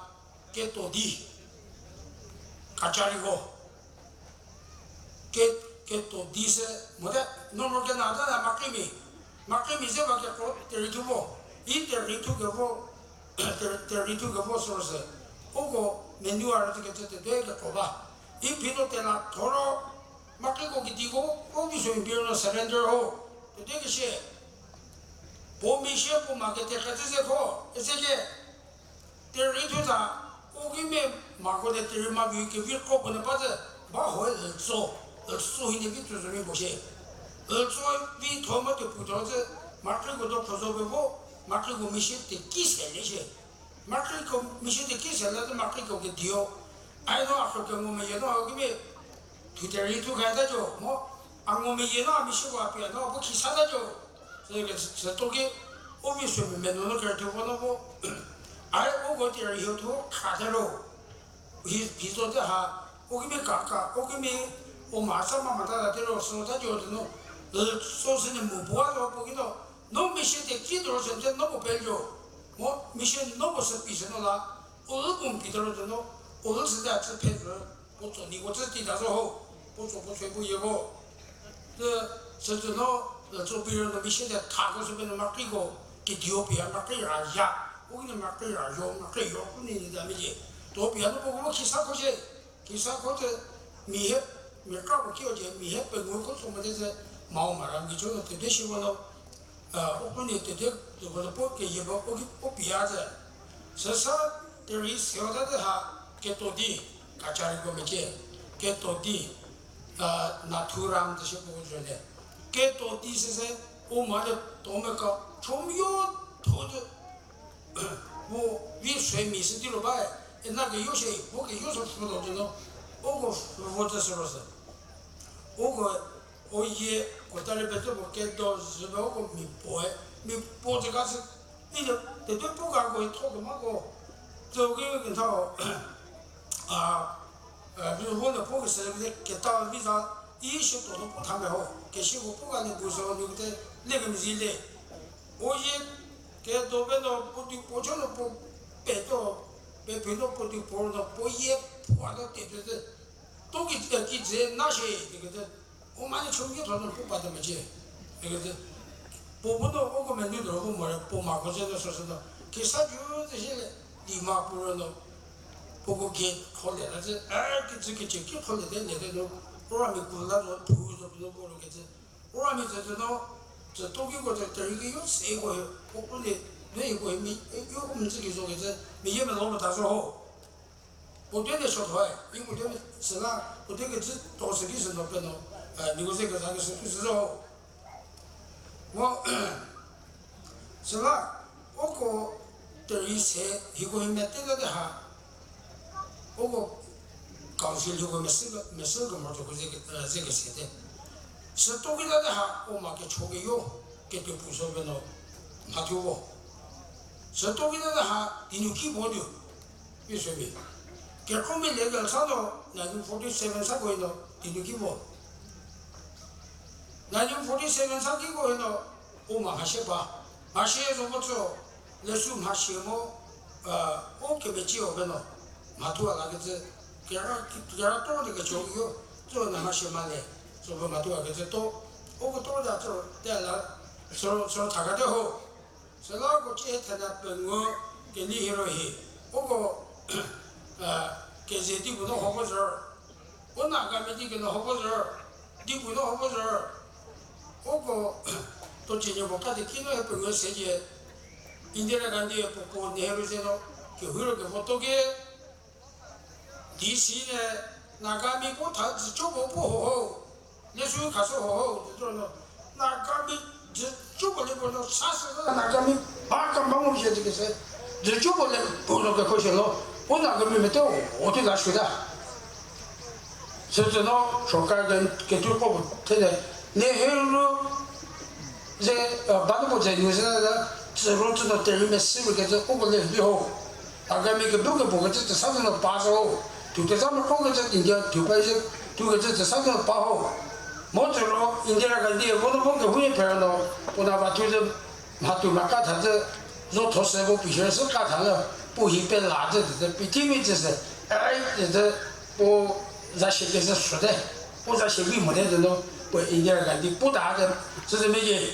keto di, kachariko. Ke, keto di se, mote, no ro kena ta na makrimi. Makrimi se va keko terei thu vo. I terei thu kevo, terei, terei thu kevo sü ro se. Uko menu a ro te kecü te te keko ba. I phi no tela thoro, makriko kedi ko, u vi sü mi pie no surrender ho. Te te keshie. Puo mi shie puo ma kete kecü ze kho, eze ke. Terei thu ta, u kimia mako de terei ma vi kevi kro puo ne ba ze, ba ho lütso, lütso hi ne vi tsu zo mi puo shie. Lütso vi tho mo te pu tho ze, makriko do phozo pe vo, makriko mi shie te ki se le shie. Makriko mi shie te ki se le ze makriko kedi o. Ai no a kro kengumeyie no u kimia thu terei thu kha ta jo, mo, a ngumeyie no a mi shie puo a pie no puo ki sa ta jo. Sü ke, sü toki, u vi sü mi menu no kerthu puo no vo. Ai uko terei hi thu kha te ro. Hi, hi zo te ha, u kimia ka ka, u kimia, u ma sa ma ma ta ta te ro, sü ta jo te no. Lütso sü ne mu puo a zo puo ki no. No mi shie te ki toro sü te no puo pe jo. Mo, mi shie no puo sü pi sü no la. U lü puo pi toro te no. U lü sü ta tsü phe zo. Puo tso niko tsü ti ta zo ho, puo tso puo choi puo yie vo. Te, sütsü no, tso pie ro no mi shie te thako sü pe no makriko, kedio pie makrei ra ya, u ki no makrei ra yo, makrei yo pu ni ni ta mi cie. To pie no puo ko ki sa ko cie, ki sa ko te, mi he, mi kra puo ki o cie, mi he pengou ko tso mo te ze, mao mara mi cho no te de shi vo no, u pu ni te de, ko no puo keyie ba, u ki, u pie a ze. Süsa terei se ta te ha, keto di, kachariko mecie, keto di, Nathuram te shie puo zo le. Keto di süse, u ma le to me ka, chomyo tho te, puo vi sü mi sü di ro ba, e na keyo shie, puo keyo sü pfü lo te no, uko pfü vo te sü ro se. Uko, u yie, ko ta ri pete puo kedo zü pe uko mi puoe, mi puo te ka sü, i de, tete puo ka ko tho kemako, tso ki kethau, a, vi vo le puo kesü vi keta vi za, i shie to no puo tha me ho, kesiako puo ka le bu zo nu kete, le kemezi le. U yie, kedo pe no puo di puo cho no puo, peto, pephi no puo di puo no puo yie, puo no te te te. To ki, ki dze na shie, te kete. U ma ni chomie tho no puo pa te mecie. Te kete. Puo bu no uko menu do bu mo re, puo mako ze no sü sü no. Kesa ju te shie le, di ma puo ro no. Puoko gate kholie la ze, e, kijü kicie ki kholie te le te no. Ura mi ku la zo, pu zo pu no puo ro kecü. Ura mi tsü tsü no, tsü to kiko tsü terei ki yo se ko he, puo pu le, ne ko he mi, yo mzü ki zo kecü, mi yie melo meta zo ho. Puo te ne shothoe, i puo te ne süla, puo te kecü to sü ki sü no pe no, niko ze keza kesü pu sü zo ho. Mo, Süla, uko terei se, hieko hi mete ta te ha, uko council hieko mesü, mesü kemhie tuoko ze ke, eh, ze kese te. Süto ki ta te ha, u ma kecho keyo, ketuo puo so pe no, mhathuo vo. Süto ki ta te ha, tinu ki bo nu. Isümi. Kekromi le kesa no, nineteen forty seven sa ko no, tinu ki bo. Nineteen forty seven sa ki ko no, u ma mhashie ba. Mhashie zo mo tso, lesu mhashie mo, eh, u kemecie o pe no, mhathuo a la kecü, kera, kera to de kecho yo, tso na mhashie ma le, tso pe mhathuo a kecü to, uko to da tso, te la, tso, tso thaka te ho. Süla uko chie thena pengou keni hiro hi, uko, eh, keze di bu no ho bo zhü, u Nagami di keno ho bo zhü, di bu no ho bo zhü, uko, to chie nie bo ka di ki no he pengou se die, Indira Gandhi puo puo Nehru ze no, kehiro kevo to ki, D C ne Nagami puo tha zücho puo puo ho ho. Lesu khashü ho ho, zücho no. Nagami zücho puo le puo no sa sü Nagami ba ka ba mo shie zü kese. Zücho puo le puo no kekho shie no. U Nagami mete o, u ti la shuta. Süzü no, sorkar ke, ketuoko puo thele. Nehru ze, eh, ba nu puo ze nu se la, tsü ro tsü no terei mesü ru kecü uko le vi ho. Nagami kebu kepuo kecü tsü sa tsü no pa zo ho. Thu kezha meko kecü India thu pa ze, thu kecü tsü sa tsü no pa ho. Mo tsü ro Indira Gandhi vo no vo kehouye phe no, puo na ba thu ze, mha thu ma ka tha ze, zo tho se vo pishü se ka tha le, puo hi pela ze, ze, pithimi ze se, ai, ze, ze, puo za shie kecü süte, puo za shie vi mote ze no, puo Indira Gandhi puo ta ze, süze meyie,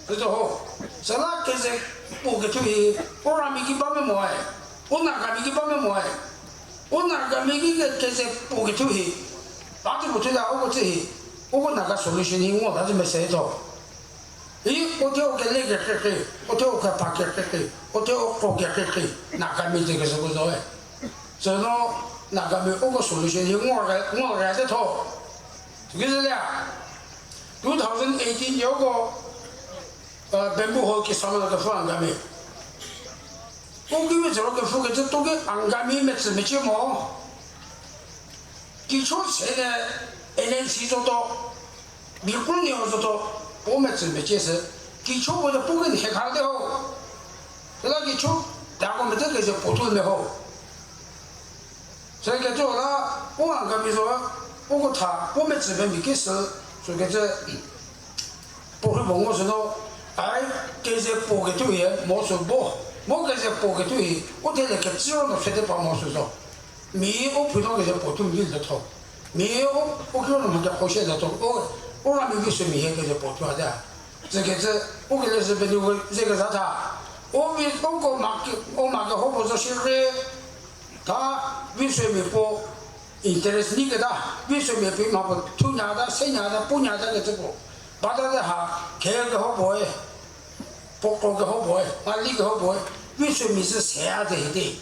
süze ho. Süla keze puo kethu hi, u Nagami ki ba me moe, u Nagami ki ba me moe, u Nagami ki ke-, keze puo kethu hi, ba tsü puo thu la uko tsü hi, uko Naga solution hi ngo la zü mese tho. I, u thie u kele kekrei, u thie u kepha kekrei, u thie u kro kekrei, Nagami ze kezhü ko zo e. Süno Nagami uko solution hi ngo re, ngo re te tho. Kizülia, two thousand eighteen yoko, uh, Bamboo Hall Kisama kepfü Angami. U ki metsü ro kepfü kecü to ki Angami metsü mecie mo. Kicho se ne N N C zoto, Bikru ni zoto, puo metsü mecie se, kicho puo de puo ki nhie kha te ho. Süla kicho, dako mete keze puo thu me ho. Sü kecü la, u Angami zo, uko tha, puo metsü pemi ki sü, sü kecü, puo rhu puo ngo sü no, ai, keze puo kethu hi, mo sü bo, mo keze puo kethu hi, u thele kecü ro no sete pa mo sü zo. Mi u phu no keze puo thu mi le tho. Mi u, u kiro no mha kekho shie le tho. U, u Rami Viswemi hie keze puo thu a te. Ze kecü, u kele sü peni u ze keza tha. U vi, uko ma ke, u ma keho puo zo shierei. Tha, Viswemi puo interest nyi keta, Viswemi pie mha puo thunyata, senyata, punyata kecü puo. Bata te ha, khe keho puoe, puo kro keho puoe, mali keho puoe, Viswemi sü seya te hite.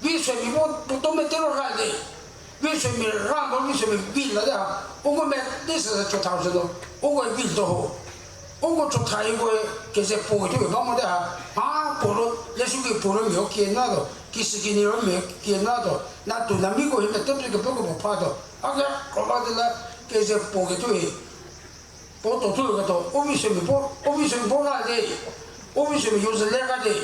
Viswemi puo, puo to mete ro ra te. Viswemi ra mo Viswemi vi la te ha, uko mete sü chotha sü no, uko vi to ho. Uko chotha ikoe keze puo kethu ba mo te ha, a puo ro, lesu ki puo ro mio kie na to, kisükini ro mio kie na to, na tu na miko hi mete pie kepuo kepuo pha to, a ke kro ba te la keze puo kethu hi. Puo to thu keto, u Viswemi puo, u Viswemi puo ra te, u Viswemi yo zü le ka te,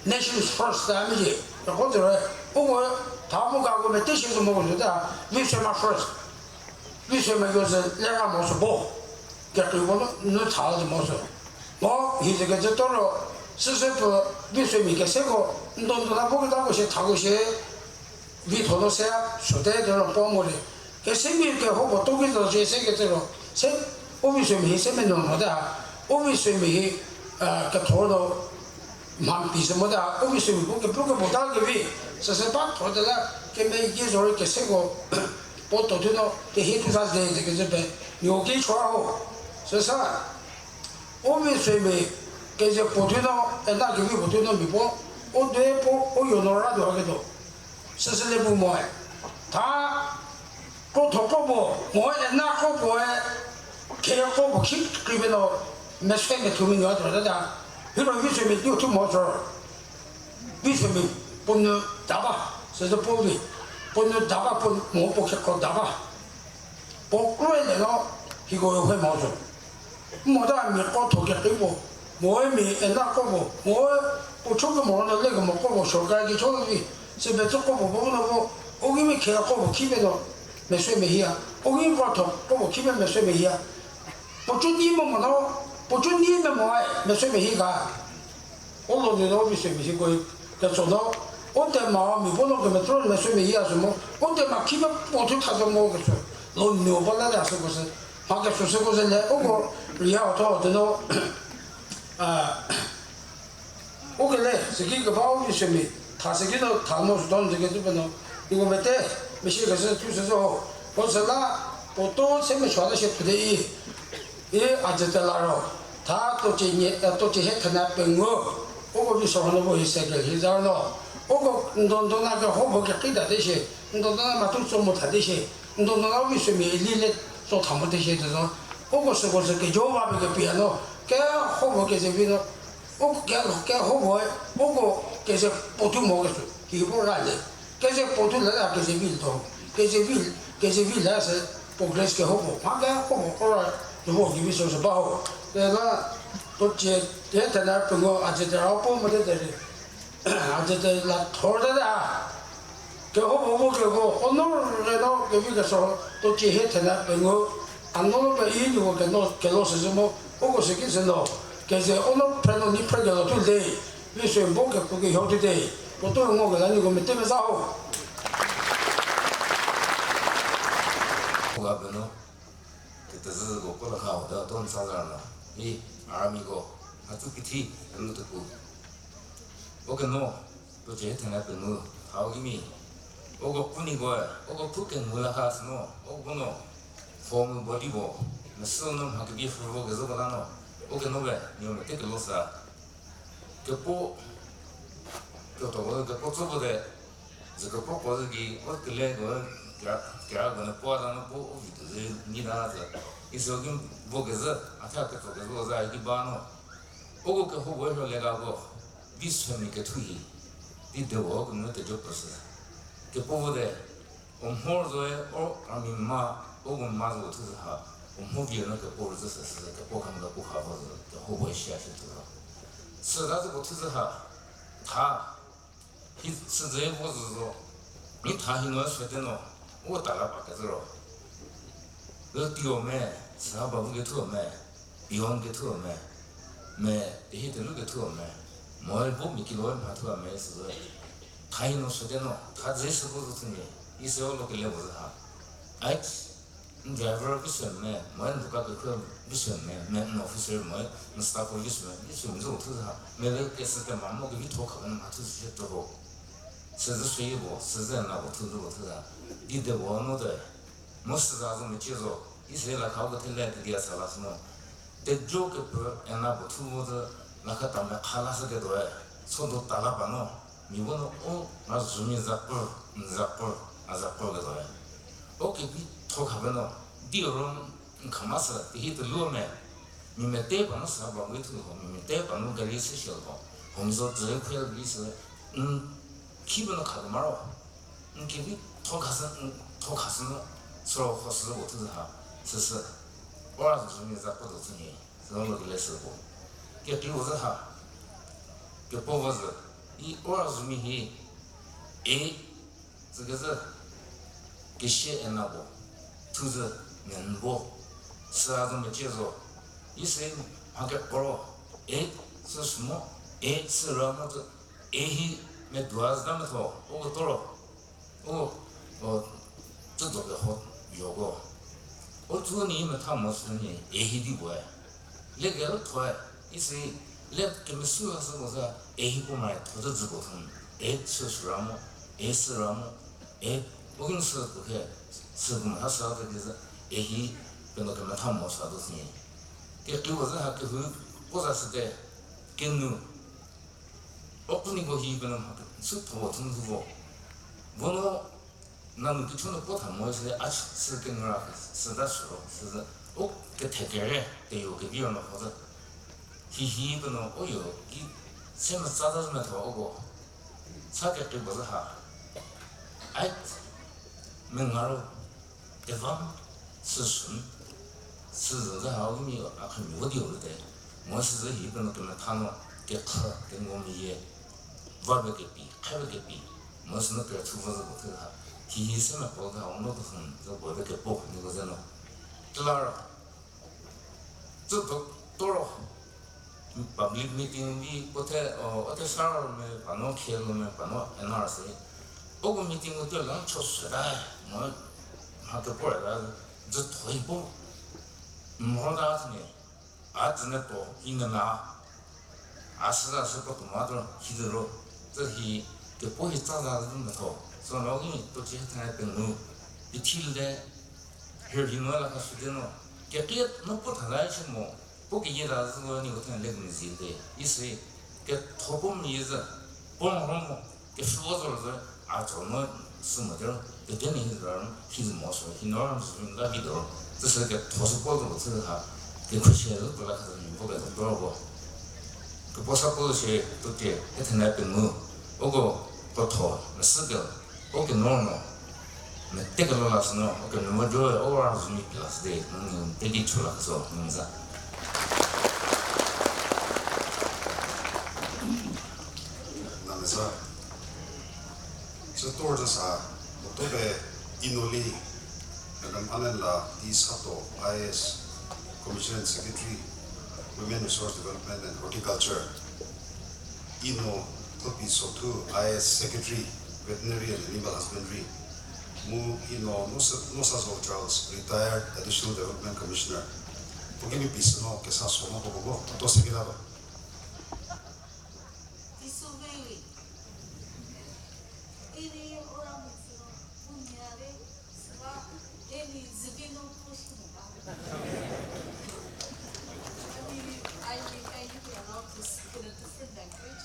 nation first ta mi te, ko zü re, uko tha mo ka ko mete shi zo mo ko zü ta, Viswema first. Viswemi yo zü le ka mo sü bo. Kekreipuo nu tha zü mo sü. Mo hi zü kecü to ro, süsü puo Viswemi keseko, n do n do la vo ketako shie thako shie, vitho no se, süte kero puo mo le. Kesemi keho puo to ki zo shie se kecü ro, se, u Viswemi hi se menuo mote ha, u Viswemi hi, eh, ketho no, mha n pi sü mote ha, u Viswemi puo kepu kepuo ta kevi, süsü ba tho te la, kemeyie zorei keseko, puo to thu no, kehie thu sa ze ze kecü pe, nuo ki chua ho, süsa, u Viswemi keze puo thu no, ena kevi puo thu no mia puo, u due puo, u yo no ra tuo ha ketuo. Süsü le bu moe. Tha, krotho kro puo, moe ena kro puoe, khe kro puo khi kri pe no, meswe methumi nuo tuo ta ta. Hiro Visuomi tiu thu mo sü. Visuomi puo nu daba, süsü puo vi. Puo nu daba, puo mo puo keko daba. Puo kro le no, hiko hwe mo sü. Mo da mi ko tho kekri puo. Mo e mi ena ko puo. Mo e puo cho kemo no le kemo ko puo sorkari ki cho vi. Sübe tso ko puo puo no puo. O ki mi khe ko puo ki be no. Meswe mehia. O ki mi ko tho ko puo ki be meswe mehia. Puo cho ni mo mo no. Puo cho ni me mo ai. Meswe mehi ga. O lo nu no Visuomi si ko ketso no, o tema mi puo no kemetro meswe mehia sü mo, o tema ki me puo thu tha zo mo kesü. Lo nu ba la la sü ko sü. Mha kesü sü ko sü le, o ko ria tho de no, a, o kele, sü ki keba o Visuomi, tha sü ki no, tha mo sü don sü ke tu pe no. Ni ko mete, mesi kesü thu sü zo ho. Ko sü la, puo to se me chwa la se pede i. I a jü te la ro, tha tocie nie, eh, tocie hie thena pengou, uko Visuomi no vo hi se ke hi zar no, uko ndo ndo na ke ho vo ke ki ta de shi, ndo ndo na ma tu tso mo ta de shi, ndo ndo na Visuomi li le tso tha mo de shi de zo, uko süko sü ke Jihova pe ke pia no, ke ho vo ke ze vi no, uko ke, ke ho vo, uko ke ze puo thu mo ke sü, ki vo ra le. Keze puo thu le la keze vi to. Keze vi, keze vi la se progress ke ho puo. Mha ke ho puo kora, zo vo ki vi so se ba ho. Ke la, to che, te thena pengou, a che te ra puo mo te te re. A che te la thor te da. Ke ho puo mo ke ko, o no re no, ke vi ke so, to che he thena pengou. A no pe i ni ko ke no, ke lo se se mo, o ko se ki se no. Keze o no pre no ni pre ke lo tu de. Visuomi bo ke puo ke hio tuo te, puo to ngo ke la niko mete meza ho. Puo ga beno, ketezü ko puo la kha ho da to n sa za na. I, army ko, a tsu kithi, enu te pu. O ke no, to che thena pengou, hau ki mi. O ko pu ni ko, o ko pu ke ngu la kha se no, o ko no. Form body bo, mesü no mha kebi fü vo kezü ko la no. O ke no be, ni o mete ke lo sa. Kepuo, ketuoko kepuo tsü puo te, zü kepuo puo zü ki, o kele ko, kera, kera ko ne puo ta no puo, o vi tuo zü nyi ta zü. Iso ki vo kezü, a tha ketso kezü za ki ba no. Uko kehoupuo hie le ka ko, Visuomi kethu hi, di de wo ko nu te jo pese. Kepuo vo te, O mho zoe, o army ma, o gu ma zo thuzü ha, o mho vie no kepuo rüzü se, se kepuo kha mo kepuo kha vo zü, kehoupuo shia shi thuzü. Süta zü puo thuzü ha, tha, hi süzü vo zü zo, mi tha hi no süte no, o tala pa kezü ro. Lü tio me, süha ba vu kethuo me, pion kethuo me, me, tehi telu kethuo me, moe vo mi kilo mha thua me süzü. Tha hi no süte no, tha dze sü vo zü thuni, i se o lo kele vo zü ha. Ai, n driver vi sü me, moe n duka kekhrü vi sü me, me n officer moe n staff vi sü me, vi sü me zü vo thuzü ha. Me le kesü kema mo kevitho kha mo mha thuzü shie to ro. Süzü süi vo, süzü na vo thuzü vo thuzü ha. Di de vo no te. Mu süza zo mecie zo, Israel la khau kethele kedia sa la sü no. Tejo kepü ena puo thu vo zü, la kha ta me kha la sü ketuoe, so do ta la ba no, mi vo no o, a zumi za pü, n za pü, a za pü ketuoe. O kevitho kha pe no, di ro n kha ma sü, tehi telu me, mi mete pa no sa ba we thu ho, mi mete pa no gari sü shie ho, ho mi zo zü khue vi sü, n khi pe no kha kema ro. N kevi tho khasü, n tho khasü nu, süro kho sü vo thuzü ha, süsü. Ora zü mi za puo do tsü ni, süro lo kele sü vo. Kekreipuo zü ha, kepuo vo zü, i ora zü mi hi, e, zü kezü, kesie ena vo, thuzü, men vo, süha zü mecie zo, i se, mha kekoro, e, sü sü mo, e, sü ra mo zü, E hi, meduazü ta metho, o keto ro, o, o, tsüdo keho yoko. O tsu ni metha mo sü ni, e hi di puoe. Le ke thoe, isi, le kemesü la sü ko sa, e hi puo mai tho zü zü ko thun, e sü sü ra mo, e sü ra mo, e, o kin sü ko khe, sü ko mha sa ke di zü, e hi, peno kemetha mo sa do sü ni. Kekreipuo zü ha kehou, ko za sü te, kenu, O pu niko hi peno mha ke, sü tho vo thun vo. Vo no, nanu kichü no puo tha mo se, a sü kenu ra ke, sü ta sü ro, sü zü, o kethe kere, teyo kevi ro no ho zü. Hihi puo no oyo ki se metsa ta zü metho uko. Sa kekri puo zü ha. Ai, menga ro, tevam, süsün, süzü zü ha u mi a khami vo di u te. Mo süzü hi puo no kemetha no, kekha, kengo meyie, va be kepi, khe be kepi, mo süno kre thu vo zü puo thü ha. Hihi se mepo zü ha, u no kehun, zü puo be kepo, niko zü no. Tela ro. Tsü do, toro, public meeting vi puo the, o, o the sar me pano khelo me pano enar se. Uko meeting ko tela cho se da, mo, ha kepo da, zü thoi po, mo da se ne, a tsü ne to, hi ne na. A süla sü puo tomato hi zü ro, tsü hi kepuo hi tsa za zü metho. Süla u ki to ci thene pengou, pithile, her hi no la ka sü de no, kekrie no puo tha la shi mo, puo keyie za zü lo ni ko thene le kemezhie te. Isi, ketho puo meyie zü, puo mho mo, kepfhü vo zo zü, a tso no sü mo de ro, kete ni hi zü ra ro, hi zü mo sü, hi no ra zü la vi do, tsü sü ketho sü puo zo tsü ha, kekhu shie zü puo la ka zü ni puo ke do ro. Kepuo sa puo shie, to tie, he thena pengou, uko, puo tho, mesü ke, uko no no, mete kelo la sü no, uko no mo jo, o ra zü mi pie la sü de, no ni, te di chu la ka zo, no za. Nanyü sa. Sü tuo zü sa, October Inoli, Madam Anela D Sato, I A S, Commissioner and Secretary, Women Resource Development and Horticulture, Ino Thopi Sothu, I A S Secretary, Veterinary and Animal Husbandry, mu Ino Nosa-, Nosazo Charles, Retired Additional Development Commissioner. Puo ki mi pie sü no kesa so mo puo ko, to se ki la ba. Tisoveli. Eni ora metsüro, bu nia le, süla, eni zübi no ko shi mo ba. I mean, I, I, I need to allow to speak in a different language.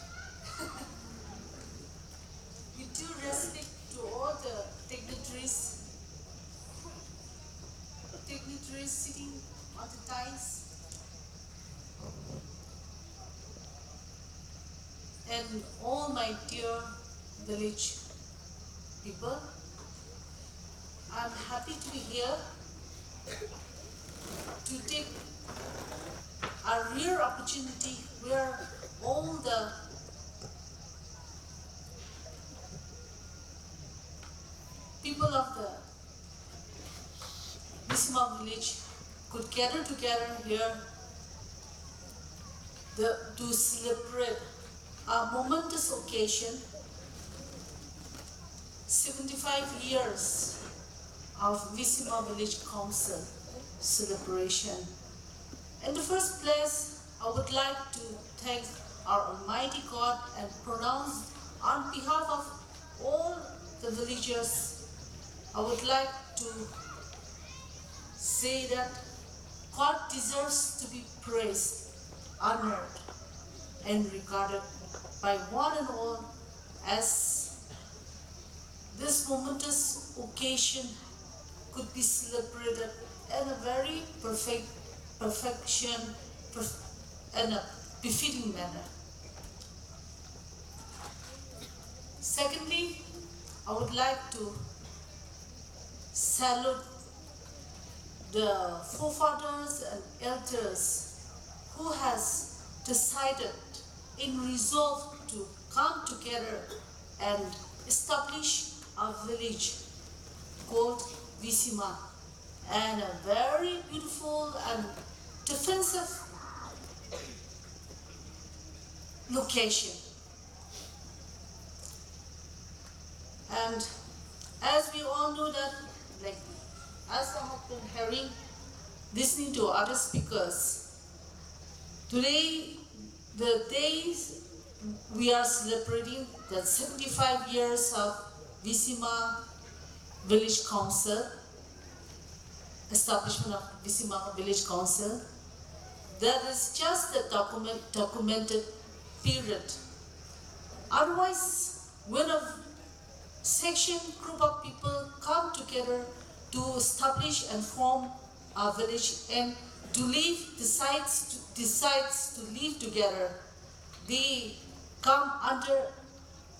With due respect to all the dignitaries, dignitaries sitting on the dais, and all my dear village people, I'm happy to be here to take a rare opportunity where all the people of the Visima village could gather together here the, to celebrate a momentous occasion, seventy-five years of Visima Village Council celebration. In the first place, I would like to thank our Almighty God and pronounce on behalf of all the villagers, I would like to say that God deserves to be praised, honored, and regarded by one and all as this momentous occasion could be celebrated in a very perfect, perfection, perf-, in a befitting manner. Secondly, I would like to salute the forefathers and elders who has decided in resolve to come together and establish a village called Visima, and a very beautiful and defensive location. And as we all know that, like, as I have been hearing, listening to other speakers, today, the days we are celebrating the seventy-five years of Visima Village Council, establishment of Visima Village Council, that is just a document, documented period. Otherwise, when a section, group of people come together to establish and form a village and to live decides to, decides to live together. They come under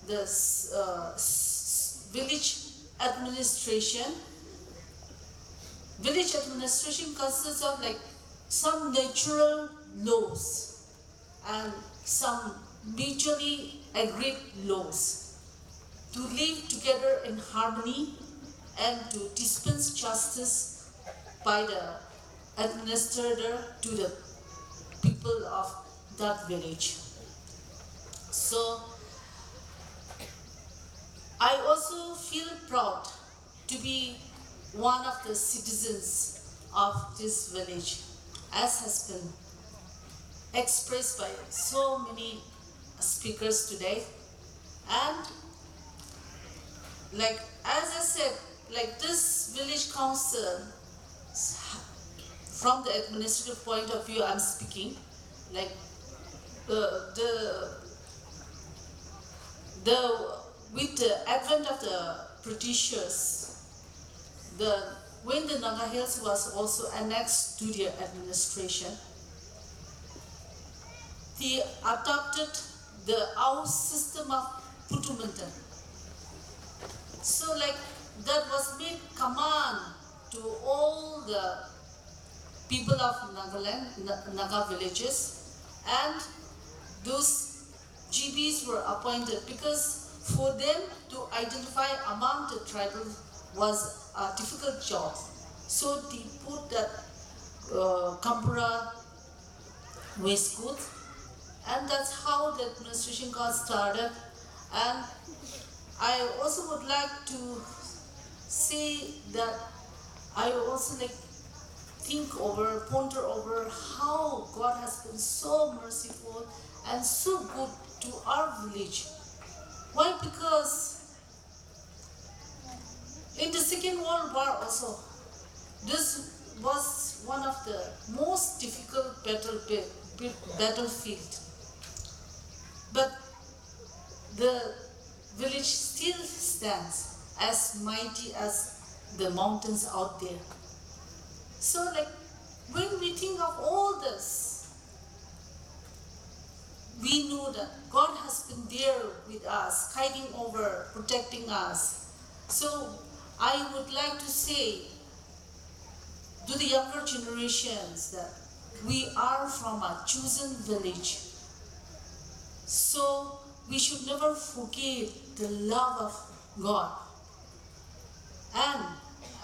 the s- uh, s- village administration. Village administration consists of, like, some natural laws and some mutually agreed laws to live together in harmony and to dispense justice by the administrator to the people of that village. So I also feel proud to be one of the citizens of this village, as has been expressed by so many speakers today. And, like, as I said, like, this village council, from the administrative point of view, I'm speaking, like, uh, the the with the advent of the Britishers, the when the Naga Hills was also annexed to their administration, they adopted the Ao system of Putumunten. So, like, that was made command to all the people of Nagaland, Na- Naga villages, and those G Bs were appointed because for them to identify among the tribal was a difficult job. So they put that uh, Kampura waistcoat, and that's how the administration got started. And I also would like to say that I also, like, think over, ponder over how God has been so merciful and so good to our village. Why? Because in the Second World War also, this was one of the most difficult battle, battlefield. But the village still stands as mighty as the mountains out there. So, like, when we think of all this, we know that God has been there with us, guiding over, protecting us. So I would like to say to the younger generations that we are from a chosen village. So we should never forget the love of God. And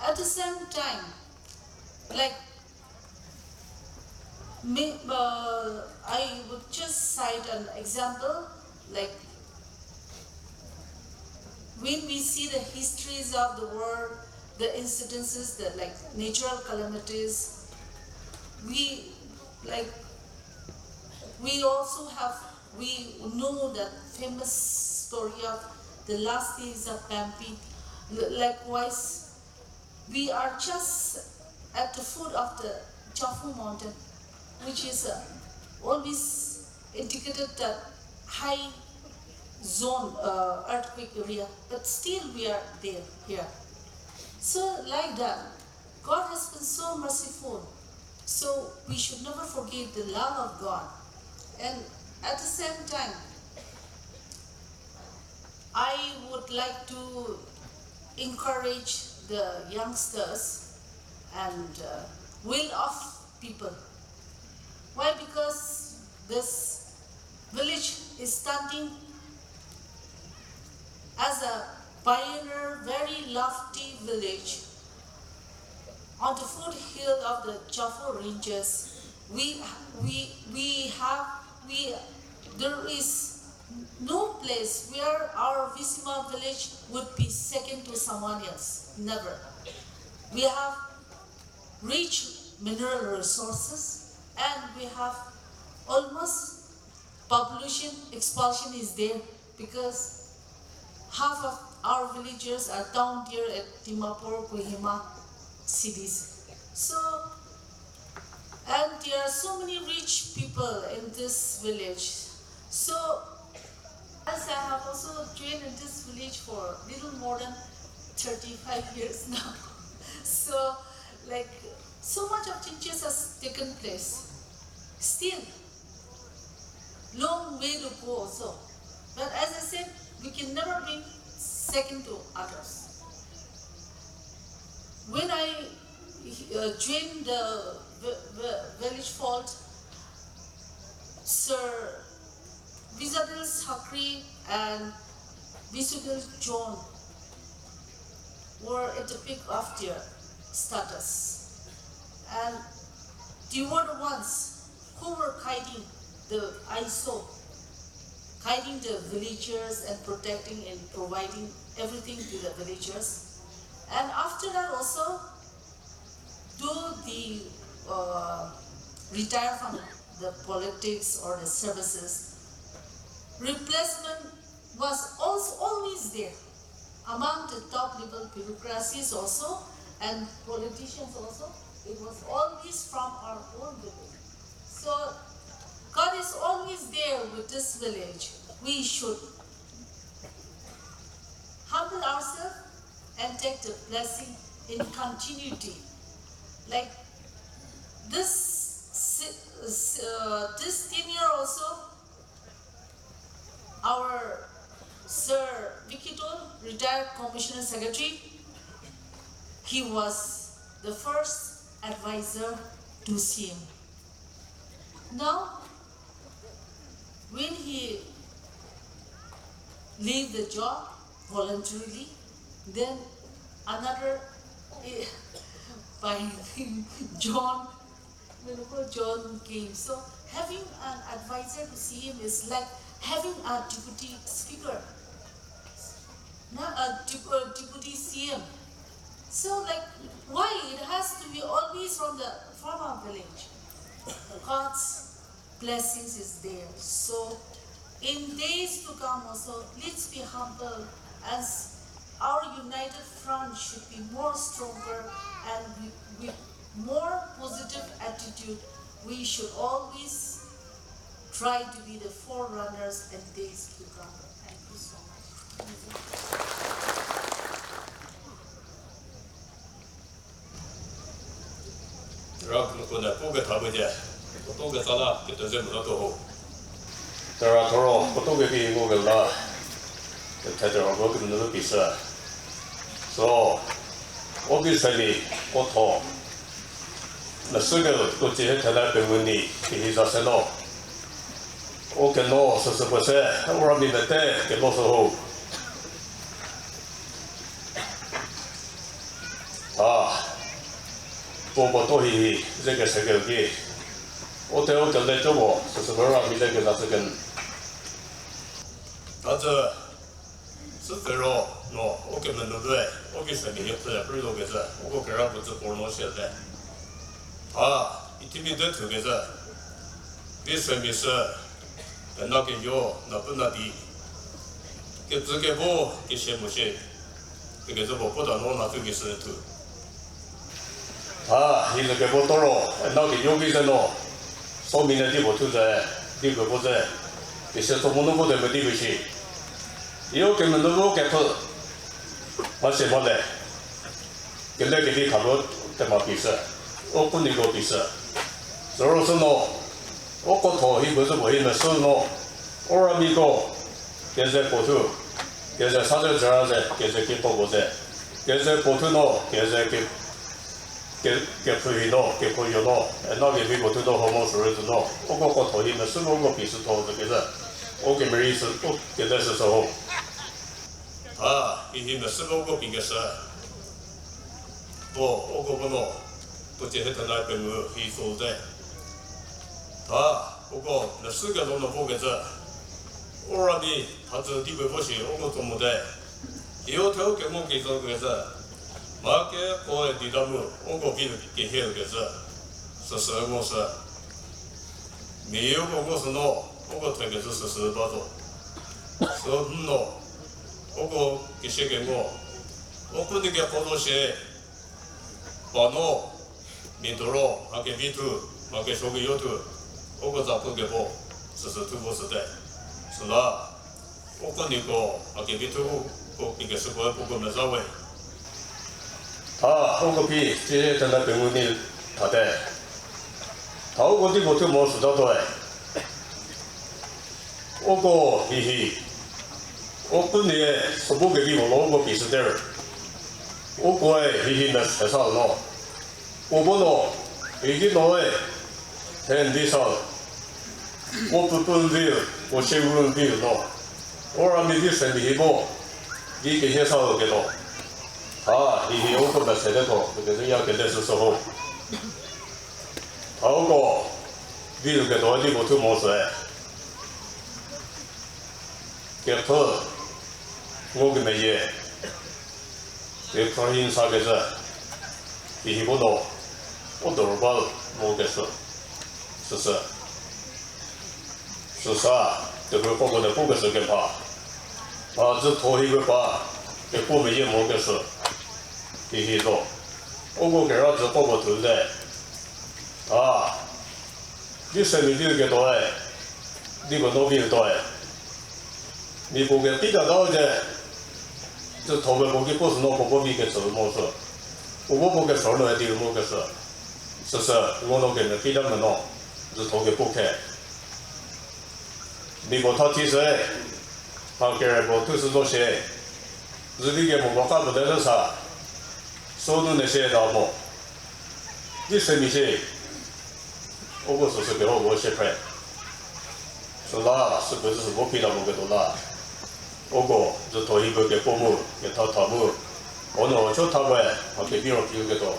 at the same time, like, me, uh, I would just cite an example, like, when we see the histories of the world, the incidences, the, like, natural calamities, we, like, we also have, we know that famous story of the last days of Pampi. L- likewise, we are just at the foot of the Chafu mountain, which is uh, always indicated that high zone, uh, earthquake area, but still we are there, here. So like that, God has been so merciful. So we should never forget the love of God. And at the same time, I would like to encourage the youngsters and uh, well-off people. Why? Because this village is standing as a pioneer, very lofty village on the foothill of the Chafu ranges. We, we, we have, we, there is no place where our Visima village would be second to someone else. Never. We have rich mineral resources and we have almost population expulsion is there because half of our villagers are down there at Dimapur, Kohima cities. So, and there are so many rich people in this village. So, as I have also trained in this village for little more than thirty-five years now. So, like, So much of changes has taken place. Still, long way to go also. But as I said, we can never be second to others. When I uh, joined the v- v- village fort, Sir Vizadil Sakri and Visudil John were at the peak of their status. And they were the ones who were guiding the I S O, guiding the villagers and protecting and providing everything to the villagers. And after that also, though they uh, retire from the politics or the services, replacement was also always there among the top level bureaucracies also and politicians also. It was always from our own village. So God is always there with this village. We should humble ourselves and take the blessing in continuity. Like this, si- si- uh, this tenure also, our Sir Vikidol, retired commissioner secretary, he was the first advisor to C M. Now, when he leave the job voluntarily, then another eh, by John, John came. So having an advisor to C M is like having a deputy speaker, not a dep- uh, deputy C M. So like, why it has to be always from the from our village? God's blessings is there. So in days to come also, let's be humble as our united front should be more stronger and with, with more positive attitude. We should always try to be the forerunners in days to come. Thank you so much. Ra kemoko ne pu ketha bu die, puo to ketsa la ketuo ze mota tuo ho. Tera thoro puo to kevi ngo kela, kethe tera puo kemenu pie sü. So, office ni puo tho. Mesü kelo tuo cie thela pengou ni kehi za se no. O keno süsü puo se, u rami mete keno sü ho. A, puo puo to hihi ze kese keu ki. O te o kele co mo, süsü puo rami ze keza sü ken. Tazü, süsü ro no, o kemenu due, o ki semi hie pfü pru lo kezü, uko kera puo tsü por no sie te. A, ithimi de thu kezü. Vi semi sü, pena keyo, na pu na di. Kecü kevo, kesie mo shie. Kekecü puo puo ta no na thu kesü thu. A, hi ze kevo toro, ena keyo ki ze no. Somi ne di puo thu ze, di kevo ze. Kesie so mo no vo de me di keshi. Yo kemenu vo kepfü. Mha se mo le. Kele kedi khabo tema pie sü. O pu niko pie sü. Zoro sü no. Uko tho hi bu zü puo hi mesü no. U ramiko. Keze puo thu. Keze sa ze zera ze, keze keko puo ze. Keze puo thu no, keze ke, ke, kepfhü hi no, keko yo no. Ena kevi puo thu no, homo sürü zü no. Uko ko tho hi mesü no, uko pie sü tho zü kezü. O kemeri sü, o kele sü sü ho. A, hihi mesü ko uko pie kesü. Puo, uko bu no, puo cie hethela pengou hi so te. A, uko mesü kelo no vo kezü. U rami, tha tsü di pie vo shi, uko tso mo te. Iyo theu kemo ki zo kezü. Mha keko di ta mu, uko vi kehie kezü. Süsü ngo sü. Mia uko ngo sü no, uko the kezü süsü ba zo. Sü no, uko kesie kengo. Uko ni keko zo shie. Pa no, mia doro, mha kevi thu, mha kesuo keyo thu, uko za pu kevo, süsü thu vo sü te. Süla, uko niko, mha kevi thu, uko pie kesüko puoko meza we. A, uko pie, cie thela pengou ni, Thate. Thau ko di ko thu mo süta toe. Uko hihi. Uko nie sübu kevi mo lo uko phi süter. Ukoe hihi mese sa no. Uko no, hihi noe, thendi sa. Uko püpü mvi, uko sheu mvi no. Ura mi di se mi hi bo, di kehie sa keto. Ha, hihi uko mese de to, keze ya kede süsü ho. Thau ko, di keto di ko thu mo se. Kepfü, ngo kemeyie. Kepfü hi n sa kecü. Hihi bo no, o dorobal mo kesü. Süsü. Süsa, tepfü koko de pu kesü kemha. A dzütho hi keba, kepu meyie mo kesü. Hihi zo. Uko kera dzü koko thu le. A, di se mi di ketoe, di ko no vi ketoe. Mi puo kepita tau te, dzütho kepuo ki pu sü no puo puo vi kecü mo sü. Puo puo puo kesü no di mo kesü. Süsü, ngo no kemepita me no, dzütho kepuo khe. Mi puo tha thi se, ha kere puo thu sü zo shie. Dzü di kemo puo ka puo te sa. So nu ne shie ta mo. Di se mi shie. Uko süsü keho puo shie phre. Süla, süko dzü sü bo phi la mo ketuo la. Uko, dzütho hi puo kepuo mu, ketha tha mu. Ono cho tha we, ha kevi ro phi ketuo.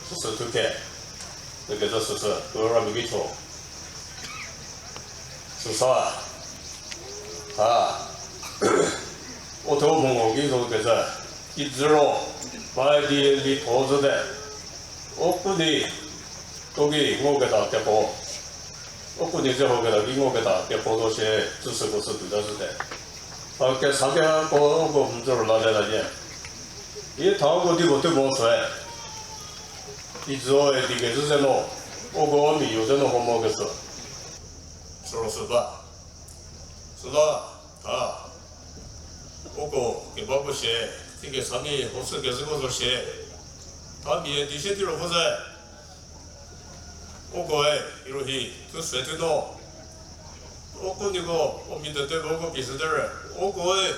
Süsü thu khe. Kekecü süsü, tuo ra mi vi cho. Süsa. Ha. O thuo mongo ki zo kecü. Kijü ro. Ba di li tho zü te. O pu di. Tuo ki ngo keta kepuo. O pu di ze ho keta ki ngo keta kepuo zo shie, tsü süko sü tuota zü te. A kesa kehako uko mzü ro la le la ye. Yi tha uko di ko thu mo se. Kijü e di kezhü ze no, uko mi yo ze no ho mo kesü. Süro sü ba. Süla, tha. Uko keba ko shie, ti kesa mi ho sü kezhüko zo shie. Tha mia di shie di ro vo ze. Ukoe, irohi, thu se thu no. Uko niko, o mi tete ko ko phi se te re. Ukoe,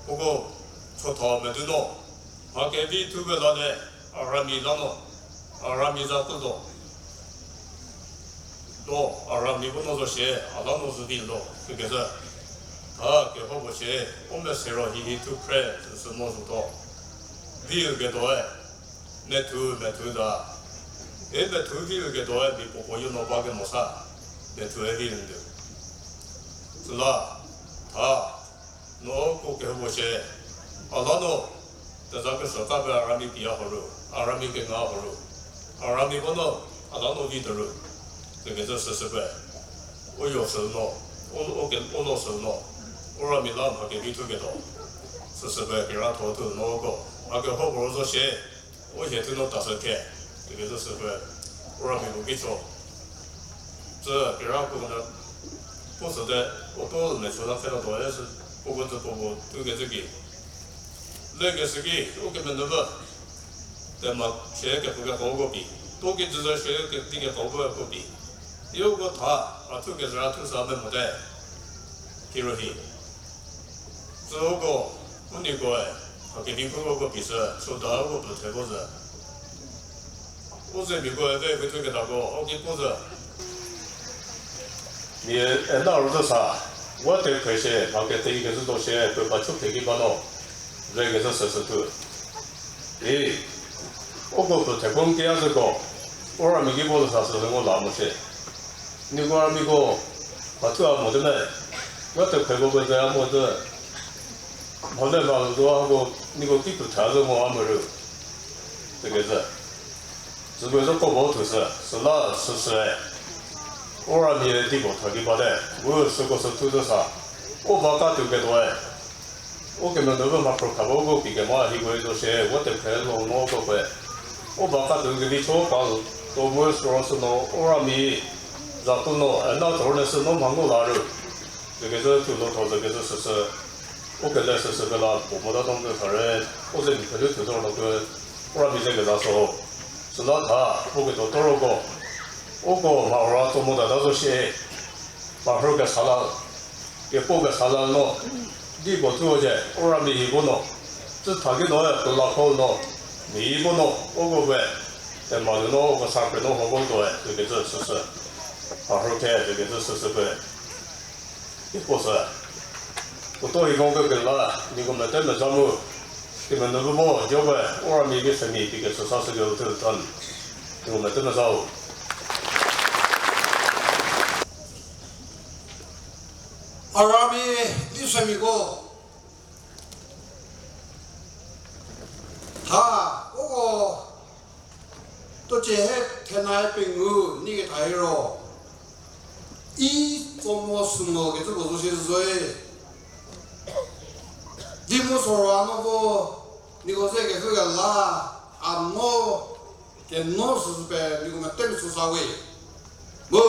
uko, chotha me thu no. Ha kevi thu be la le, a rami la no. A rami za pu zo. No, a rami ko no zo shie, a la no zo di lo, kekecü. Ha keho ko shie, o mese ro hihi thu phre, sü mo zo to. Vi ketuoe. Methu, methu da. E methu vi ketuoe mi puo puo yo no ba kemo sa. Methu e vi ndu. Süla, tha, no ko keho ko shie. A la no, teza kesü ta be a rami pia ho ru, a rami kenga ho ru. A rami ko no, a la no vi te ru. Kekecü süsü pe. O yo sü no, o, o ke, o lo sü no. O rami la mha kevi thu ketuo. Süsü pe kera tho thu no ko. A keho ko zo shie. O hie thu no ta sü khe, kekecü süko, u rami puo ki cho. Tsü kera puo ko na, puo sü te, o to me cho la pfhe la to e sü, puo ko tsü puo ko tu kecü ki. Le kesü ki, u kemenubü, tema shie kepu keko ko pi, to ki dzüzü shie ke, di keko ko ko pi. Yo ko tha, a thu kezü ra thu sa me mote. Hirohi. Tsüko, u nikoe, a kevi ko ko phi sü, soda ko pfü the ko zü. U ze mikoe ve ko thu ketako, o ki pu zü. Mia e na ro zü sa, wa te khre shie, mha kete kezü do shie, pfü pa chu phe ki ba no, ve kezü sü sü thu. I, uko pfü thekon kia züko, u rami ki bo zü sa sü zü ngo la mo shie. Niko ramiko, a thu a mo te me, wa te khre ko be ze a mo zü, mha le ma zo a ko, niko ki pfü tha zü ngo a mo ru. Te kezü. Süko zü ko bo thu sü, süla süsü e. U ramia di bo tha ki bate, u süko sü thu zü sa. U va ka tuo ketuoe. U kemenubü mha phrü khabo ko phi kemo hiko zo shie, wa te phre lo no ko pe. U va ka tuo kevi cho pa to mu süro sü no, u rami za pu no, e na thor ne sü no mha ngo la ru. Ze kezü thu lo tho ze kezü süsü. U kele süsü kela puo mota tong te thare, u ze mi kele thu zor lo ke, u rami ze keza so. Süla tha, puo ketuo toroko, uko mha ura tso mo tata zo shie, mharhü kesa la, kepuo kesa la no, di puo thuo ze, u ramia hi bo no, tsü tha ki no, pela kho no, mi bo no, uko be, tema nu no, uko sa kre no, ho bo toe, zükecü süsü, mharhü khe, zükecü süsü be. Ikosü. Uto ikong kekela, niko mete meza mu. Kemenu bu bo, Job-e, u ramia ki semi, pike süsa sü ke uthe than. Niko mete mezau. A ramia, di semiko. Tha, uko, tocie he thenae pengou, ni ketha hiro. I tso mo sü mo kecü puo zo shie zoe. Di mu soro a no vo, niko ze kevü kela, a no, keno süsü pe, niko mete metsü sa we. Mu,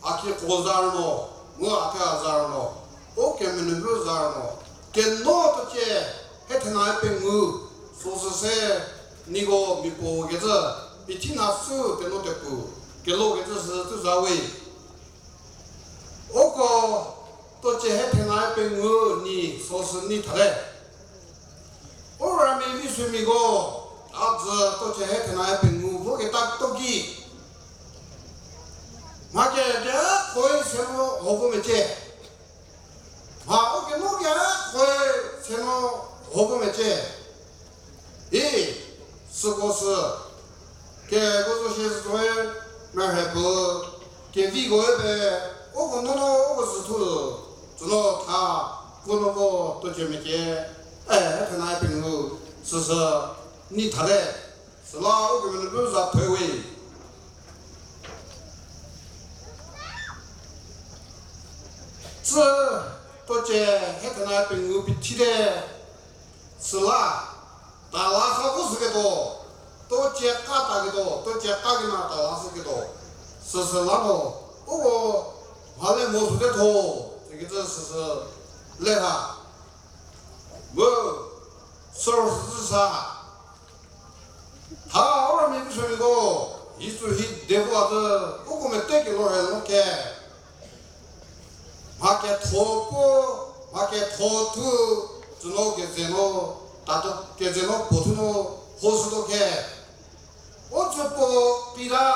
a ki ko za ro no, mu a ki a za ro no, o kemenu bu za ro no, keno tocie, he thenae pengou, süsü se, niko miapuo kecü, pithi na sü teno tepu, kelo kecü sü tsu za we. Uko, tocie he thenae pengou ni süsü ni thate. U ramia vi semiko, a dzü tocie he thenae pengou vo keta toki. Mha ke kekhoi se no ho vo mecie. Mha u keno kekhoi se no ho vo mecie. I, süko sü, keko zo shie sütoe, merhepü, keviko e pe, uko no no uko züthu, tsüno tha, ko no ko tocie mecie, e, thenae pengou, süsü, ni thate, süla u kemenu bu za phe we. Tsü, tocie, he thenae pengou pithite, süla, tala sa vo süketuo, tocie ka taketuo, tocie ka kena tala süketuo, süsü la mo, uko, mhale mo süte tho, sikecü süsü, le ha. Mu, sü süsü sa. Ha, u ramia vi semiko, hi tsü hi de vo a zü, uko mete kelor he no ke. Mha ketho puo, mha ketho thu, tsüno keze no, tato keze no puo thu no, ho süto ke. U tsü puo pita,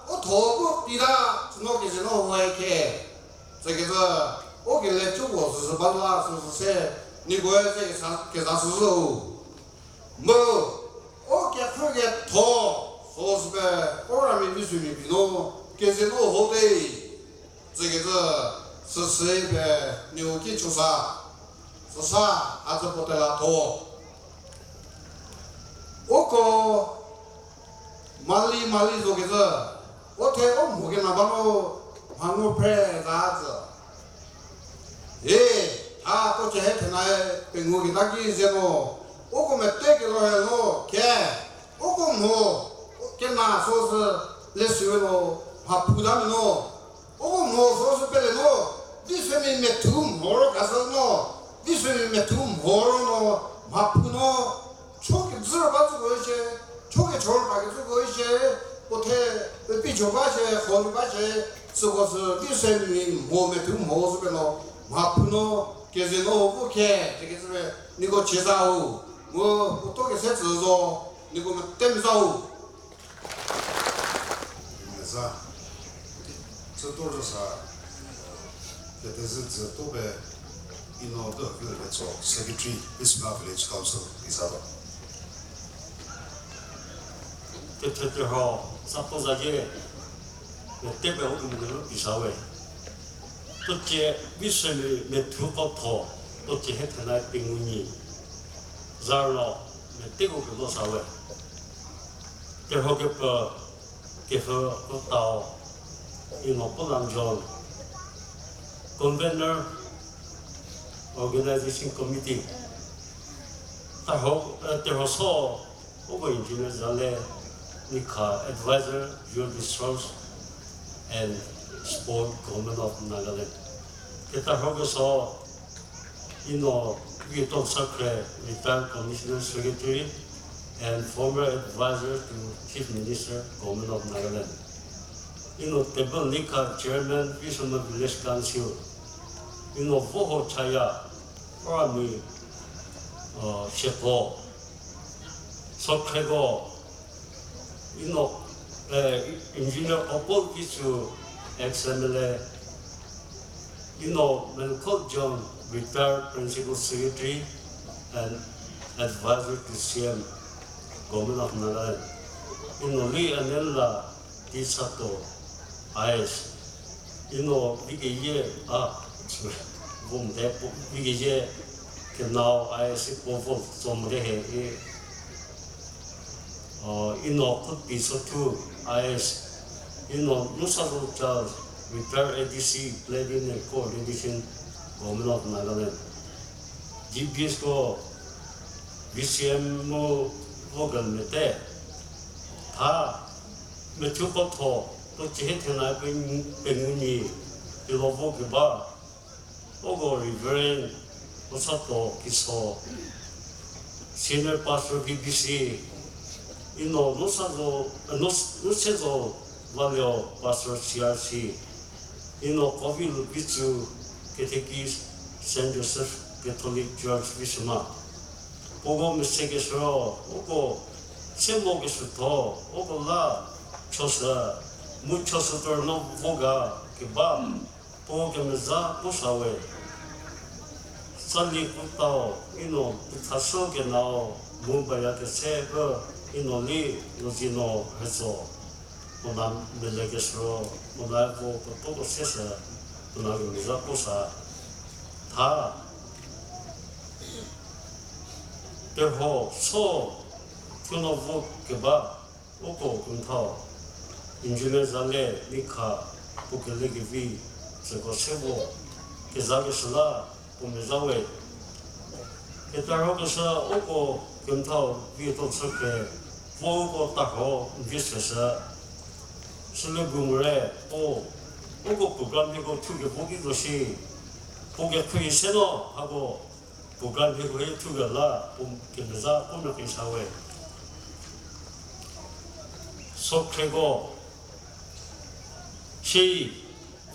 u tho puo pita, tsüno keze no ho e ke. Tsükecü, u kele cü puo süsü ba la süsü se, nikoe ze keza, keza süsü u. Mu, u kekhrü ketho, süsü pe, u ramia vi semia phi no, keze no ho te. Tsükecü, süsü pe, niu ki chüsa, süsa, a tsü puo tela tho. Uko, mali mali zokecü, u the u mho kena ba no, mha ngu phre za tsü. E, a tocie he thenae pengou keta ki ze no, uko mete kelor he no, ke, uko mho, kena süsü, le sü no, mha phu ta mi no, uko mho süsü pele no, vi semia methu mho ro ka sü no, vi semia methu mho ro no, mha phu no, cho kezü ba tsüko shie, cho kecho ba kecüko shie, puo the, pi cho ba shie, kho ba shie, süko sü, vi semia mho methu mho sü pe no, mha phu no, keze no vo ke, sikecü pe, niko chie za u, mu, puo to kese tsü zo, niko mete meza u. Meza, tsü to zü sa, kete zü dzü to pe, i no to ke le tso, Secretary, Eastern Village Council, Izalo. Ketheterho, sa po za ke, mete pe u kemenu pisa we. Tocie vi semia methu ko tho, tocie he thenae pengou nyi. Za ro, meteko kelo sa we. Terhuo kepü, kepfhü kotao, Ino Pulam John, Convener, Organization Committee. Terhuo, eh, terhuo so, uko Engineer Zale, Nikha, Advisor, Youth Resource and Sport, Government of Nagaland. Keterhuo keso, Ino Vito Sakhre, Retired Commissioner Secretary, and former advisor to Chief Minister, Government of Nagaland. Ino table Nikha, Chairman, Viswema Village Council. Ino Voho Chaya, Orami, uh, Shekho, Sokhreko, ino, eh, Engineer Opol Kisu, ex M L A, ino Melkho John, retired Principal Secretary and Advisor to C M, Government of Nagaland. Ino Li Anela Tisato, I A S. Ino Vikeye, a, vomde po, Vikeye Kenao, I A S, Povo, Zomde he, e. Uh, ino Khupi Sothu, I A S, ino Nusazo Charles, retired A D C, Planning and Coordination, Government of Nagaland. G B S ko V C M mu vocal mete. Tha, methu ko tho, to chie thena pe, penguni, pilo vo keba. Uko Reverend Osato Kiso, Senior Pastor V B C, ino Nusazo, eh, Nus-, Nusezo Valio, Pastor C R C, ino Kovi Lupitsu, Catechist, Saint Joseph Catholic Church, Viswema. Puo ko mese keshüro, uko se mo keshütho, uko la chosü, mu chosü tor no voga keba, puo kemeza puo sa we. Sali kutau, ino puthasü kenao, mu baya kese pü, ino li, no zi no hezo. Puo na mele keshüro, puo na vo puo puo sesü, puo na kemeza puo sa. Tha. Terhuo so, thuno vo keba, uko kemthau, Engineer Zale Nikha, puo kele kevi, süko se vo, keza keshü la, puo meza we. Ketarho keshü uko kemthau vi to chükhe, vo uko tarho mvi seshü. Süle bu mure, puo, uko program hieko thukevo ki zo shi. Puo kekhrie se no, hako program hieko hi thuke la, puo kemeza puo mekesa we. Sokhreko, shi,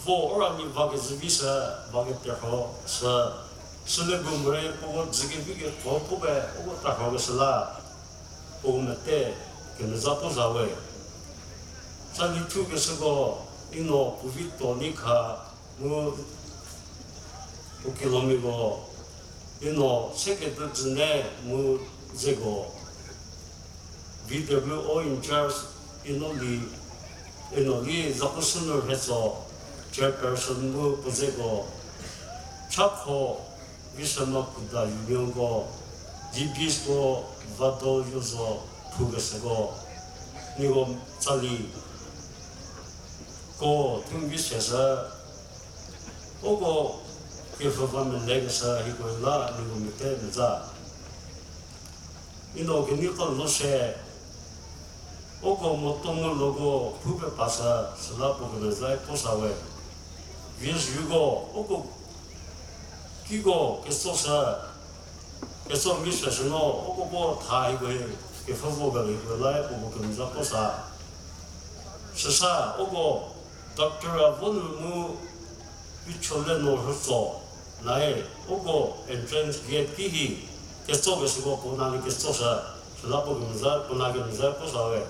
vo ora mi va kezü vi sü, va keterho sü, süle bu mure puo ko dzü kevi keko puo pe, uko tarho keshü la, puo mete, kemeza puo za we. Tsali thukeshüko, ino puo vi to Nikha, mu puo kilomiko, ino se ketuo dzüne mu zeko, V W O in charge, ino li, ino li Zakusünu Rhetso, chairperson mu puo zeko, chakho, Viswema Kuda Unionko, G Bsko, Vado Yozo, thukeshüko, nieko tsali, ko thunvi seshü, uko kepfhüva melekeshü hieko la nieko mete meza. Ino keniko lo se, uko moto mu loko phu pepashü, süla puo kemeza puo sa we. Views yuko, uko kiko kesoshü, keso vi seshü no, uko puo tha hieko hi, kepfhü vo ga hieko la puo kemeza puo sa. Süsa, uko Doctor Avonu mu Pichole no rütso, nae, uko entrance gate ki hi, ketsokeshüko puo nani ketsoshü, süla puo kemeza, puo na kemeza puo sa we.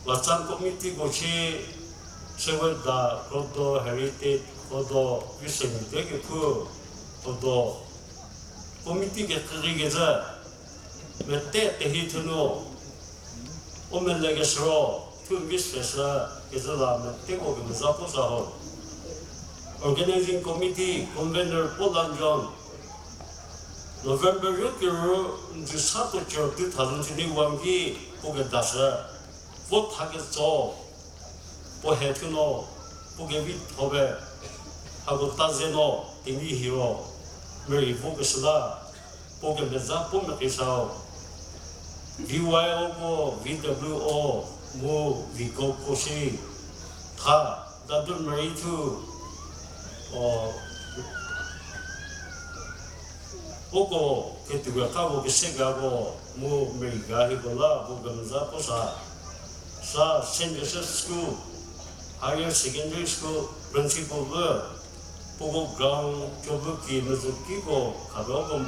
Vatsan committeeko shi, Seweda, Kodo, Heritage, Kodo, Visemite kephu, Kodo. Committee kekhrüri kezhü, mete tehi thünu, u melekeshüro, thu mistress kezhü la meteko kemeza puo sa ho. Organizing Committee, Convener Paul Lanjon, November yo kerü, nzü sa to chor two thousand twenty-one ki puo kedashü, puo tha ketso, puo he thuno, puo kevitho be, hako ta ze no, temi hiro, meri vokeshü la, puo kemeza puo mekesau, V Y O ko, V W O, mu Vigo ko shi, tha, dadu meri thu, o, uko, Ketuo kekra vo kese ga vo mu meri ga hieko la vo kemeza puo sa. Sa Saint Joseph School, Higher Secondary School principal vü, puoko ground kevü ki mezhü kiko khapie uko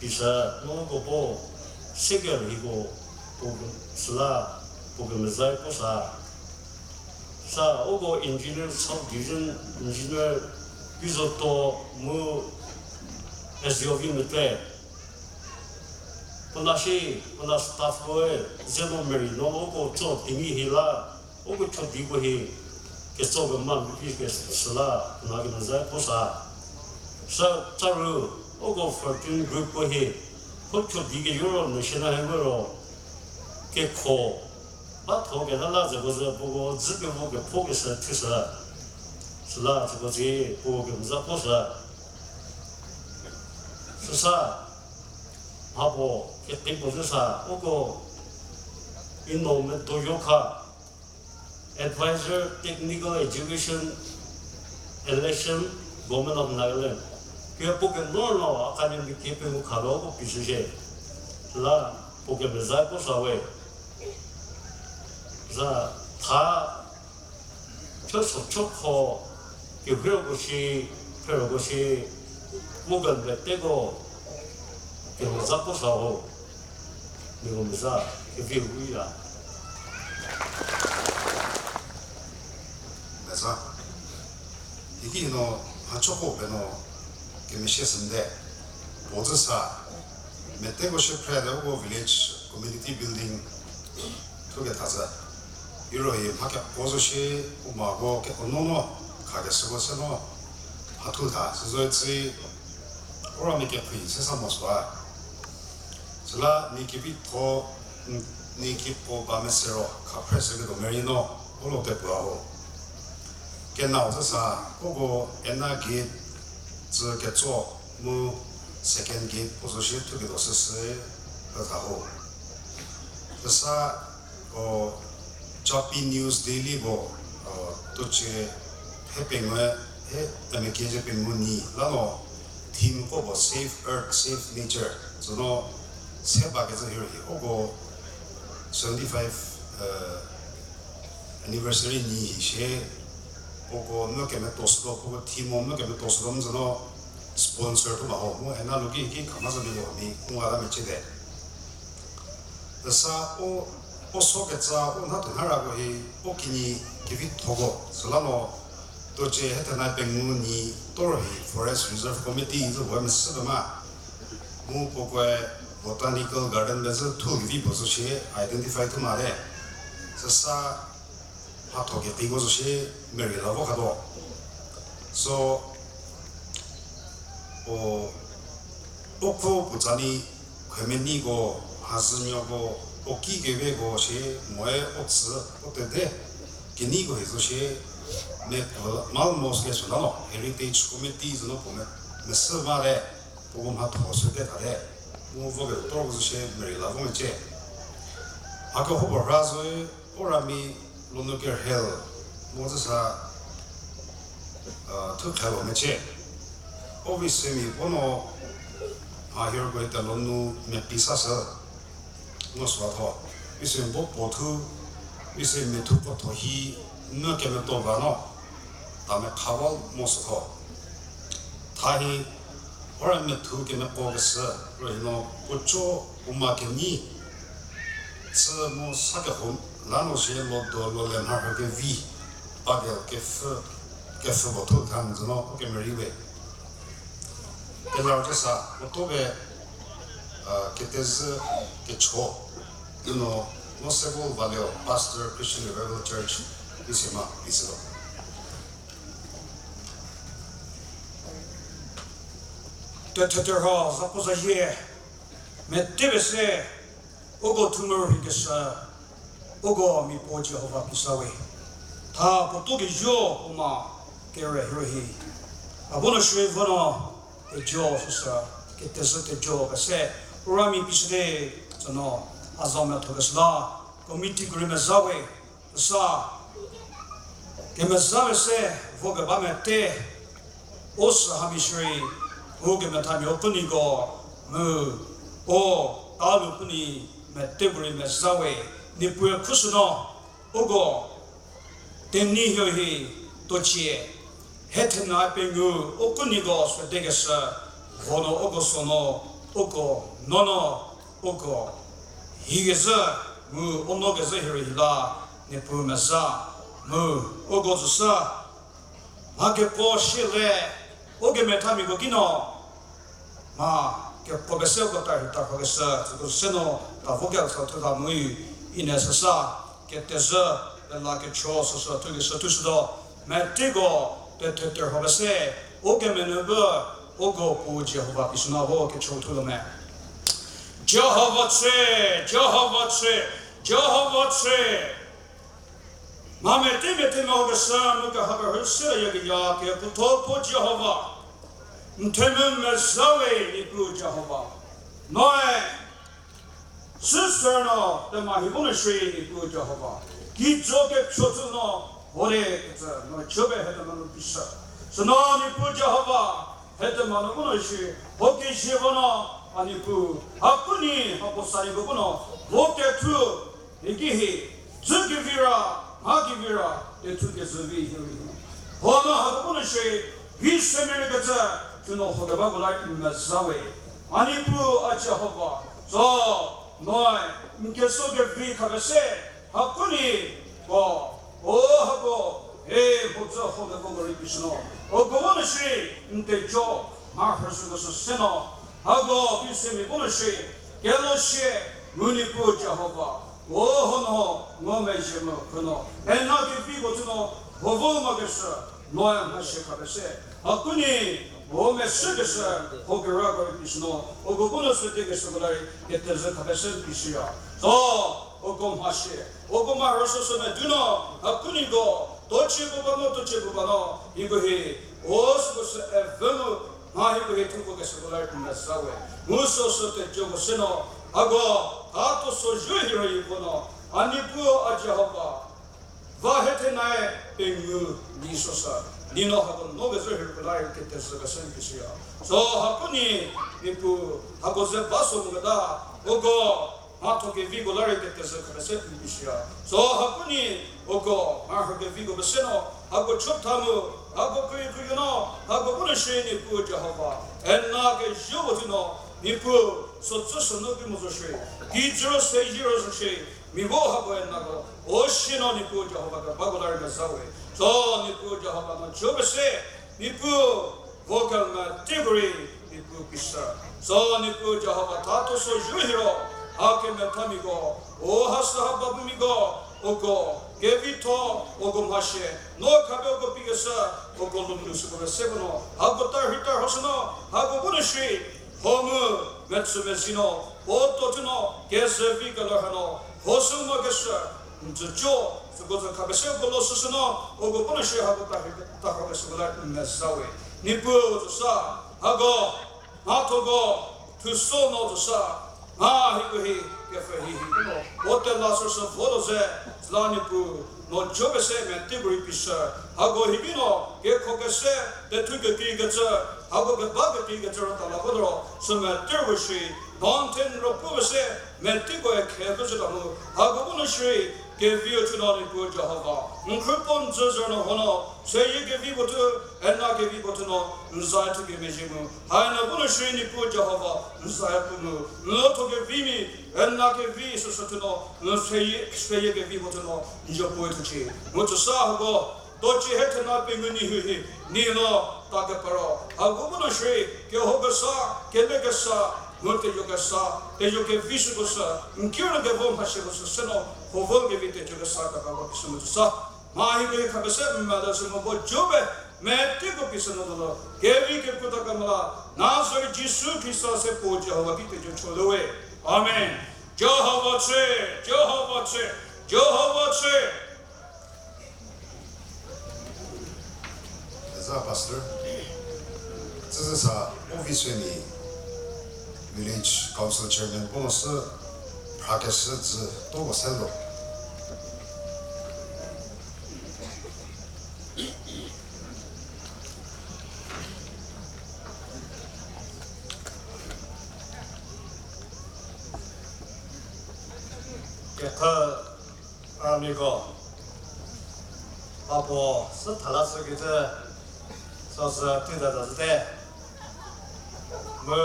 pisa, no uko puo se ga hieko puo süla puo kemeza puo sa. Sa uko engineer, sub division engineer Kizoto mu S D O V mete. Puo la shi, puo la staff koe, zeno meri no uko tso timi hi la, uko chodi ko hi, ketso kema mvü ki süla, na kemeza puo sa. Sa tsaru, uko Fortune Group ko hi, puo chodi keyoro nu shie na he ro, kekho, ba tho keta la zeko ze puoko dzü kevo kephokeshü thushü. Süla tsüko zie puo kemeza puo sü. Süsa, mhapuo kekei puo zü sa, uko Ino Medoyokha, Advisor Technical Education Election, Government of Nagaland. Pie puo keno no academic ki pengou khapie uko pishüshie. La puo kemeza puo sa we. Za tha, chüso chokho, kehiroko shi, pheroko shi, mu ga meteko, kemeza puo sa ho, nieko meza, kevi hu ya. Meza. Iki no, ha choko pe no, kemesa sende, puo zü sa, meteko shi phre de uko village community building, thu ketha zü. Iro hi mha keko zo shi, u mako keko no no, khakeshüko se no, mha thu tha, süzo tsü, ura mi kekhui se sa mo sü a. Süla ni kevitho, n-, ni kipuo ba mese ro, kha phre sü ketuo meri no, u lo kepuo ho. Kenau zü sa, uko ena gate, tsü ketso, mu second gate puo zo shi thuketuo süsü, ketha ho. Süsa, o, Chapi News Daily puo, o, tuocie he pengou, he, emekeze pengou nyi la no, theme ko puo Save Earth, Save Nature, zü no, se bakecü hiro hi, uko seventy five, eh, anniversary nyi hi shie, uko no kemeto sütuo, uko theme no kemeto sütuo mu zü no, sponsor thu ma ho, mu ena loki ki khama zü mi lo mi, u nga la mecie te. Süsa u, u so ketsa u nha tuo nha rako hi, u kinyi kevithoko, süla no, tuocie he thena pengou nyi, toro hi Forest Reserve Committee zü puo mesü pe ma. Mu puokoe Botanical Garden pe zü thu kevi puo zo shie identify thu ma te. Süsa mhatho kekiko zo shie meri la vo khatuo. So, o, u kho puo tsani, khuemeniko, hazünuoko, u ki keveko shie, moe u tsü, u tede, keneiko hi zo shie, me, malmo süke süla no, Heritage Committee zü no puo me, mesü ma te, puoko mhatho süte tha te, mu vo ketuo ko zo shie meri la vo mecie. Hakehoupuo ra zo, u rami lonu kerhel, mo zü sa, thu khelo mecie. U Viswemi puo no, mha hiro ko telonu mepi sa sü, ngo sütho. Viswemi puo puo thu, Viswemi thu puo tho hi, nu kemeto ba no, ta mekha vo mo sütho. Tha hi, u ra methu kemeko kesü, ro hi no, puo co, u ma kenyi, tsü mu sa kehou, la no shie lo do lo le mharhü kevi, pa ke kepfhü, kepfhü puo thu tha mu zü no, u kemeri we. Kelakezha, puo to be, ketezhü kecho, u no, no se vo valeo, Pastor Christian Revival Church, Viswema, Viswema. Tetheterha zapu zayie, metepese, uko thumerhei keshü, uko miapuo Jihova pisa we. Tha puo to kejo u ma kere hiro hi. A bu no shie vo no, kejo süsü, ketezhü kejo kese, u ra mi pishüte, tsü no, a za metho keshü la, committee ko rei meza we, sa, kemezhü pese, vo keba mete, u sü hami shierei, u kemethamia u pfhüniko, Mu, o, talu puni, meteko rei meza we, Niepuu khuso no, uko, Tenyidie hie, tochie, hethena pengou, uko niko sede keshü, vo no uko so no, uko, no no, uko, hi kezhü, mu, o no kezhü hie rei hi la, Niepuu meza, mu, uko tsüshü, mha keko shie le, o kemethamiko ki no, mha keko pese uko tarhi tarho keshü, tsüko se no, ta vo kesa thu tha mu, ine süsa, ketezhü, pela kecho süsü thu keshü thushütuo, meteko, tethe terho pese, o kemenubu, uko Puo Jihova pie süna vo kecho thu lo me. Jihova tse, Jihova tse, Jihova tse. Mha mete mete mehokeshü mu kehakerhü se yakeya keputho Puo Jihova. N themvü meza we Niepuu Jihova. Noe, süsü no tema hi bu no shie Niepuu Jihova. Kijü kecho tsü no, hole kecü, no chobe hete manu pishü. Süno Niepuu Jihova, hete manu bu no shie, ho kezie vo no, a Niepuu, ha kuni, ha puo sa ni bu no, vo kethu, hiki hi, dzü kevi ra, mha kevi ra, tethu kezhü vi hi rei. Ho no hako bu no shie, vi se meri kecü, thuno ho keba bu la n meza we. A Niepuu a Jihova, zo, noe, n keso kevi khapie se, ha kuni, ko, o hako, he, ho tsü ho keba bu rei pishü no. Uko bu no shie, n tejo, mha rhüsüko sü se no, hako, vi se mia bu no shie, kelo shie, mu Niepuu Jihova, o ho no, ngo mezhie mu khuno, ena keviko tsü no, ho vo ma keshü, noe mha shie khapie se, ha kuni, o mesü keshü, ho kerako rei pishü no, uko bu no sede keshüko la rei, ketezhü khapie se pishüya. Zo, uko mha shie, uko mha rhüsüsü medu no, ha kuniko, tochie bu ba no, tochie bu ba no, hiko hi, o süko sü evü mu, mha hiko hi thuko keshüko la rei n meza we. Mu süsü tejoko se no, hako, a to so zho hi rei ko no, a Niepuu a Jihova. Va hethenae pengou ni süsü, ni no hako no kezhü hie rei ko la rei ketezhü kese n pishüya. Zo ha kuni, Niepuu, hako ze ba so mo keta, uko, mhatho keviko la rei ketezhü khapie se n pishüya. Zo ha kuni, uko, mharhü keviko pese no, hako chotha mu, hako kri kri no, hako bu no shie Niepuu Jihova. Ena kezhü vo tsü no, Niepuu, so tsü so no ki mo zo shie. Kijü ro se yi ro zo shie. Mia bu hako enako, o shie no Niepuu Jihova kebako la rei meza we. Zo Niepuu Jihova no chobe se, Niepuu, vo kemetieko rei, Niepuu pishü. Zo Niepuu Jihova tha to so zho hi ro, ha kemethamiako, o ha sü ha babumiko, uko, kevitho, uko mha shie, no khapie uko pie keshü, uko lou nu süko pie se bu no, hako tarhi tarho sü no, hako bu no shie, ho mu, metsü mezi no, o to tsü no, kezhü vi kelo ha no, ho sü mo keshü, n tsü cho, süko tsü khapie se uko lo süsü no, uko bu no shie hako tarhi tarho keshüko la n meza we. Niepuu tsüsa, hako, mhathoko, thuso no tsüsa, mha hiko hi, kepfü hi hi no, o tela süsü vo lo ze, süla Niepuu, no chobe se metieko rei pishü, hako hiki no, kekho kese, tethu kekreikecü, hako keba kekreikecü rüta la vo ro, sü metieko shie, mountain ro puo se, metieko e khe pezhü la mu, hako bu no shie, kevi-u chü no Niepuu Jihova, n khrüpuo n dzü zhü no ho no, seyie kevi puo thu, ena kevi puo thu no, n za thu kemezhie mu, haina bu no shie Niepuu Jihova, n za pu mu, n lo tho kevi mi, ena kevi süsü thu no, n seyie, seyie kevi puo thu no, n zo puoe thucie. Mu tsüsa hako, tochie hethena pengou nyi hi, ni no, ta kepero, hako bu no shie, keho kesa, kele kesa, mu teyo kesa, teyo kevi süko sü, n kiro kevo mhasieko sü se no, ho vo kevi teyo kesa kepero pie sü mu tsüsa. Mha hiko hi khapie se n mele sü mo bu chobe, metieko pie sü no lo, kevi kekuta kemela, Nazaret Jisu Khrista se puo Jihova ki tejo cho le we. Amen. Jihova tse, Jihova tse, Jihova tse. Eza pastor, tsüzü sa office mi village council chairman puo sü phrakeshü dzü to ko se lo. Kekha ramiko, a puo sü thala sükecü, sü sü tei ta ta züte. Mu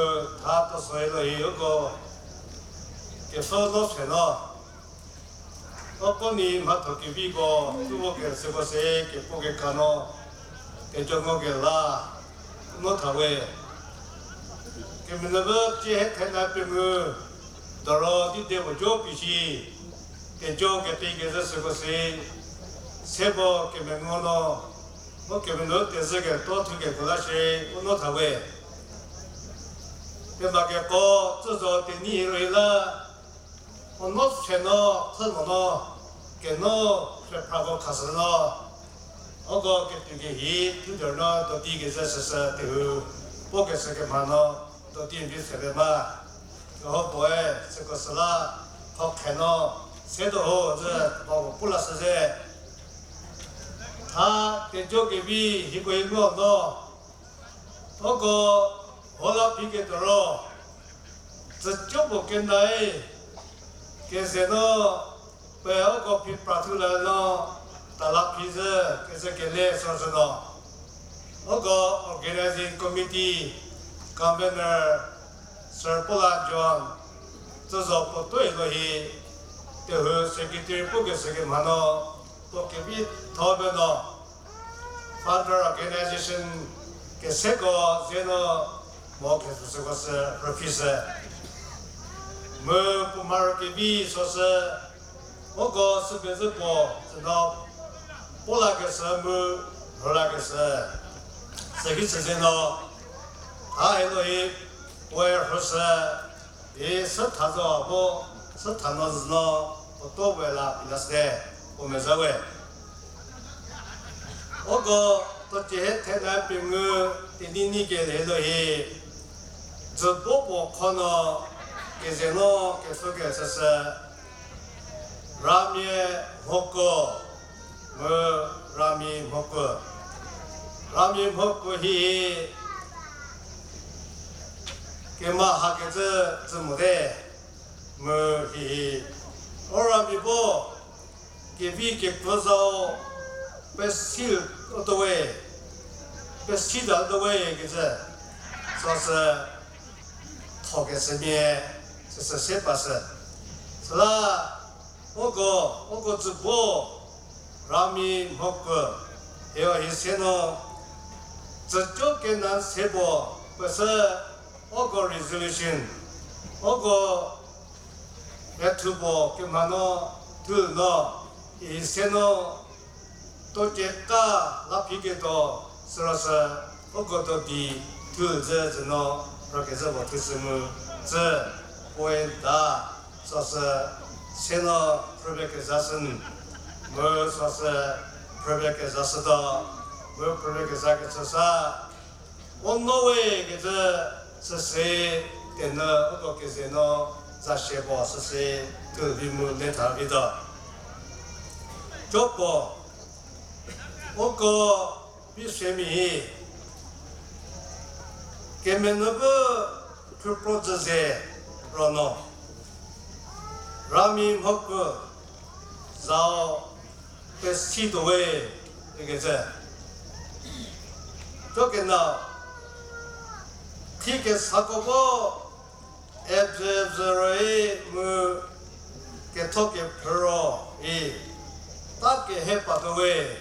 tha to so ilo hi uko, kepfü no se no, uko ni mhatho keviko, tuo ke süko se, kepu keka no, kejo ngo kela, no tha we. Kemenubü tie he thena pengou, doro di de puo jo pi shi, kejo keti kezhü süko se, se bo kemengo no, mo kemenu tezhü ketuo thu keko la shi, u no tha we. Pema keko, tsü zo teni hiro hi la, u no se no, thü mo no, keno, se phrako khasü no, uko keti kehi, thu der no, doti kezhü süsü tehu, po kesü kemha no, doti mbi se pe ma. Keho puoe, süko süla, tho khe no, se do ho, zü, ba puo pu la sü ze. Tha, kejo kevi, hiko hi ngo no. Uko, ho la phi ketuo ro. Tsüco puo kenae, keze no, pe uko phi pra thu la no, tala phi zü, keze kele so zü no. Uko organizing committee, convener, Sir Pola John, tsü zo puo tuoi lo hi, tehu secretary pu kesü kemha no, puo kevi tho be no. Founder organization keseko ze no mo kesüko sü rüphi sü. Mu puo mharü kevi so sü, uko sü pezü puo, sü no, puo la kesü mu, rhü la kesü. Süki sü ze no, ha he no hi, puoe rhü sü, I sü tha zo a bo, sü tha no zü no, puo to we la pila se, puo meza we. Uko, to tie he thena pengou, teni ni kele lo hi, dzü bo puo kho no, keze no, kepfü kesüsü, Ramia Mhoko, mu Rami Mhoko. Rami Mhoko hi, kema hakecü tsü mote, mu hihi, u Rami bo, kevi kepfü zau, pesi utuo we, pesi ta utuo we kecü, süsü, tho kesümia, süsü se pa sü. Süla, uko, uko tsü bo, Rami Mhoko, hio hi se no, tsüco kena se bo, pesü, uko resolution, uko, e thuo bo kemha no, thu no, hi se no, to keka la phi ketuo, süro sü, uko to di, thu zü zü no, rükezhü puo thu sü mu, tsü, point da, süsü, se no, phrüpie kezashü, mu süsü, phrüpie kezashütuo, mu phrüpie kezakecü sa, u no we kecü süsü, tenu uko keze no, za shie puo süsü, thu vi mu le tha vituo. Copuo, uko, Pie se mia hi, kemenupfü khrüpro dzüze ro no, Rami Mhoko zau pesituo we ikecü. Tuo kena, thie kesako vo, e bzü bzü rei mu ketho kephrü ro i ta kehe patuo we.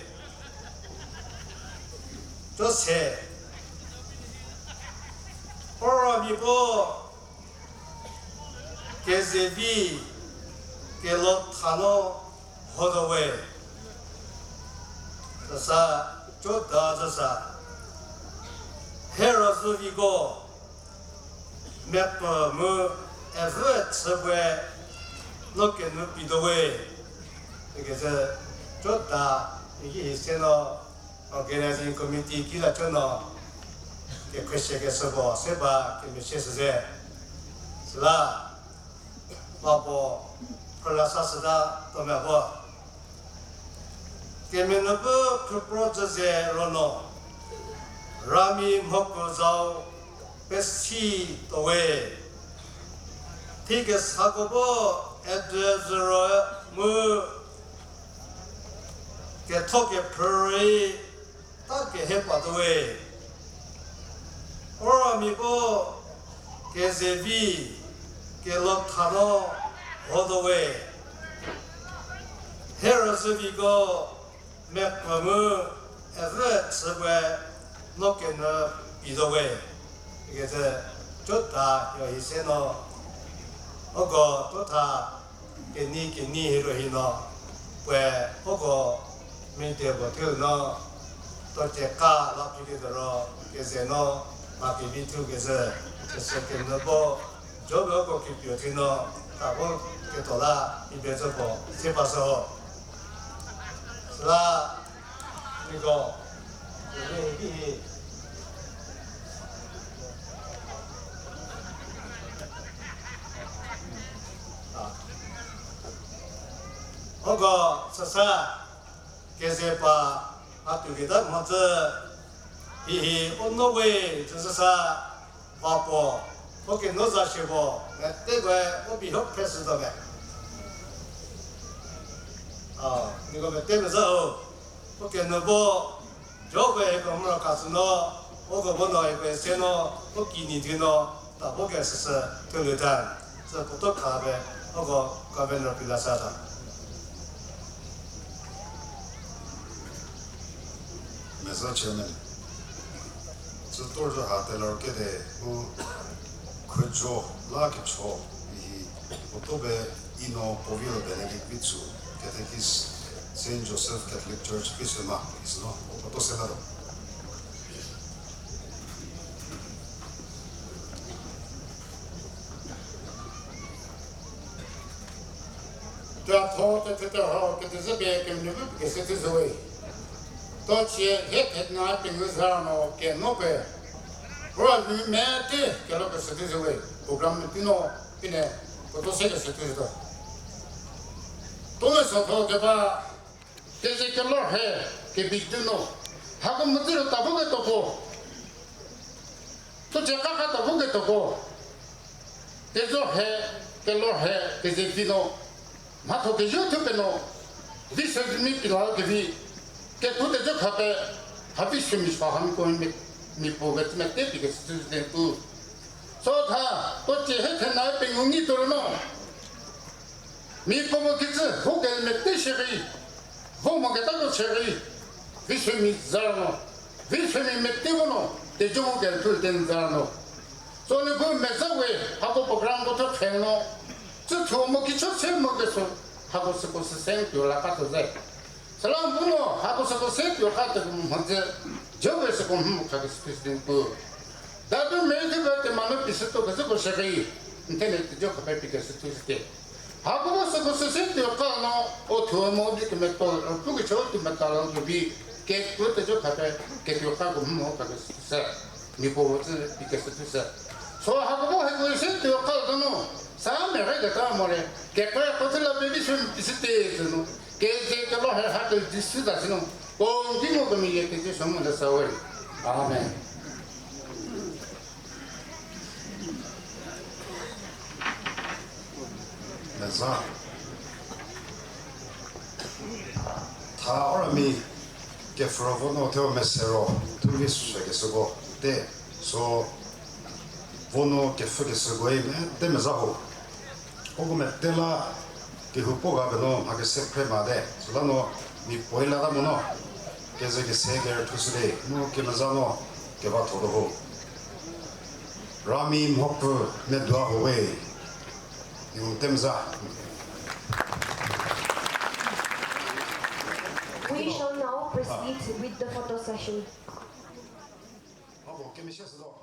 Tuo se, u Rami puo kezevi kelo tha no hotuo we. Süsa tuo da züsa, he razhü viko, mepfü mu evü chü puoe no kenu pituo we ikecü tuo da, iki hi se no organizing committee ki la tuo no kekhrieshü keshü puo se ba kemeshie shüze. Süla, mha puo phrüla sa süta tuo me vo. Kemenupfü khrüpro dzüze ro no, Rami Mhoko zau pesituo we. Thie kesako vo Edezüro mu ketho kephrü rei ta kehe patuowe. Uramiko kezevi kelotha no hotuowe. Herüzüviko mekho mu evü chüpue no kenyü pituowe. Ikecü chota yo hi se no, uko chota kenyi kenyi hiro hi no, pue uko mide puo thiu no, tocie ka la philietuo ro, keze no, ma kevi thiu kecü, kecü kenyü bo, Job uko kepio thi no, ta bo ketuo la, ibe zü puo, se pa sü ho. Süla, niko, uko süsa keze pa a tuoketa mhodzü hihi u no we tsüsüsa va puo, u kenu za shie puo, metekoe u bi ho pheshütuo me. A, niko mete mezhü ho, u kenu bo, Job-e hieko moro ka sü no, uko bo no hieko se no, u kinyi di no, ta bo kesüsü thulu ta, sü puoto kha pie, uko governor pie la sa ta. Mezhü chairman, tsütor zü ha telor kede u khujo la kecho, ihi, puoto pie ino puo vi lo Benedict Vitsu, Catechist, Saint Joseph Catholic Church, Viswema, isü no, puoto se la do. Tuatho, tuatho, tuatho, ketezhü pie kemenu bu kese tezhü we. Tocie, he thena pengou zha no keno pie. Ura nu mete kelo kese tezhü we. Program nu pino, pine, puoto se kese tezhü to. Tome sotho keba, keze kelor he, kebi tuo no. Hako medzü ta bu ketoko. Tocie kaka ta bu ketoko. Tezo he, kelor he, keze vi no, mhatho kejo thu pie no, vi se mi pila kevi, keku tejo kha pie, ha vi se mi sa han ko mi, mi puo kecü mete pie kese tezhü te pu. Sotha, tocie he thena pengou nyi tuo no. Mi puo mo kecü, vo kemete shierei, vo mo ketako shierei, vi se mi za no, vi se mi mete vo no, tejo mo kethu te za no. Soni bu mezhü we, hako program ko tho khe no, tsüthuo mo kicho se mo keso, hako süko se se tuo la ka tuo ze. Süla bu no, hako süko se tuo ka tuo mhodzü, Job-e süko mho kha kese tezhü te pu. Dadu meri thupie tema nu pie sütuo kezhüko shierei, n thene tejo kha pie pie kese tezhü te. Hako bo süko se se tuo ka no, u thuo mo di kemeto, u pu kecho tuo meta la kevi, keku tejo kha pie, ketuo kako mho kha kese tezhü. Mi puo vo tsü pie kese tezhü. So hako bo heko se tuo ka no, sa meri keta mo le, kekra ko thela pie vi se mi pie se te zü no. Keze kelor he ha ke Jisu za si no, ko n di mo kemeyie keze so mo le sa we. Amen. Meza. Tha ura mi kepfhü ro vo no theo mese ro, thu vi se kesüko te, so vo no kepfhü kesüko-e mete meza ho. Uko mete la kehoupuo ga be no mha kese phre ma te, süla no mi puoe la ta mo no, keze kese kerüthushü te, mu kemeza no keba tho to ho. Rami mhoku medua ho we. Ni mete meza. We shall now proceed with the photo session. Abo kemeshie sü do.